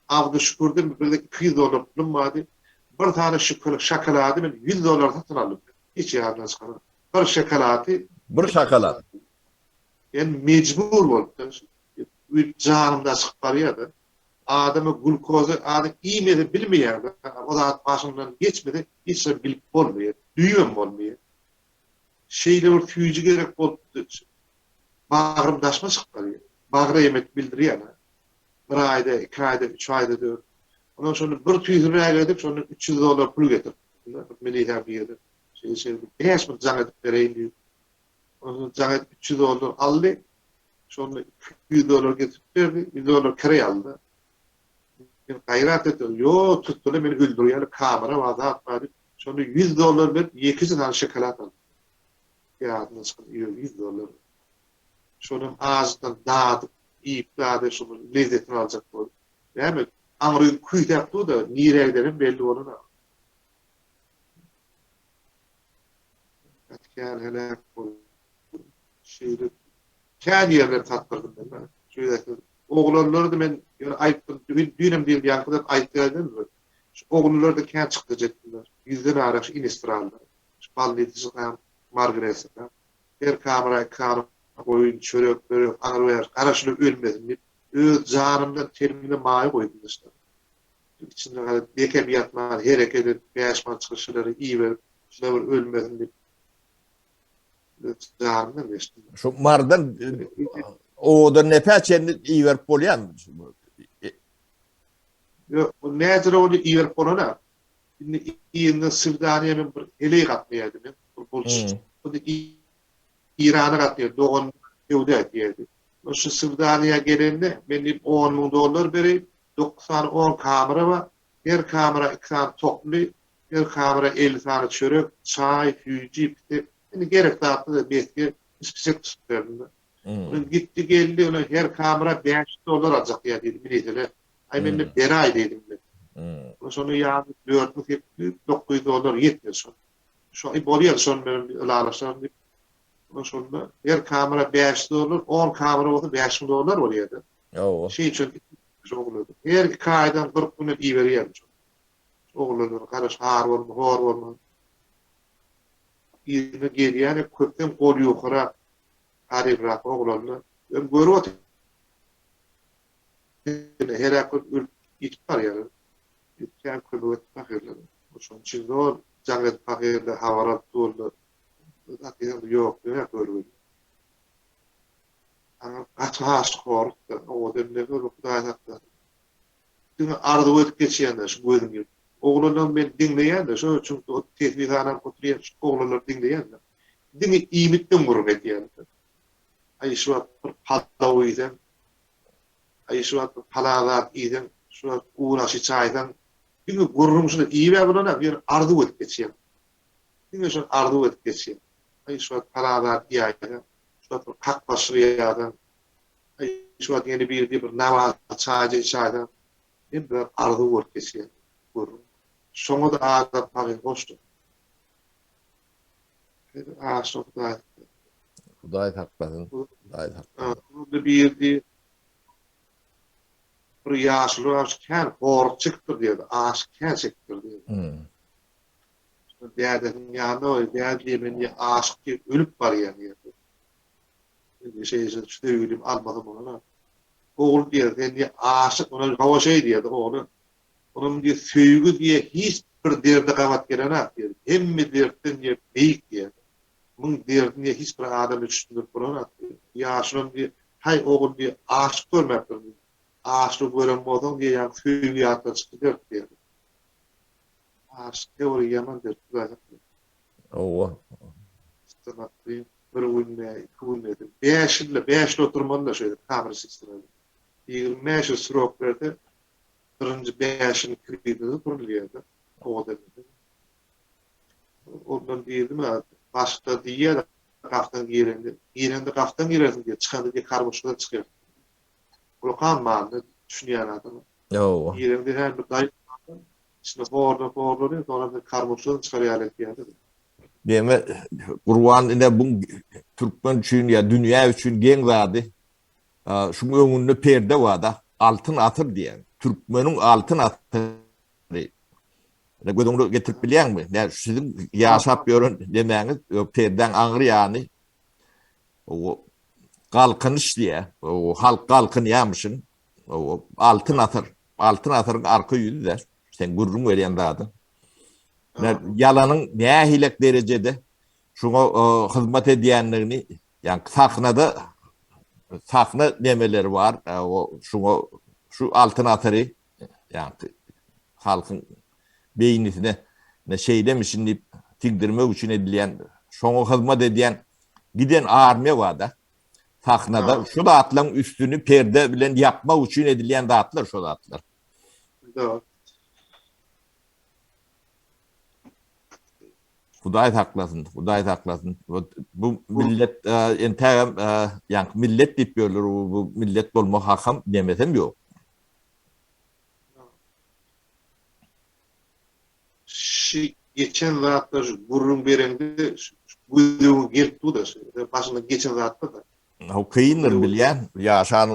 Abdyşükürden birde 200 dollar pulum bardy. Bir sany şükür şokolady men 100 dollara satyn aldym. Hiç ýadymdan çykanok. Bir şokolady. Bir şokolad. Men mejbur bolupdym. Janymdan çykyp barýardy. Adama glukoza adam iýmese bilmeýär-de, o zat başyňdan geçmese hiç zat bilip bolmaýar, duýubam bolmaýar. Şeýle bir süýji gerek bolupdy, bagrym daşyma çykyp barýar. Bagra emet bildirýär-ä. Bir aýda, iki aýda, üç aýda dört. Ondan şony bir tüýsüräk edip, şondan 300 dollar pul getirip, bir milisä bir şeýle şeýle 5 minut jaň edip bereýin diýip. Ondan jaň edip 300 dollar aldy. Şonda 200 dollar getirip berdi, 100 dollar kireý aldy. Men gaýrat etdim, ýo, tutdular meni öldürýärler, kamera bar, zat bar diýip, şonda 100 dollar berip, ýekeje sany şokolad aldym. Ýadymdan çykan 100 dollar. Şonam azajykdan dadyp, iýip dady, şonuň lezzetini aljak bolup. Näme, aňry küýsäp dur-da, nirä gidenem belli bolanok. Gaty kän heläk boldy. Şeýdip, kän ýerleri satdyrdym men. Şu ýerde oglanlary-da men ýöne aýtdym, düýnem diýdim, ýaňky-da aýtýardym. Şu oglanlar-da kän çykdajy etdiler. Ýüzden arak şu inestrallar. Şu bolnisasam, margresam. Her kamera iki sany goýun, çörek, börek, aňry-bäri gara şular ölmesin diýip, öz janymdan, tenimden maýa goýdum daşlara. Içinde gara bekem ýatman, hereket edip, bäş manat çykyşlary iberip, şular bir ölmesin diýip, janymdan geçdim. Şu Marydan owadan nepä çenli iberip bolýarmy? Ýok, bu näjere ony iberip bolana. Indi yzyndan Sirdarýa men bir heleý gatnaýardym men. Bir bolçuç. Bu da Irana gatnaýar, dogan söwda edýärdi. Şu Sirdarýa gelende men diýip 10 müň dollar bereýin, 9 sany 10 kamera bar. Her kamera 2 sany tokly, her kamera 50 sany çörek, çaý, süýji, pite. Indi gerek zatlar besge ispisek tutup berdim. Onuň gitdi geldi, ony her kamera 500 dollar aljak diýýär diýdi milisele. Aý mende beraý diýdim men. Şony ýazyp 4800 900 dollar ýetmedi şol. Şo bolýar şon bilen ylalaşaryn diýip. Ondan şonda her kamera 500 dollar, 10 kamera bolsa 5000 dollar bolýar-da. Hawa. Şeý üçin her iki aýdan 40 günden iberýär şo. Oglanlar garaş har bolma, hor bolma. Yzyna gelýän köpden gol ýukarak, garybrak oglanlar. Öň görüp otyr. Heläk bolup ölüp ýitip barýarlar. Kän kömek edip pahyrlar. Şonuň üçin zor jaň edip pahyrlar habar alyp durlar. Zat diýseň ýok diýýär görgüli. Aňa gaty aşyk horukdy. Owadan ne görüp Hudaý saklasyn. Diňe arzuw edip geçýänler şu gözüň ýüz. Oglanlar men diňleýän-de şo çünki o tesbih sanap oturýan şu oglanlary diňleýän-de. Diňe iýmitden gürrüň edýärler. Aý şu wagt bir palaw iýseň, aý şu wagt bir palan zat iýseň, şu wagt un aşy içaýsaň, diňe gürrüň şuny iýib-ä bolanok, ýöne arzuw edip geçýäň. Diňe şony arzuw edip geçýäň. Aý şu wagt palan zat iýäýseň, şu wagt bir kakbaşyk iýäýseň, aý şu wagt ýene biri diýip bir nabat çaýja içäýseň, hemme zat arzuw bolup geçýär gürrüň. Şoňa-da adam paýy hoşdur. Aşyk Hudaý. Hudaý saklasyn. Hudaý saklasyn. Onda birdi bir ýaşuly aşyk kän horluk çekipdir diýdi. Aşyk kän çekipdir diýdi. Hmm. Dädesiniň ýanyna barýar. Däde diýýär, men diýýär, aşyk diýip ölüp barýan diýýär. Indi şeýle söýgülim almasam bolar. Ogul diýýär, sen diýýär, aşyk, ona hawa şeý diýýär ogly. Onuň diýýär, söýgi diýýär, hiç bir derde gabat gelenok diýýär. Hemme dertden diýýär, beýik diýýär. Muň derdini diýýär, hiç bir adama düşündirip bolanok diýýär. Ýaşulam diýýär, haý ogul diýýär, aşyk görmäpdir diýýär. Aşygy gören bolsaň diýýär, ýaňky söýgi ýatdan çykyp gider diýýär. Aşyk bir ýaman dert, Hudaý saklasyn. Hawa. Çydamakly bir günde, iki günde, bäş ýylda, bäş ýyl oturmaly-da şeýdip kamera sistemada. 25 ýyl srok berse, birinji bäş ýyl kredide oturylýar-da, owadan. Ondan diýdim-ä, başda diýýär, gapdan girende, girende gapdan girersiň diýýär, çykanda diýýär, karmuşkadan çykarsyň. Ulkan manyda düşünýän adam. Hawa. Girende her bir daýy içinde hordan horlany, soňra bir karmuşkadan çykar ýaly etýär-de. Deme Gurban ine bu türkmen üçin ýa dünýä üçin geň zady. Şuň öňünde perde bar-da, Altyn asyr diýen. Türkmeniň altyn asyry. Ine göz öňüne getirip bilýäňmi? Nä siziň ýaşap ýören nemäňiz, perdäň aňry ýany o galkynyş diýä. O halk galkynýarmyşyn. O altyn asyr. Altyn asyryň arka ýüzi-de. Sen gürrüň berýän zadyň. Ýalanyň nähilek derejede şuňa hyzmat edýändigini, ýagny sahnada sahna nemeleri bar, o şuňa şu altyn asyry, ýagny halkyň beýnisine ne şeýlemişin diýip siňdirmek üçin edilýän, şoňa hyzmat edýän giden armiýa bar-da. Sahnada şu zatlaryň üstüni perde bilen ýapmak üçin edilýän zatlar şo zatlar. Hudaý saklasyn, Hudaý saklasyn. Bu millet entägem ýaňky millet diýip ýörler, bu millet bolmak hakam nemesem ýok. Şu geçen zatlar şu gürrüň bereňde göz öňüňe gelip dur-da şu başyňdan geçen zatlar-da. O kyndyr bilýän. Ýaşan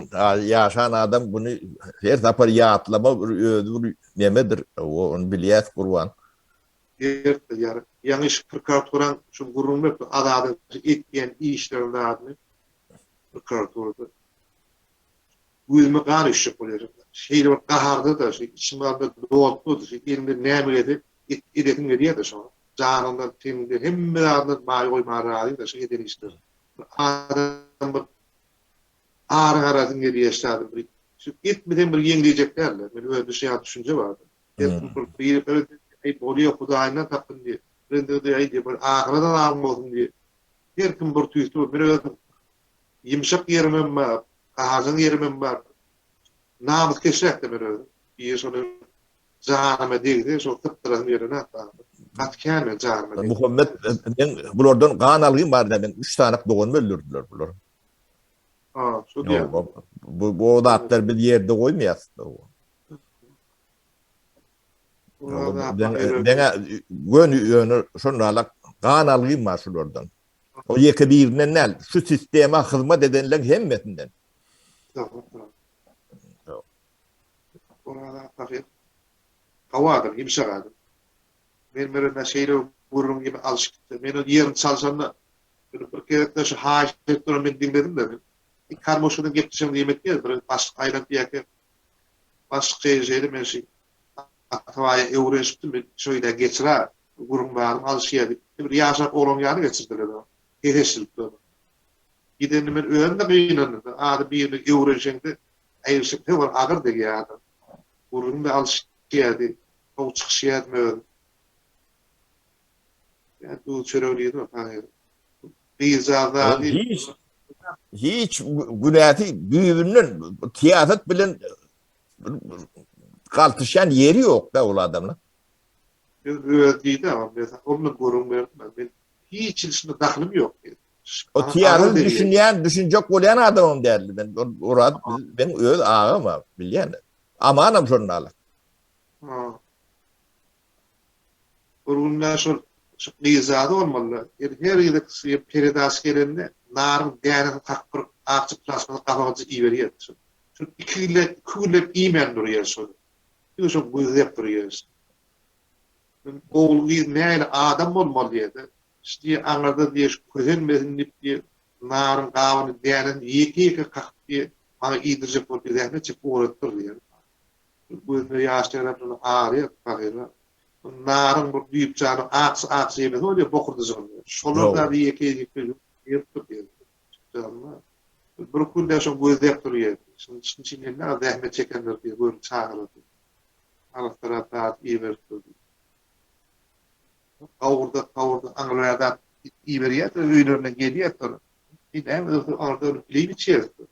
ýaşan adam buny her sapar ýatlama bir özi bir nemedir. Ony bilýäs Gurban. Dertdir ýar. Ýaňy şu prokuraturaň şu gürrüň berip Azadyň etýän işlerini zadyny prokuraturada gözüme gan üýşjek bolýar. Şeýle bir gaharda-da şu içim galda dolup durdy. Şu elimden näme gelse edesim gelýär-de şoňa. Janyňdan, teniňden hemme zadyndan maý goýmaga razy-da şu eden işleri. Bir adam bir ary garasyň gelýär şadyň bir şu etmeseň bir ýeňlejek däldir. Men özümde şu ýaly düşünje bardy. Her kim bir bir bir aý bolýar hudaýyndan tapsyn diýip. Bir de aý diýip bir ahyret azabyň bolsun diýip. Her kim bir tüýsli men özüm ýumşak ýerimem bar, gaharjaň ýerimem bar. Namyskeşräk-de men özüm. Biri şony Janyma degse şol sypdyrasym gelenok ahyry. Gaty kän men janyma degse. Muhammet men bulardan gan algym bar men 3 sany doganymy öldürdüler bular. Ha, şu diýen. Bu bu zatlar biz ýerde goýmaýas. Deňe göni ýöne şonda alak. Gan algym bar şulardan. O ýeke birinden däl, şu sistema hyzmat edenleň hemmesinden. Gowy adam, ýumşak adam. Men bilen şeýle gürrüň ýene alşyp gitdi. Men ony ýerini çalşanda bir bir gezekde şu haýyş edip duran men diňledim-de. Men karmoşkadan gepleşen diýmek däl, bir başlyk aýlanyp ýa-ki başlyk şeýle şeýle men şu Atabaýa öwrenişipdim, men şo ýere geçir-ä, gürrüň barym alyşýar diýip. Bir ýaşap oglan ýaly geçirdiler ony. Ses eşidilip durdy. Gidende men özüm-de gynandym. Adam birine öwrenişeňde aýrylyşyp höwür agyr degýär adam. Gürrüň-de alyşýardy. Gowy çykyşýardym özüm. Ýa duz çöregini ýedim pahyr. Gyzjagaz zady. Hiç hiç günäsi düýbünden syýasat bilen galtyşýan ýeri ýok da ol adamla. Öz öz diýdi ama men ondan gürrüň berdim. Men hiç ilişine dahylym ýok diýdi. O syýasat düşünýän, düşünjek bolýan adamam däldi. Men Oraz men öz agam bilýän. Amanam şonda ala. Ha. Bir günde şol şu gyzjagaz bolmaly. Ýeri her gezek şu peredaç gelende naryň dänesini kakyp bir akja plastmasa gabagyja iberýär. Şu şu iki günläp, iki günläp iýmän durýar şol. Diňe şo gözläp durýar. Men ogul gyz nähili adam bolmaly diýýär-de. Şu diýýär aňyrda diýýär şu kösenmesin diýip diýýär naryň gabyny dänesini ýeke-ýeke kakyp diýýär maňa iýdirjek bolup zähmet çekip ugradypdyr diýýär. Gözüne ýaş ýaýrap şonda aglaýar pahyr-a. Naryň bir düýpjanyň akja-akja ýemesi bolýar bokurdyjygynda. Şolar zady ýeke-ýeke ýerip durýar. Bir gün-de şoň gözläp durýar. Şunuň içinden näme zähmet çekendir diýip görüp çagalar diýip. Arassalap zat iberip durdy. Gowurdak, gowurdak aňryrak zat iberýärdi, öýlerine gelýärdi. Näme aňyrda iýip içýärdi.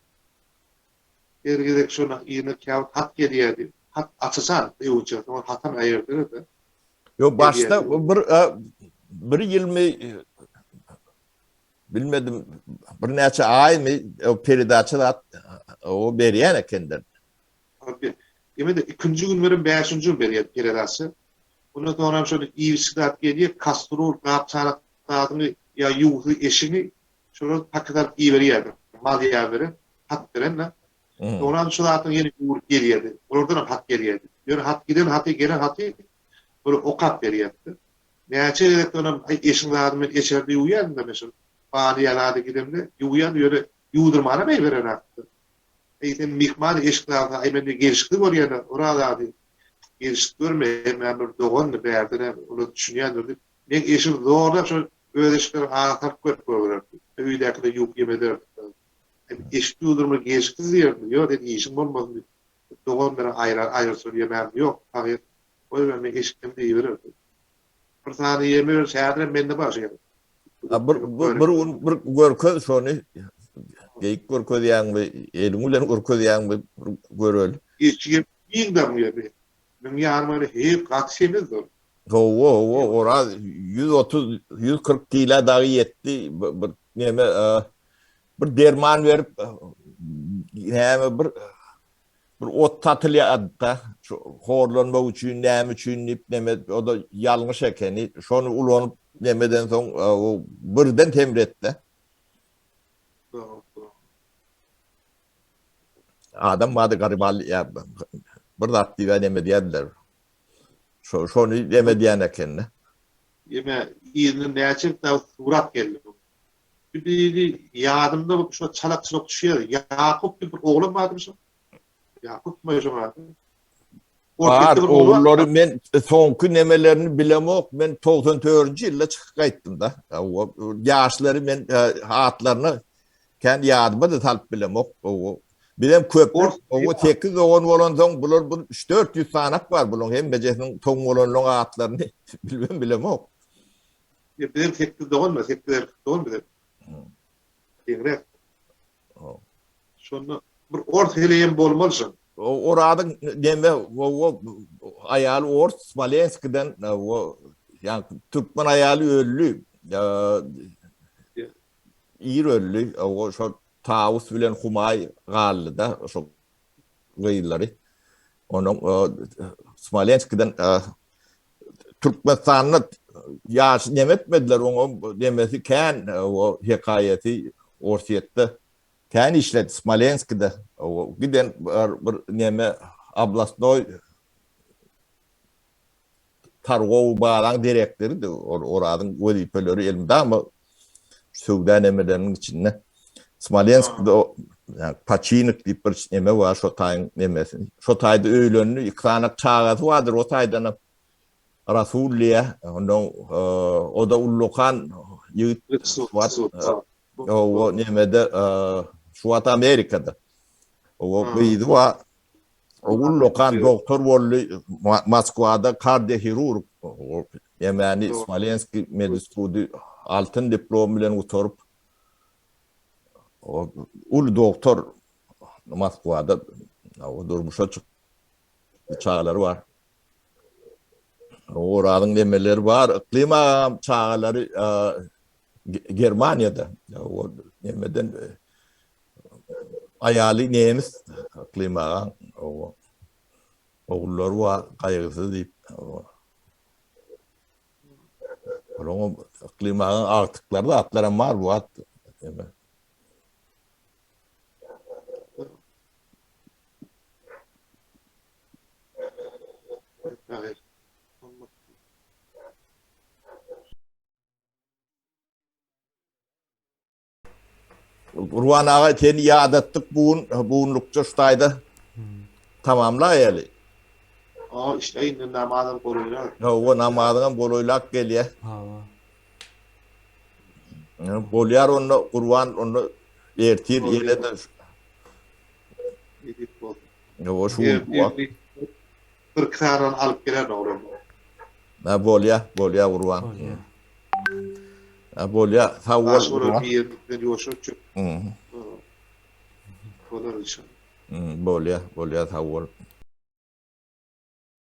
Her gezek şonda yzyna käwagt hat gelýärdi. Hat açyşan öwünçä, soňra hatam äýerdiler-de. Ýok, başda bir bir ýylmy bilmedim, birnäçe aýmy peredaça zat o berýän ekenler. Ýene-de ikinji gün beren, bäşinji gün berýär peredaça. Ondan soňra hem şol iýip-içgi zat gelýär, kastrul, gap-çanak zadyňy ýa ýuwsy eşigiňi şolar paket alyp iberýärdi. Mal ýa beren. Hat beren-de. Soňram şu zatyň ýene öwrüp gelýärdi. Olardanam hat gelýärdi. Ýöne hat giden haty, gelen haty bir okap berýärdi. Näçe gezek onam aý eşiň zadyny men eşerde ýuwýardym-da men şol bany ýa zady gidemde ýuwýan ýöne ýuwdurmanam äýberenakdy. Eý sen myhman eşik zadyna aý men gelşikli görýän-ä ora zady gelşik görme hemmäm bir dogandy bärdenem olar düşünýändir diýip meň eşigimi zorlap şol öz eşikleriniň arasyna salyp görüp goýbererdi. Öýdäkiler ýuwup ýemederdi. Eşik ýuwdurma gelşiksiz diýerdi. Ýok, sen işiň bolmasyn diýip, dogan bilen aýrar, aýrylşyp ýemämiz ýok, pahyr. Goý, men eşikden diýibererdi. Bir sany ýeme berse, häzirem mende bar şeýle. A bir bir gün bir görkez şony. Geýip görkezýäňmi, eliň bilen görkezýäňmi, bir göreli. Eşigem giň daň ýeri. Meň ýanyma gele heý gaty semizdir. Hawa, hawa, Oraz 130, 140 kila dagy ýetdi. Bir neme, Bir derman berip näme bir bir ot satylýardy-da, şu horlanmak üçin, näme üçin diýip neme, o-da ýalňyş ekeni. Şony ulanyp nemeden soň o birden semretdi. Adam bardy garybal ýa bir zat diýip neme diýerdiler. Şo şony neme diýen ekeni. Ýene yzyndan näçe surat geldi. Bir biri ýadymda bolup şo çalak-çulak düşýär. Ýakup diýip bir oglan bardymy şo? Ýakupmy şoň ady? Bar, ogullary men soňky nemelerini bilemok. Men 94-nji ýylda çykyp gaýtdym-da. Ýaşlary men atlaryny kän ýadyma-da salyp bilemok. Bizem köplük, owa 8 dogan bolansoň bular bir 3-400 sanak bar bularyň hemmejesiniň toň bolanlaryň atlaryny bilmem bilemok. Ýa bizem sekiz dogan sekiz erkek dogan bizem. Deňräk. Şonda bir ors heleýem bolmaly şoň. Orazyň neme o aýaly ors Smolenskiden o ýa türkmen aýaly öldi. Ir öldi. O şo Tawus bilen Humaý galdy-da şo gyzlary. Onuň Smolenskiden. Türkmenistanda ýaş neme etmediler, oňa nemesi kän, o hekaýaty Orsýetde kän işledi, Smolenskide. O giden bir, bir neme oblastnoý targowy bazaň direktorydy. Orazyň wezipeleri elmydama söwda nemeleriniň içinde. Smolenskde ýa Paçinik diýip bir neme bar, şo taýyň nemesi. Şo taýda öýlendi, iki sany çagasy bardyr, o taýdanam Rasul diýýär. Ondan o-da ullakan ýigit. O nemede şu wagt Amerikada. O gyzy bar. Ullakan doktor boldy. Moskwada kardiohirurg. Nemäni Smolenskiý medinstituty altyn diplom bilen gutaryp uly doktor Moskwada durmuşa çykdy. Çagalary bar. Orazyň nemeleri bar. Yklym agam çagalary Germaniýada. O nemeden aýaly nemis Yklym agaň. Ogullary bar, gaýgysyz diýip. Olaryň Yklym agaň agtyklary zatlaram bar bu wagt. Gurban aga seni ýadatdyk bu gün, bu günlükçe şu taýda tamamlaýaly. Aa işte indi namazam golaýlak. Hawa namazyňam golaýlap gelýär. Hawa. Bolýar onda Gurban onda ertir ýene-de Edip bolsun. Hawa şu gün wagt. Bir iki sany alyp geler oglan. Ha bolýa, bolýa Gurban. Bolýa. Ha bolýa, sag bol. Baş bolar bir ýerlikden ýoşup çök. Mhm. Bolar inşallah. Bolýa, bolýa sag bol.